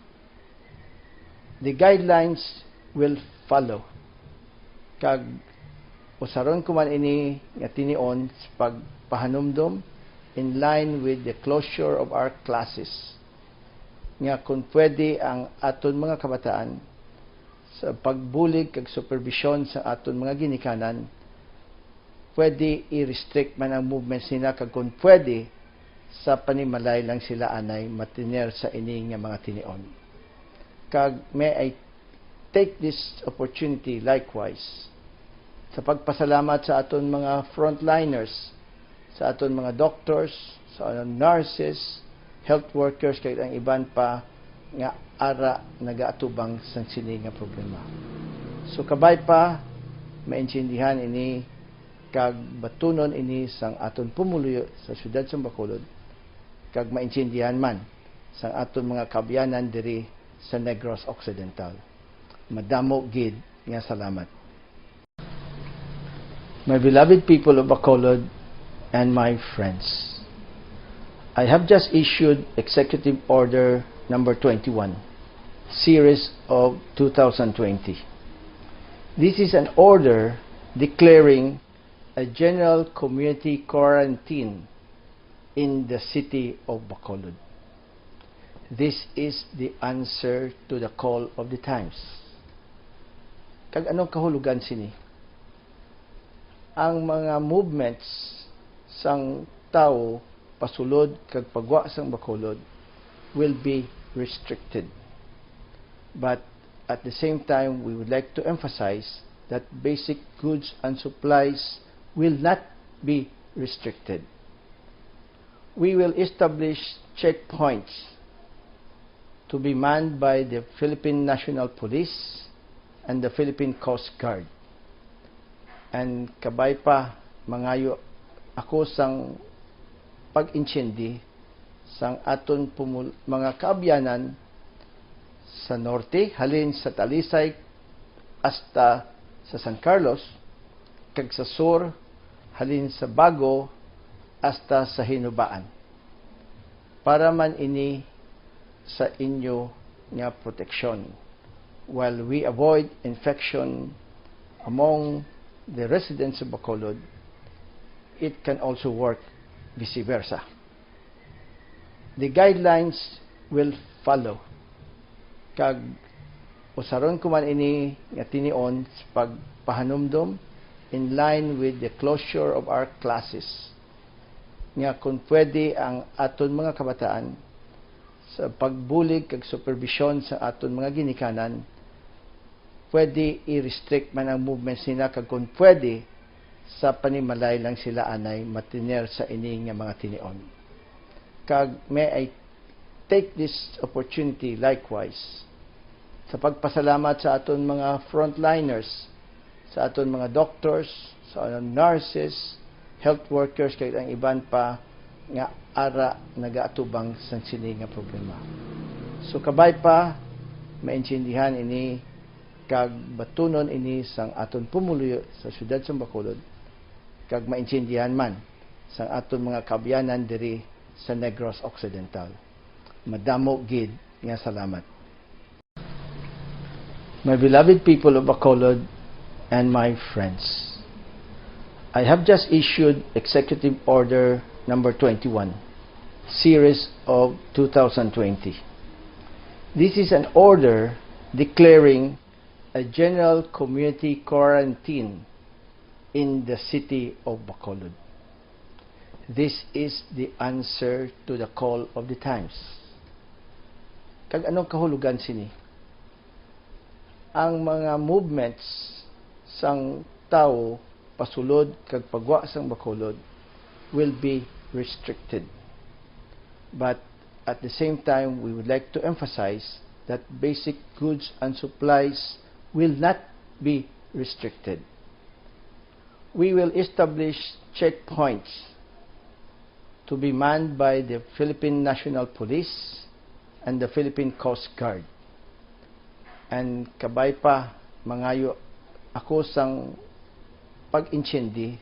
The guidelines will follow, kag usaron ko man ini nga tinion sa pagpahanumdom in line with the closure of our classes, nga kung pwede ang aton mga kabataan sa pagbulig kag superbisyon sa aton mga ginikanan, pwede i-restrict man ang movements nila, kag kung pwede, sa panimalay lang sila anay matiner sa ini nga mga tinion. Kag may I take this opportunity likewise sa pagpasalamat sa aton mga frontliners, sa aton mga doctors, sa aton nurses, health workers, kag ang iban pa nga ara nagaatubang sang sini nga problema. So, kabay pa, maintindihan ini kag batunon ini sang aton pumuluyo sa siyudad sang Bacolod, kag maintindihan man sang aton mga kaabyanan diri sa Negros Occidental. Madamo gid nga salamat. My beloved people of Bacolod and my friends, I have just issued Executive Order Number twenty-one, Series of two thousand twenty. This is an order declaring a general community quarantine in the city of Bacolod. This is the answer to the call of the times. Kag anong kahulugan sini? Ang mga movements sang tawo pasulod kag pagwa sang Bacolod will be restricted. But at the same time, we would like to emphasize that basic goods and supplies will not be restricted. We will establish checkpoints to be manned by the Philippine National Police and the Philippine Coast Guard. And kabay pa, mangayo ako sang pag-intindi sang aton pumul-, mga kaabyanan sa norte, halin sa Talisay hasta sa San Carlos, kag sa sur, halin sa Bago hasta sa Hinubaan. Para man ini sa inyo nga proteksyon. While we avoid infection among the residents of Bacolod, it can also work vice versa. The guidelines will follow, kag usaron ko man ini nga tinion sa pagpahanumdom in line with the closure of our classes, nga kung pwede ang aton mga kabataan sa pagbulig kag superbisyon sa aton mga ginikanan, pwede i-restrict man ang movements nila, kag kung pwede, sa panimalay lang sila anay matiner sa ini nga mga tinion. Kag may I take this opportunity likewise sa pagpasalamat sa aton mga frontliners, sa aton mga doctors, sa aton nurses, health workers, kag ang iban pa nga ara nagaatubang sang sini nga problema. So, kabay pa, maintindihan ini kag batunon ini sang aton pumuluyo sa siyudad sang Bacolod, kag maintindihan man sang aton mga kaabyanan diri sa Negros Occidental. Madamo gid nga salamat. My beloved people of Bacolod and my friends, I have just issued Executive Order Number twenty-one, Series of two thousand twenty. This is an order declaring a general community quarantine in the city of Bacolod. This is the answer to the call of the times. Kag anong kahulugan sini? Ang mga movements sang tawo pasulod kag pagwa sang Bacolod will be restricted. But at the same time, we would like to emphasize that basic goods and supplies will not be restricted. We will establish checkpoints to be manned by the Philippine National Police and the Philippine Coast Guard. And kabay pa, mangayo ako sang pag-intindi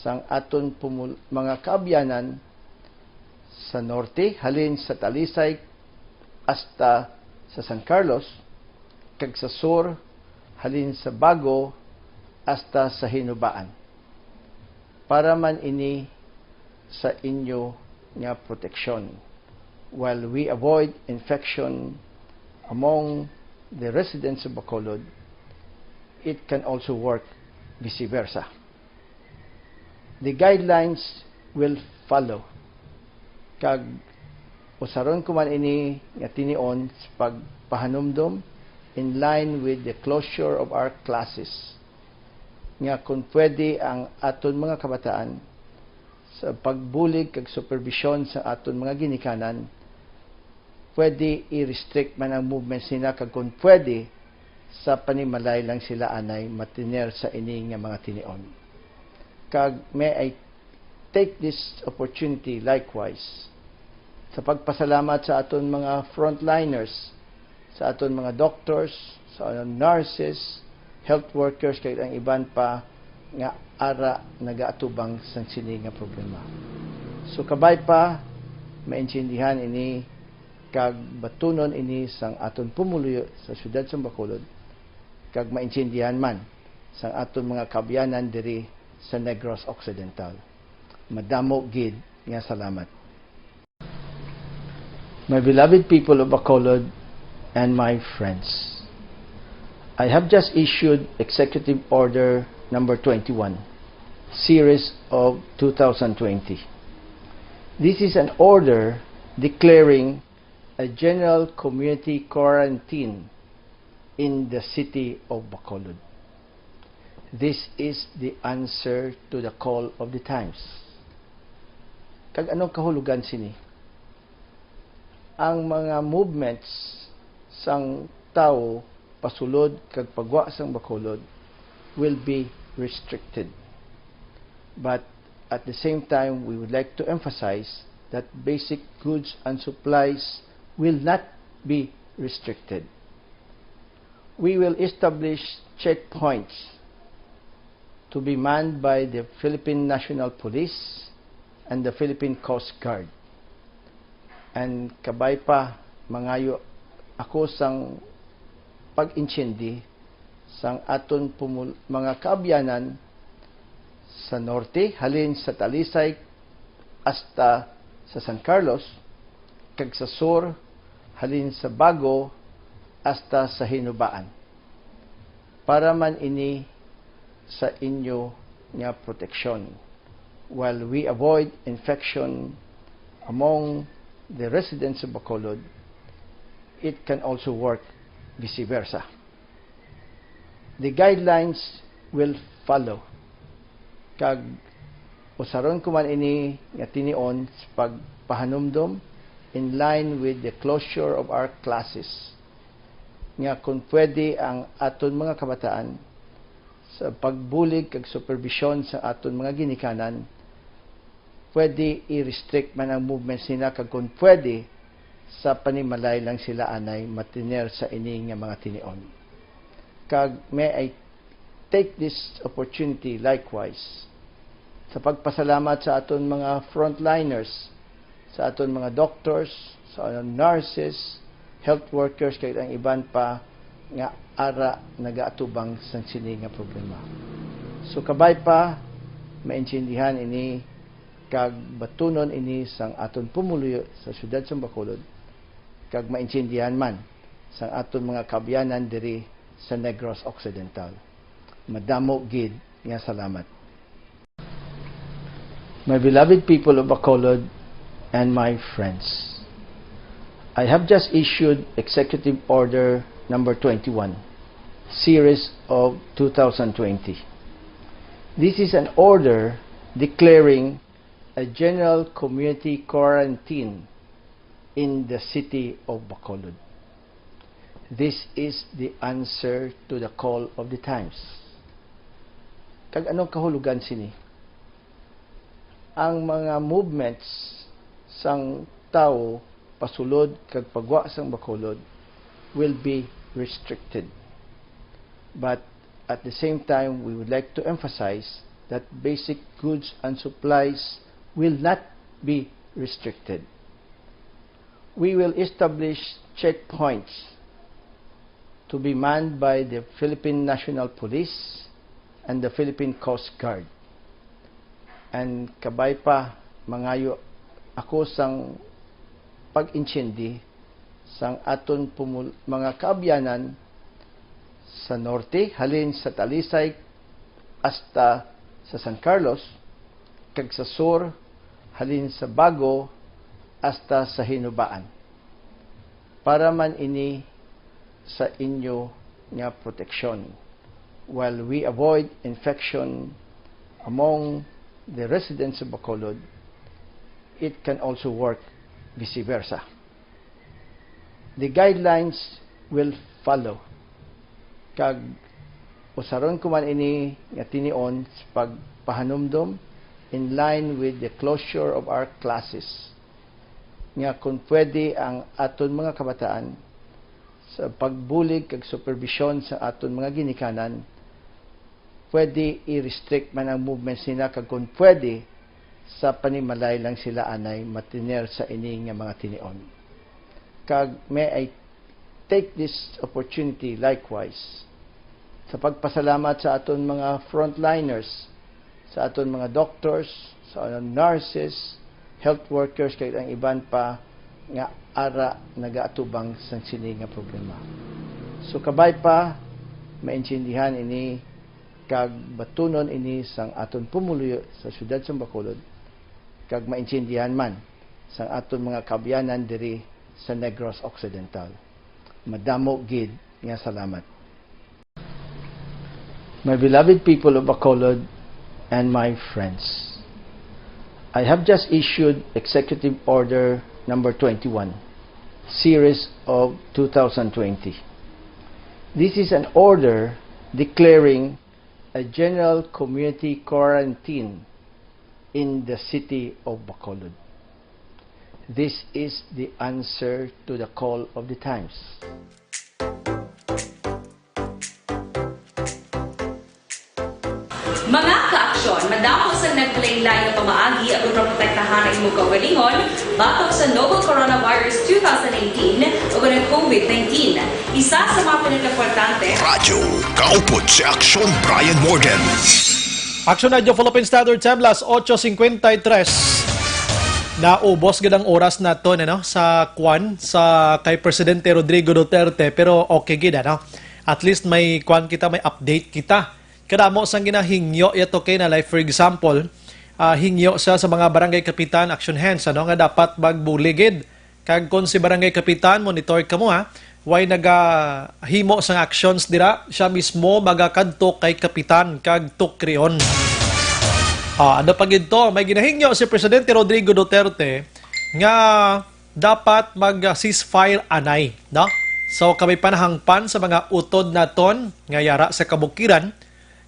sang aton pumul-, mga kaabyanan sa norte, halin sa Talisay hasta sa San Carlos, kag sa sur, halin sa Bago hasta sa Hinubaan. Para man ini sa inyo nga proteksyon, while we avoid infection among the residents of Bacolod, it can also work vice versa. The guidelines will follow, kag usaron ko man ini nga tinion sa pagpahanumdom in line with the closure of our classes, nga kung pwede ang aton mga kabataan sa pagbulig kag superbisyon sa aton mga ginikanan, pwede i-restrict man ang movements nila, kag kung pwede, sa panimalay lang sila anay matiner sa ini nga mga tinion. Kag may I take this opportunity likewise sa pagpasalamat sa aton mga frontliners, sa aton mga doctors, sa aton nurses, health workers, kag ang iban pa nga ara nagaatubang sang sini nga problema. So kabay pa, maintindihan ini kag batunon ini sang aton pumuluyo sa siyudad sa Bacolod, kag maintindihan man sang aton mga kaabyanan diri sa Negros Occidental. Madamo gid nga salamat. My beloved people of Bacolod and my friends, I have just issued Executive Order number twenty-one, series of two thousand twenty. This is an order declaring a general community quarantine in the city of Bacolod. This is the answer to the call of the times. Kag anong kahulugan sini? Ang mga movements sang tawo pasulod kag pagwa sang Bacolod will be restricted. But at the same time, we would like to emphasize that basic goods and supplies will not be restricted. We will establish checkpoints to be manned by the Philippine National Police and the Philippine Coast Guard. And kabay pa, mangayo ako sang pag-intindi sang aton pumul-, mga kaabyanan sa norte, halin sa Talisay hasta sa San Carlos, kag sa sur, halin sa Bago hasta sa Hinubaan, para man ini sa inyo nga proteksyon, while we avoid infection among the residents of Bacolod. It can also work vice versa. The guidelines will follow, kag usaron ko man ini nga tinion sa pagpahanumdom in line with the closure of our classes, nga kung pwede ang aton mga kabataan sa pagbulig kag superbisyon sa aton mga ginikanan, pwede i-restrict man ang movements nila, kag kung pwede, sa panimalay lang sila anay matiner sa ini nga mga tinion. Kag may I take this opportunity likewise sa pagpasalamat sa aton mga frontliners, sa aton mga doctors, sa aton nurses, health workers, kag ang iban pa nga ara nagaatubang sang sini nga problema. So kabay pa, maintindihan ini kag batunon ini sang aton pumuluyo sa siyudad sa Bacolod, kag maintindihan man sang aton mga kaabyanan diri sa Negros Occidental. Madamo gid nga salamat. My beloved people of Bacolod and my friends, I have just issued Executive Order number twenty-one, series of two thousand twenty. This is an order declaring a general community quarantine in the city of Bacolod. This is the answer to the call of the times. Kag anong kahulugan sini? Ang mga movements sang tawo pasulod kag pagwa sang Bacolod will be restricted. But at the same time, we would like to emphasize that basic goods and supplies will not be restricted. We will establish checkpoints to be manned by the Philippine National Police and the Philippine Coast Guard. And kabay pa, mangayo ako sang pag-intindi sang aton pumul-, mga kaabyanan sa norte, halin sa Talisay hasta sa San Carlos, kag sa sur, halin sa Bago hasta sa Hinubaan, para man ini sa inyo nga proteksyon, while we avoid infection among the residents of Bacolod. It can also work vice versa. The guidelines will follow. Kag usaron ko man ini nga tinion sa pagpahanumdom in line with the closure of our classes, nga kung pwede ang aton mga kabataan sa pagbulig kag supervision sa aton mga ginikanan, pwede i-restrict man ang movements nila, kag kung pwede, sa panimalay lang sila anay matiner sa ini nga mga tinion. Kag may I take this opportunity likewise sa pagpasalamat sa aton mga frontliners, sa aton mga doctors, sa nurses, health workers, kag ang iban pa nga ara nagaatubang sang sini nga problema. So, kabay pa maintindihan ini kag batunon ini sang aton pumuluyo sa siyudad sang Bacolod, kag maintindihan man sang aton mga kaabyanan diri sa Negros Occidental. Madamo gid nga salamat. My beloved people of Bacolod and my friends, I have just issued Executive Order Number Twenty-one, Series of two thousand twenty. This is an order declaring a general community quarantine in the city of Bacolod. This is the answer to the call of the times. Mga ka-aksyon, madamo sa naglain-lain nga pamaagi aron maprotektahan ang imong kaugalingon batok sa novel coronavirus two thousand eighteen o ang COVID nineteen. Isa sa mga pinakaimportante, Radyo Kaupod sa Aksyon, Brian Morden. Aksyon Radyo Philippine Standard Time, las ocho cincuenta y tres. Naubos gid ang oras naton, ano, sa kwan, sa kay Presidente Rodrigo Duterte, pero okay gid, ano. At least may kwan kita, may update kita. Kadamo sang ginahingyo yato kay na, like, for example, ah, hingyo siya sa mga barangay kapitan, action hands, ano, nga dapat magbulig gid. Kag kon si barangay kapitan, monitor kamo, ha, way nagahimo sang actions dira, siya mismo magakadto kay kapitan kag tukrion. Ah, ano pa gid to? May ginahingyo si Presidente Rodrigo Duterte nga dapat mag-ceasefire anay, no? So, kami panahangpan sa mga utod naton nga yara sa kabukiran,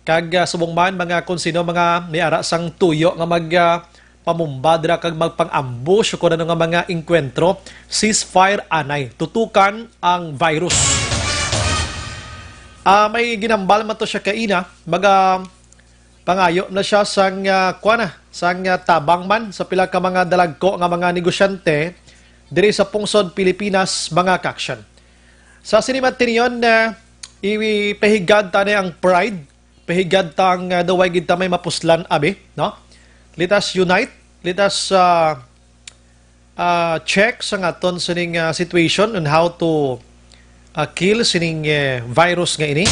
kag, ah, subong man mga kung sino mga may ara sang tuyo nga mag, ah, pamumba dira kag magpang-ambush o kun ano nga mga engkwentro, ceasefire anay, tutukan ang virus. Ah, may ginambal man to siya kaina, maga pangayo na siya sang, ah, kuan na, sang, ah, tabang man sa pila ka mga dalagko nga mga negosyante diri sa pungsod Pilipinas, mga ka-action. Sa sini man tinion, ah, ipahigad ta ni ang pride, pahigad ta ang, ah, daw way gid ta may mapuslan, abi, no? Let us unite, let us, ah, ah, check sa aton sining, ah, situation on how to, ah, kill sining, eh, virus nga ini.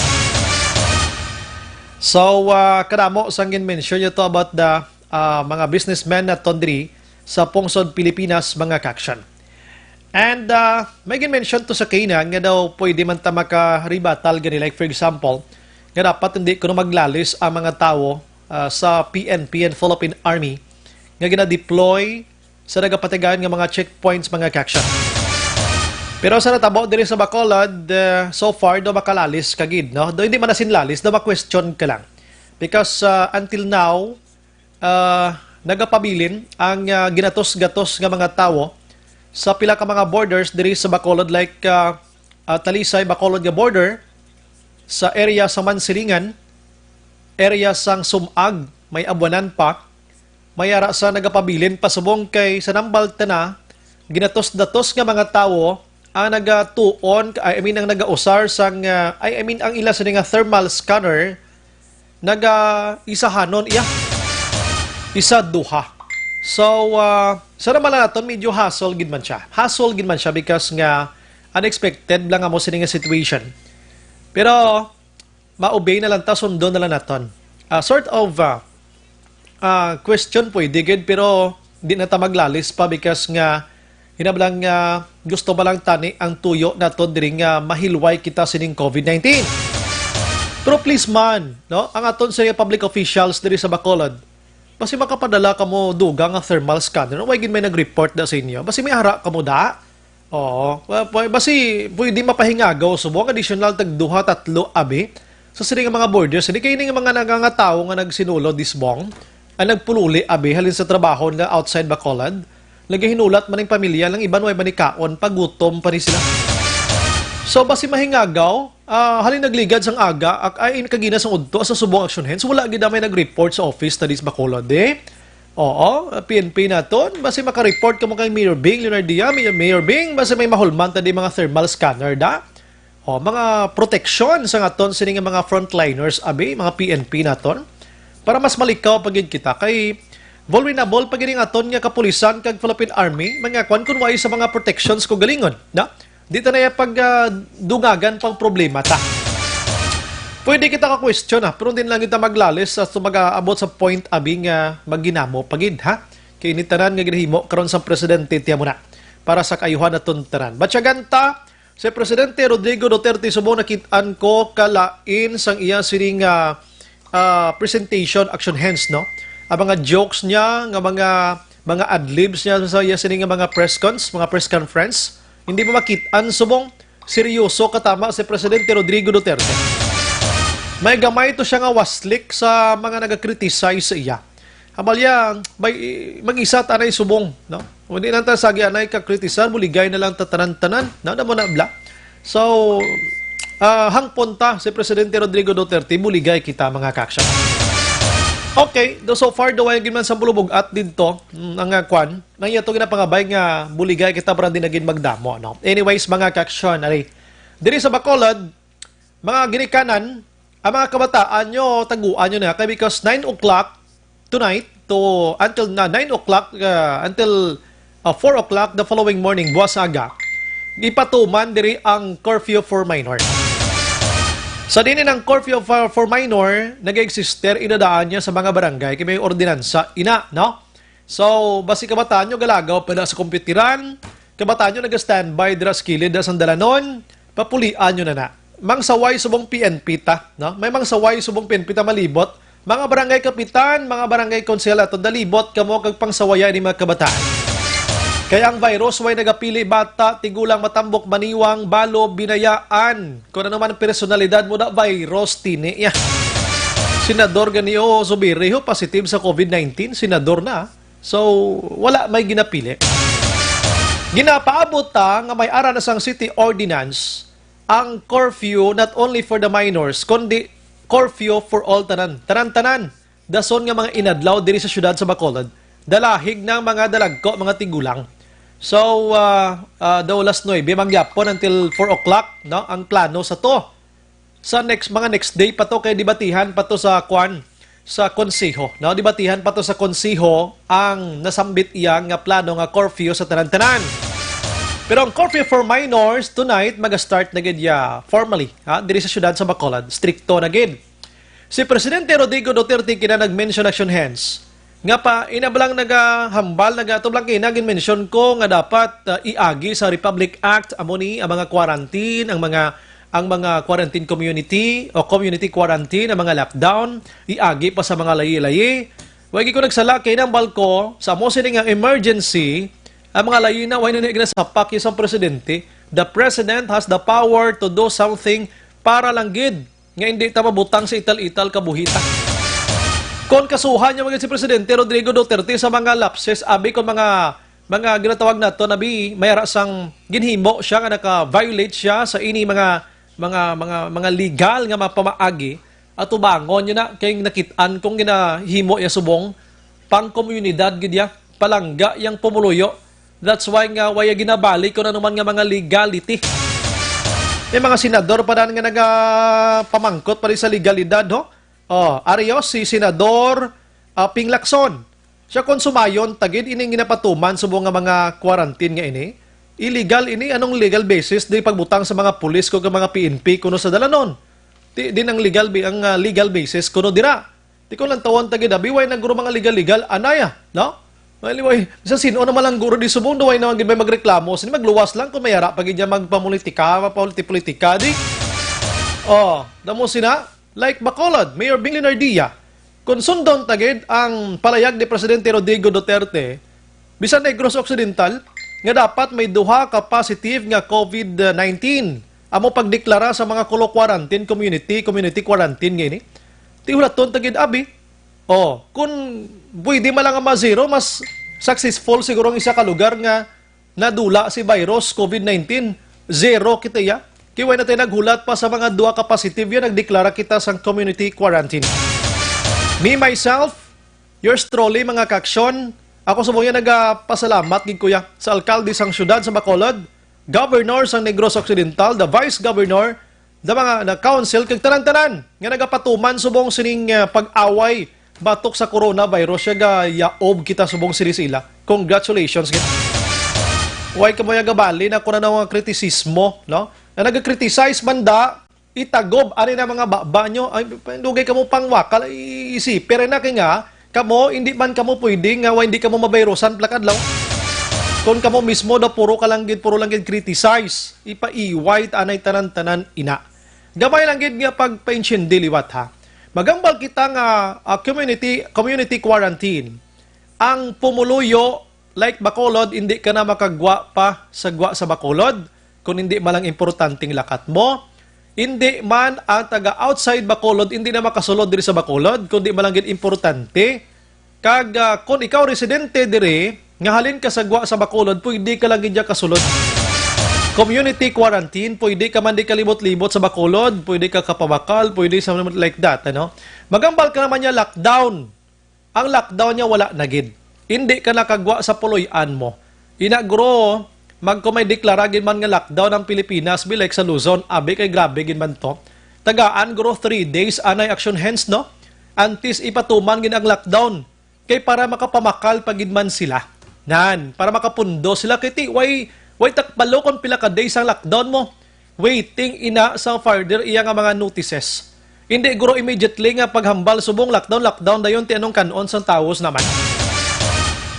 So, ah, kadamo sang gin-mention niyo to about the, ah, mga businessmen naton diri sa pungsod Pilipinas, mga ka-action. And, ah, may gin-mention to sa kaina nga daw pwede man ta maka-rebuttal gani. Like, for example, nga dapat hindi kuno maglalis ang mga tawo, ah, sa P N P and Philippine Army nga gina-deploy sa nagapatigayon nga mga checkpoints, mga ka-action. Pero sa natabo diri sa Bacolod, ah, so far, daw makalalis ka gid, no? Daw hindi man na sin lalis, daw ma-question ka lang. Because, ah, until now, ah, nagapabilin ang, ah, ginatos-gatos nga mga tawo sa pila ka mga borders diri sa Bacolod, like, ah, ah, Talisay-Bacolod nga border, sa area sa Mansilingan, area sang Sumag, may Abuanan pa, may ara sa nagapabilin pasubong kay sa nambal tana, ginatos-datos nga mga tawo ang nagatuon, I mean, ang nagausar sang, ah, I, I mean, ang ila sini nga thermal scanner, naga-isahanon iya. Isa, duha. So, ah, sa ramalan naton, medyo hassle gid man siya. Hassle gid man siya because nga unexpected lang amo sini nga situation. Pero, ma-obey na lang ta, sundon na lang naton. Ah, sort of, ah, ah, question pwede gid, pero di na ta maglalis pa because nga hinablang nga gusto pa lang tani ang tuyo naton diri nga mahilway kita sining COVID nineteen. Pero please man, no, ang aton sa public officials diri sa Bacolod, basi makapadala kamo dugang nga thermal scanner. Way gid may nag-report da sa inyo. Basi may ara kamo da. Oo. Wa-, pwe-, basi pwede mapahingagaw subong additional tag duha, tatlo, abi. Sa sini nga mga borders, hindi kayo nga mga nagangatawo nga nagsinulod disbong, ang nagpululi, abi, halin sa trabaho nga outside Bacolod. Nagahinulat man ang pamilya lang, iban way manikaon, pagutom pa ni sila. So, basi mahingagaw, ah, halin nagligad sang aga, ak-, ay, kagina sang udto, sa Subong Action Hands, wala gid na may nag-report sa office na dis Bacolod, eh. Oo, P N P naton. Basi maka-report kamo kay Mayor Bing Leonardia. Mayor, Mayor Bing, basi may mahulman ta di mga thermal scanner da. O, mga proteksyon sa aton sini nga mga frontliners, abi, mga P N P naton. Para mas malikaw pa gid kita kay vulnerable pa gid ang aton nga kapulisan kag Philippine Army, mga kwan kun way sa mga protections ko galingon, na? Di ta na iya pag, ah, dungagan pang problema ta. Pwede kita ka-question, ah, pero din lang kita maglalis sa mag-aabot sa point, abi, nga magginamo pa gid, ha? Kay ini tanan nga ginahimo karon sa presidente, tiyan mo na, para sa kaayuhan naton tanan. Batyagan ta, si Presidente Rodrigo Duterte subong nakit-an ko kalain sang iya sining, ah, ah, presentation, action hands, no? Ang mga jokes niya, nga mga, mga adlibs niya sa iya sining nga mga press cons, mga press conference, hindi mo makit-an subong seryoso katama si Presidente Rodrigo Duterte. May gamay to siya nga waslik sa mga nagakriticize sa iya. Habalya, may, mag-isa ta anay subong, no? Hindi lang ta sagi anay ka-kritisar, buligay na lang ta tanan-tanan. No, na mo na bla. So, ah, hangpon ta si Presidente Rodrigo Duterte, buligay kita, mga ka-action. Okay, do so far, do way gid man sa bulubog at didto, mm, ang, ah, kwan, nang iya to ginapangabay nga buligay kita para di na gid magdamo, no? Anyways, mga ka-action, ari, diri sa Bacolod, mga ginikanan, ang mga kabataan nyo, taguan nyo na. Kay because nine o'clock tonight to until na nine o'clock, uh, until, uh, four o'clock the following morning, buwas aga, ipatuman diri ang curfew for minor. Sa dinin ang curfew for, for minor, nag-existe, inadaan niya sa mga barangay, kay may ordinansa, ina, no? So, basi kabataan nyo, galagaw pa na sa komputiran, kabataan nyo, naga-standby dira sa kilid, dira sa dalanon, papulian nyo na na. Mangsaway subong P N P ta, no? May mangsaway subong P N P ta malibot. Mga barangay kapitan, mga barangay konsehal, ato dalibot kamo kag pangsawaya ni mga kabataan. Kaya ang virus, way nagapili, bata, tigulang, matambok, maniwang, balo, binayaan. Kung ano man personalidad mo na, virus, tini, ya. Senador gani, oh, subiri, ho, positive sa covid nineteen, senador na. So, wala may ginapili. Ginapaabot ta nga may ara na sang city ordinance ang curfew not only for the minors, kundi curfew for all tanan. Tanan-tanan. Dason nga mga inadlaw diri sa siyudad sa Bacolod, dalahig ng mga dalagko, mga tigulang. So, ah, ah, daw alas nuebe mangyapon until four o'clock, no, ang plano sa to. Sa next, mga next day pa to, kay debatihan pa to sa kwan, sa konseho, no? Debatihan pa to sa konseho ang nasambit iya nga plano nga curfew sa tanan-tanan. Pero ang curfew for minors tonight maga-start na gid ya formally, ha, diri sa siyudad sa Bacolod. Strikto na gid. Si Presidente Rodrigo Duterte kina nag-mention, action hands, nga pa, ina ba lang nagahambal, nagatublang kina, gin-mention ko nga dapat, ah, iagi sa Republic Act, amo ni ang mga quarantine, ang mga, ang mga quarantine community o community quarantine, ang mga lockdown, iagi pa sa mga layi-layi. Wa gid ko nagsala kay nang balko sa amo sini nga emergency, ang mga layi na way na ni ginasapak sa presidente. The president has the power to do something para lang gid nga hindi ta mabutang sa ital-ital kabuhi ta. Kon kasuhan niya magid si Presidente Rodrigo Duterte sa mga lapses, abi, kon mga, mga ginatawag nato, abi, may ara sang ginhimo siya nga naka-violate siya sa ini mga, mga, mga, mga legal nga mga pamaagi, atubangon niya na kay nakit-an kong ginahimo iya subong pang komunidad gid iya, palangga yang pumuluyo. That's why nga waya ginabalik kung ano man nga mga legality. May mga senador pa dan nga nagapamangkot pa rin sa legalidad, ho? Oh, ariyo si Senador, ah, Ping Lacson. Siya, kung sumayon tagid ining ginapatuman subong nga mga quarantine nga ini, illegal ini. Anong legal basis di pagbutang sa mga pulis ko, mga P N P kuno sa dalanon? Di, din ang legal bi-, ang, ah, legal basis kuno dira. Di ko lang tawon tagid, abi, way na guro mga legal-legal, anay, ah, no? Anyway, sa sino naman lang guro di subong, duway naman gid may magreklamo. Sini magluwas lang kung may ara pa gid niya magpamulitika, magpapolitika, di? Oh, damo sina, like Bacolod, Mayor Bing Leonardia. Kung sundon tagid ang palayag ni Presidente Rodrigo Duterte, bisan Negros Occidental, nga dapat may duha ka positive nga COVID nineteen. Amo pagdeklara sa mga kulo quarantine community, community quarantine nga ini. Ti hulaton ta gid, abi. Oh, kung pwede man lang nga ma-zero, mas successful siguro ang isa ka lugar nga nadula si virus COVID nineteen. Zero kita ya. Kay wala na tayo naghulat pa sa mga duha ka positive yan, nagdeklara kita sang community quarantine. Me, myself, yours truly, mga kaaksyon. Ako subong yan nagapasalamat gid, kuya, sa alkalde sang syudad sa Bacolod, governor sang Negros Occidental, the vice governor, the mga na council, kag tanan-tanan nga nagapatuman subong sining, ah, pag-away batok sa coronavirus, siya gayaob kita subong sila sila. Congratulations gid. Way kamo ya gabali na kung ano nga kritisismo, no? Na nagakriticize man da, itagob ani na mga baba nyo. Ay, dugay kamo pangwakal, i-, isipin na kay nga kamo, hindi man kamo pwede nga wa, hindi kamo mabayrosan plakad lang. Kung kamo mismo daw puro ka lang gid, puro lang gid criticize, ipaiway ta anay tanan-tanan ina. Gamay lang gid nga pagpaintindi liwat, ha. Magambal kita nga, ah, community, community quarantine. Ang pumuluyo, like Bacolod, hindi ka na makagwa pa sa gwa sa Bacolod kung hindi man lang importanteng lakat mo. Hindi man ang taga outside Bacolod, hindi na makasulod diri sa Bacolod, kundi man lang gid importante. Kag, ah, kung ikaw residente diri, nga halin ka sa gwa sa Bacolod, pwede ka lang gid kasulod. Community quarantine, pwede ka man di kalibot-libot sa Bacolod, pwede ka kapamakal, pwede sa like that, ano? Magambal ka naman niya lockdown. Ang lockdown niya wala na gid. Hindi ka nakagwa sa puloy-an mo. Ina, guro, magko may deklara gid man nga lockdown ang Pilipinas, be like sa Luzon, abi kay grabe gid man to. Tagaan, guro, three days anay action hands, no? Antes ipatuman gid ang lockdown. Kay para makapamakal pa gid man sila. Nan, para makapundo sila. Kay ti, way, way takbalo kung pila ka days ang lockdown mo. Waiting ina sa further iya nga mga notices. Hindi guro immediately nga paghambal subong lockdown, lockdown dayon ti anong kanon sang tawos naman.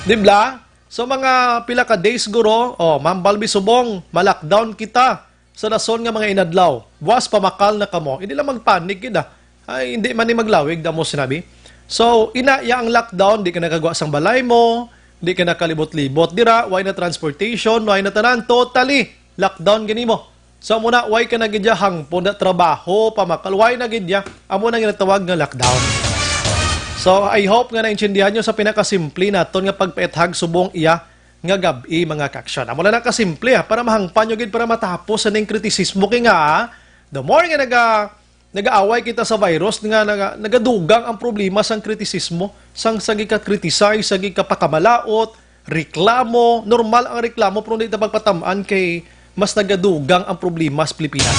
Di ba? So mga pila ka days guro, oh, mambal mi subong, ma-lockdown kita sa dason nga mga inadlaw. Buwas pamakal na kamo. Hindi lang magpanik gid, ah. Ay, hindi man ni maglawig, damo sinabi. So, ina ya ang lockdown, di ka nakagwa sang balay mo, di ka nakalibot-libot dira, way na transportation, way na tanan, totally lockdown gani mo. So, muna, way ka na gid ya hangpon na trabaho, pamakal, way na gid ya. Amo na ginatawag nga lockdown. So, I hope nga naintindihan nyo sa pinakasimple naton nga pagpaithag subong iya nga gab-i, mga kaaksyon. Amo na lang kasimple, ha, para mahangpan nyo gid, para matapos sa ning kritisismo. Kay nga, the more nga naga-, nagaaway kita sa virus, nga naga-, nagadugang ang problema sang kritisismo, sang, sa gika-criticize, sa gikapakamalaot, reklamo. Normal ang reklamo, pero hindi ta pagpatamaan kay mas nagadugang ang problema sa Pilipinas.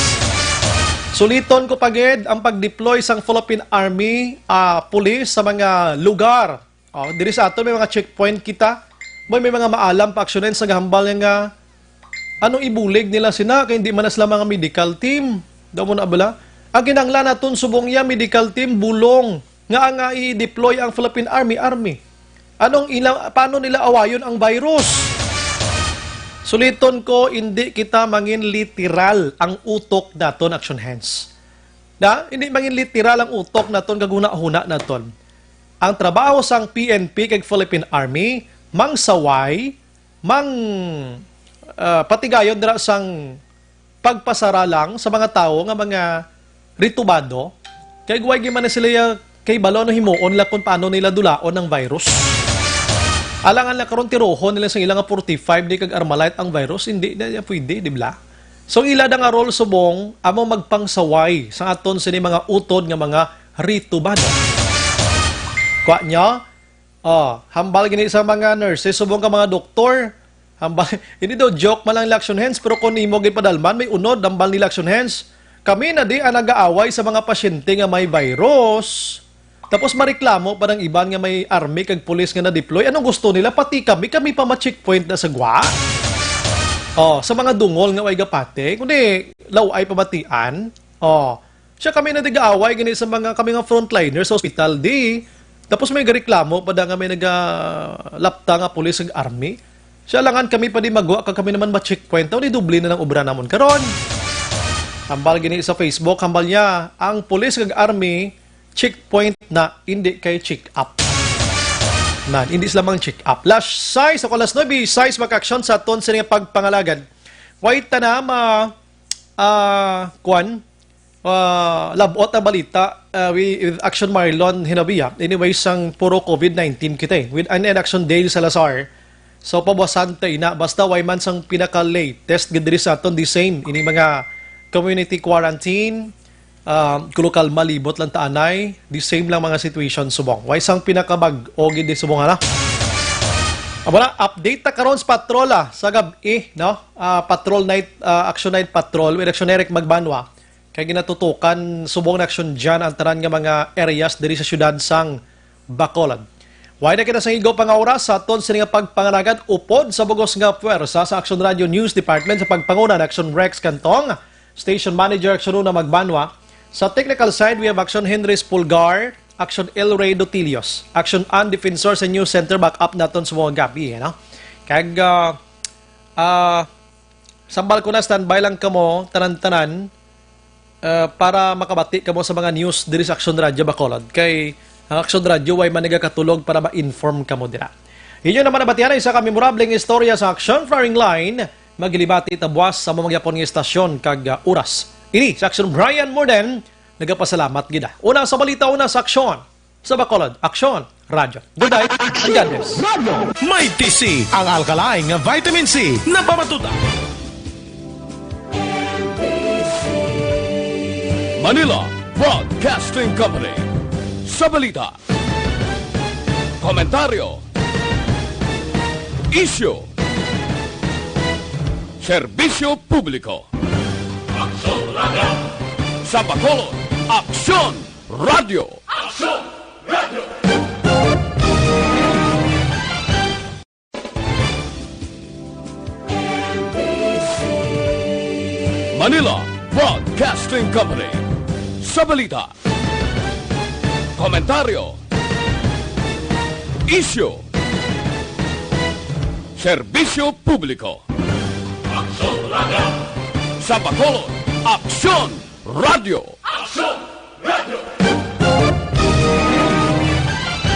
Suliton ko pa gid ang pag-deploy sang Philippine Army, ah, Police sa mga lugar. Oh, diri sa aton may mga checkpoint kita. May, may mga maalam pa aksyonan sa gahambal nga, anong ibulig nila sina kay hindi man na sila mga medical team. Daw mo na bala? Ang kinahanglan naton subong iya medical team, bulong nga ang, ah, i-deploy ang Philippine Army, Army. Anong ila, paano nila awayon ang virus? Suliton ko, hindi kita mangin literal ang utok naton, action hands. Na, hindi mangin literal ang utok naton, kag huna-huna naton. Ang trabaho sang P N P kag Philippine Army, mangsaway, mang, ah, patigayon dira sang pagpasara lang sa mga tawo nga mga ritubado, kay guway gyud man na sila ya-, kay balo ano himuon nila kung paano nila dulaon ang virus. Alangan lang karon tirohon nila sa ilang forty-five di kag Armalite ang virus, hindi na niya pwede, di ba? So, ila da nga role subong amo magpangsaway sa aton sini mga utod nga mga ritubado. Kwa niya, oh, hambal gini sa mga nurses, subong ka mga doktor. Hambal, hindi daw joke man lang election hands, pero kung imo gipadalman, may unod, hambal ni election hands. Kami na di ang nag-aaway sa mga pasyente nga may virus. Tapos mareklamo pa ng iban nga may army kag pulis nga na-deploy. Anong gusto nila? Pati kami, kami pa ma-checkpoint na sa gwa? Oh, sa mga dungol nga way gapati, kundi law ay pamatian. Oh, siya kami na di gaaway gani sa mga kami nga frontliner sa ospital, di. Tapos may gareklamo pa da nga may nagalapta nga pulis ug army. Siya langan kami pa di magwa kag kami naman ma-checkpoint. Daw ni doble na lang obra namon karon. Hambal gini sa Facebook, hambal niya, ang pulis kag army, checkpoint na, hindi kay check up. Nan, hindi sila mang check up. Last size, ako alas nuebe, size mag-action sa aton sa ining pagpangalagad. Way ta na ma, ah, kwan, ah, labot ang balita, ah, wi-, with Action Marlon Hinabia. Anyway, sang puro covid nineteen kita eh. With an Action Dale Salazar. So, pabuwasan ta ina. Basta way man sang pinaka-latest gid diri sa aton, the same. Ini mga community quarantine, ah, lokal malibot lang ta anay, the same lang mga situation subong. Way sang pinakabag-o gid di subong, ana. Amo na, update ta karon sa patrol, ah, sa gab-i, no? Ah, patrol night, ah, action night patrol with Action Eric Magbanwa. Kay ginatutukan subong na action dyan ang tanan nga mga areas diri sa siyudad sang Bacolod. Way na kita sa igo pa nga oras sa aton sini nga pagpangalagad upod sa bugos nga puwersa sa Action Radio News Department sa pagpanguna ni Action Rex Cantong, Station Manager Action Una Magbanwa. Sa technical side, we have Action Henry Spulgar, Action El Rey Dotilios, Action An Defensor sa News Center, back up naton sa mga gabi, no? Kag, ah, ah, sambal ko na, standby lang kamo, tanan-tanan, ah, para makabati kamo sa mga news diri sa Action Radio Bacolod. Kay ang Action Radio way man nagakatulog para ma-inform kamo dira. Inyo naman nabatian ang isa ka memorableng istorya sa Action Firing Line. Maghilibati ta buwas sa mga gyapon nga istasyon kag, ah, oras. Ini sa Action, Brian Morden, nagapasalamat gid, ah. Una sa balita, una sa aksyon. Sa Bacolod, Action Radio. Good night and God bless. May T C, ang alkaline nga vitamin C na pamatuta. Manila Broadcasting Company. Sa balita, komentaryo, isyu, serbisyo publiko. Aksyon Radio. Sa Bacolod, Aksyon Radio. Aksyon Radio. Manila Broadcasting Company. Sa balita, komentaryo, isyu, serbisyo publiko. Aksyon Radio. Sa Bacolod, Aksyon Radio. Aksyon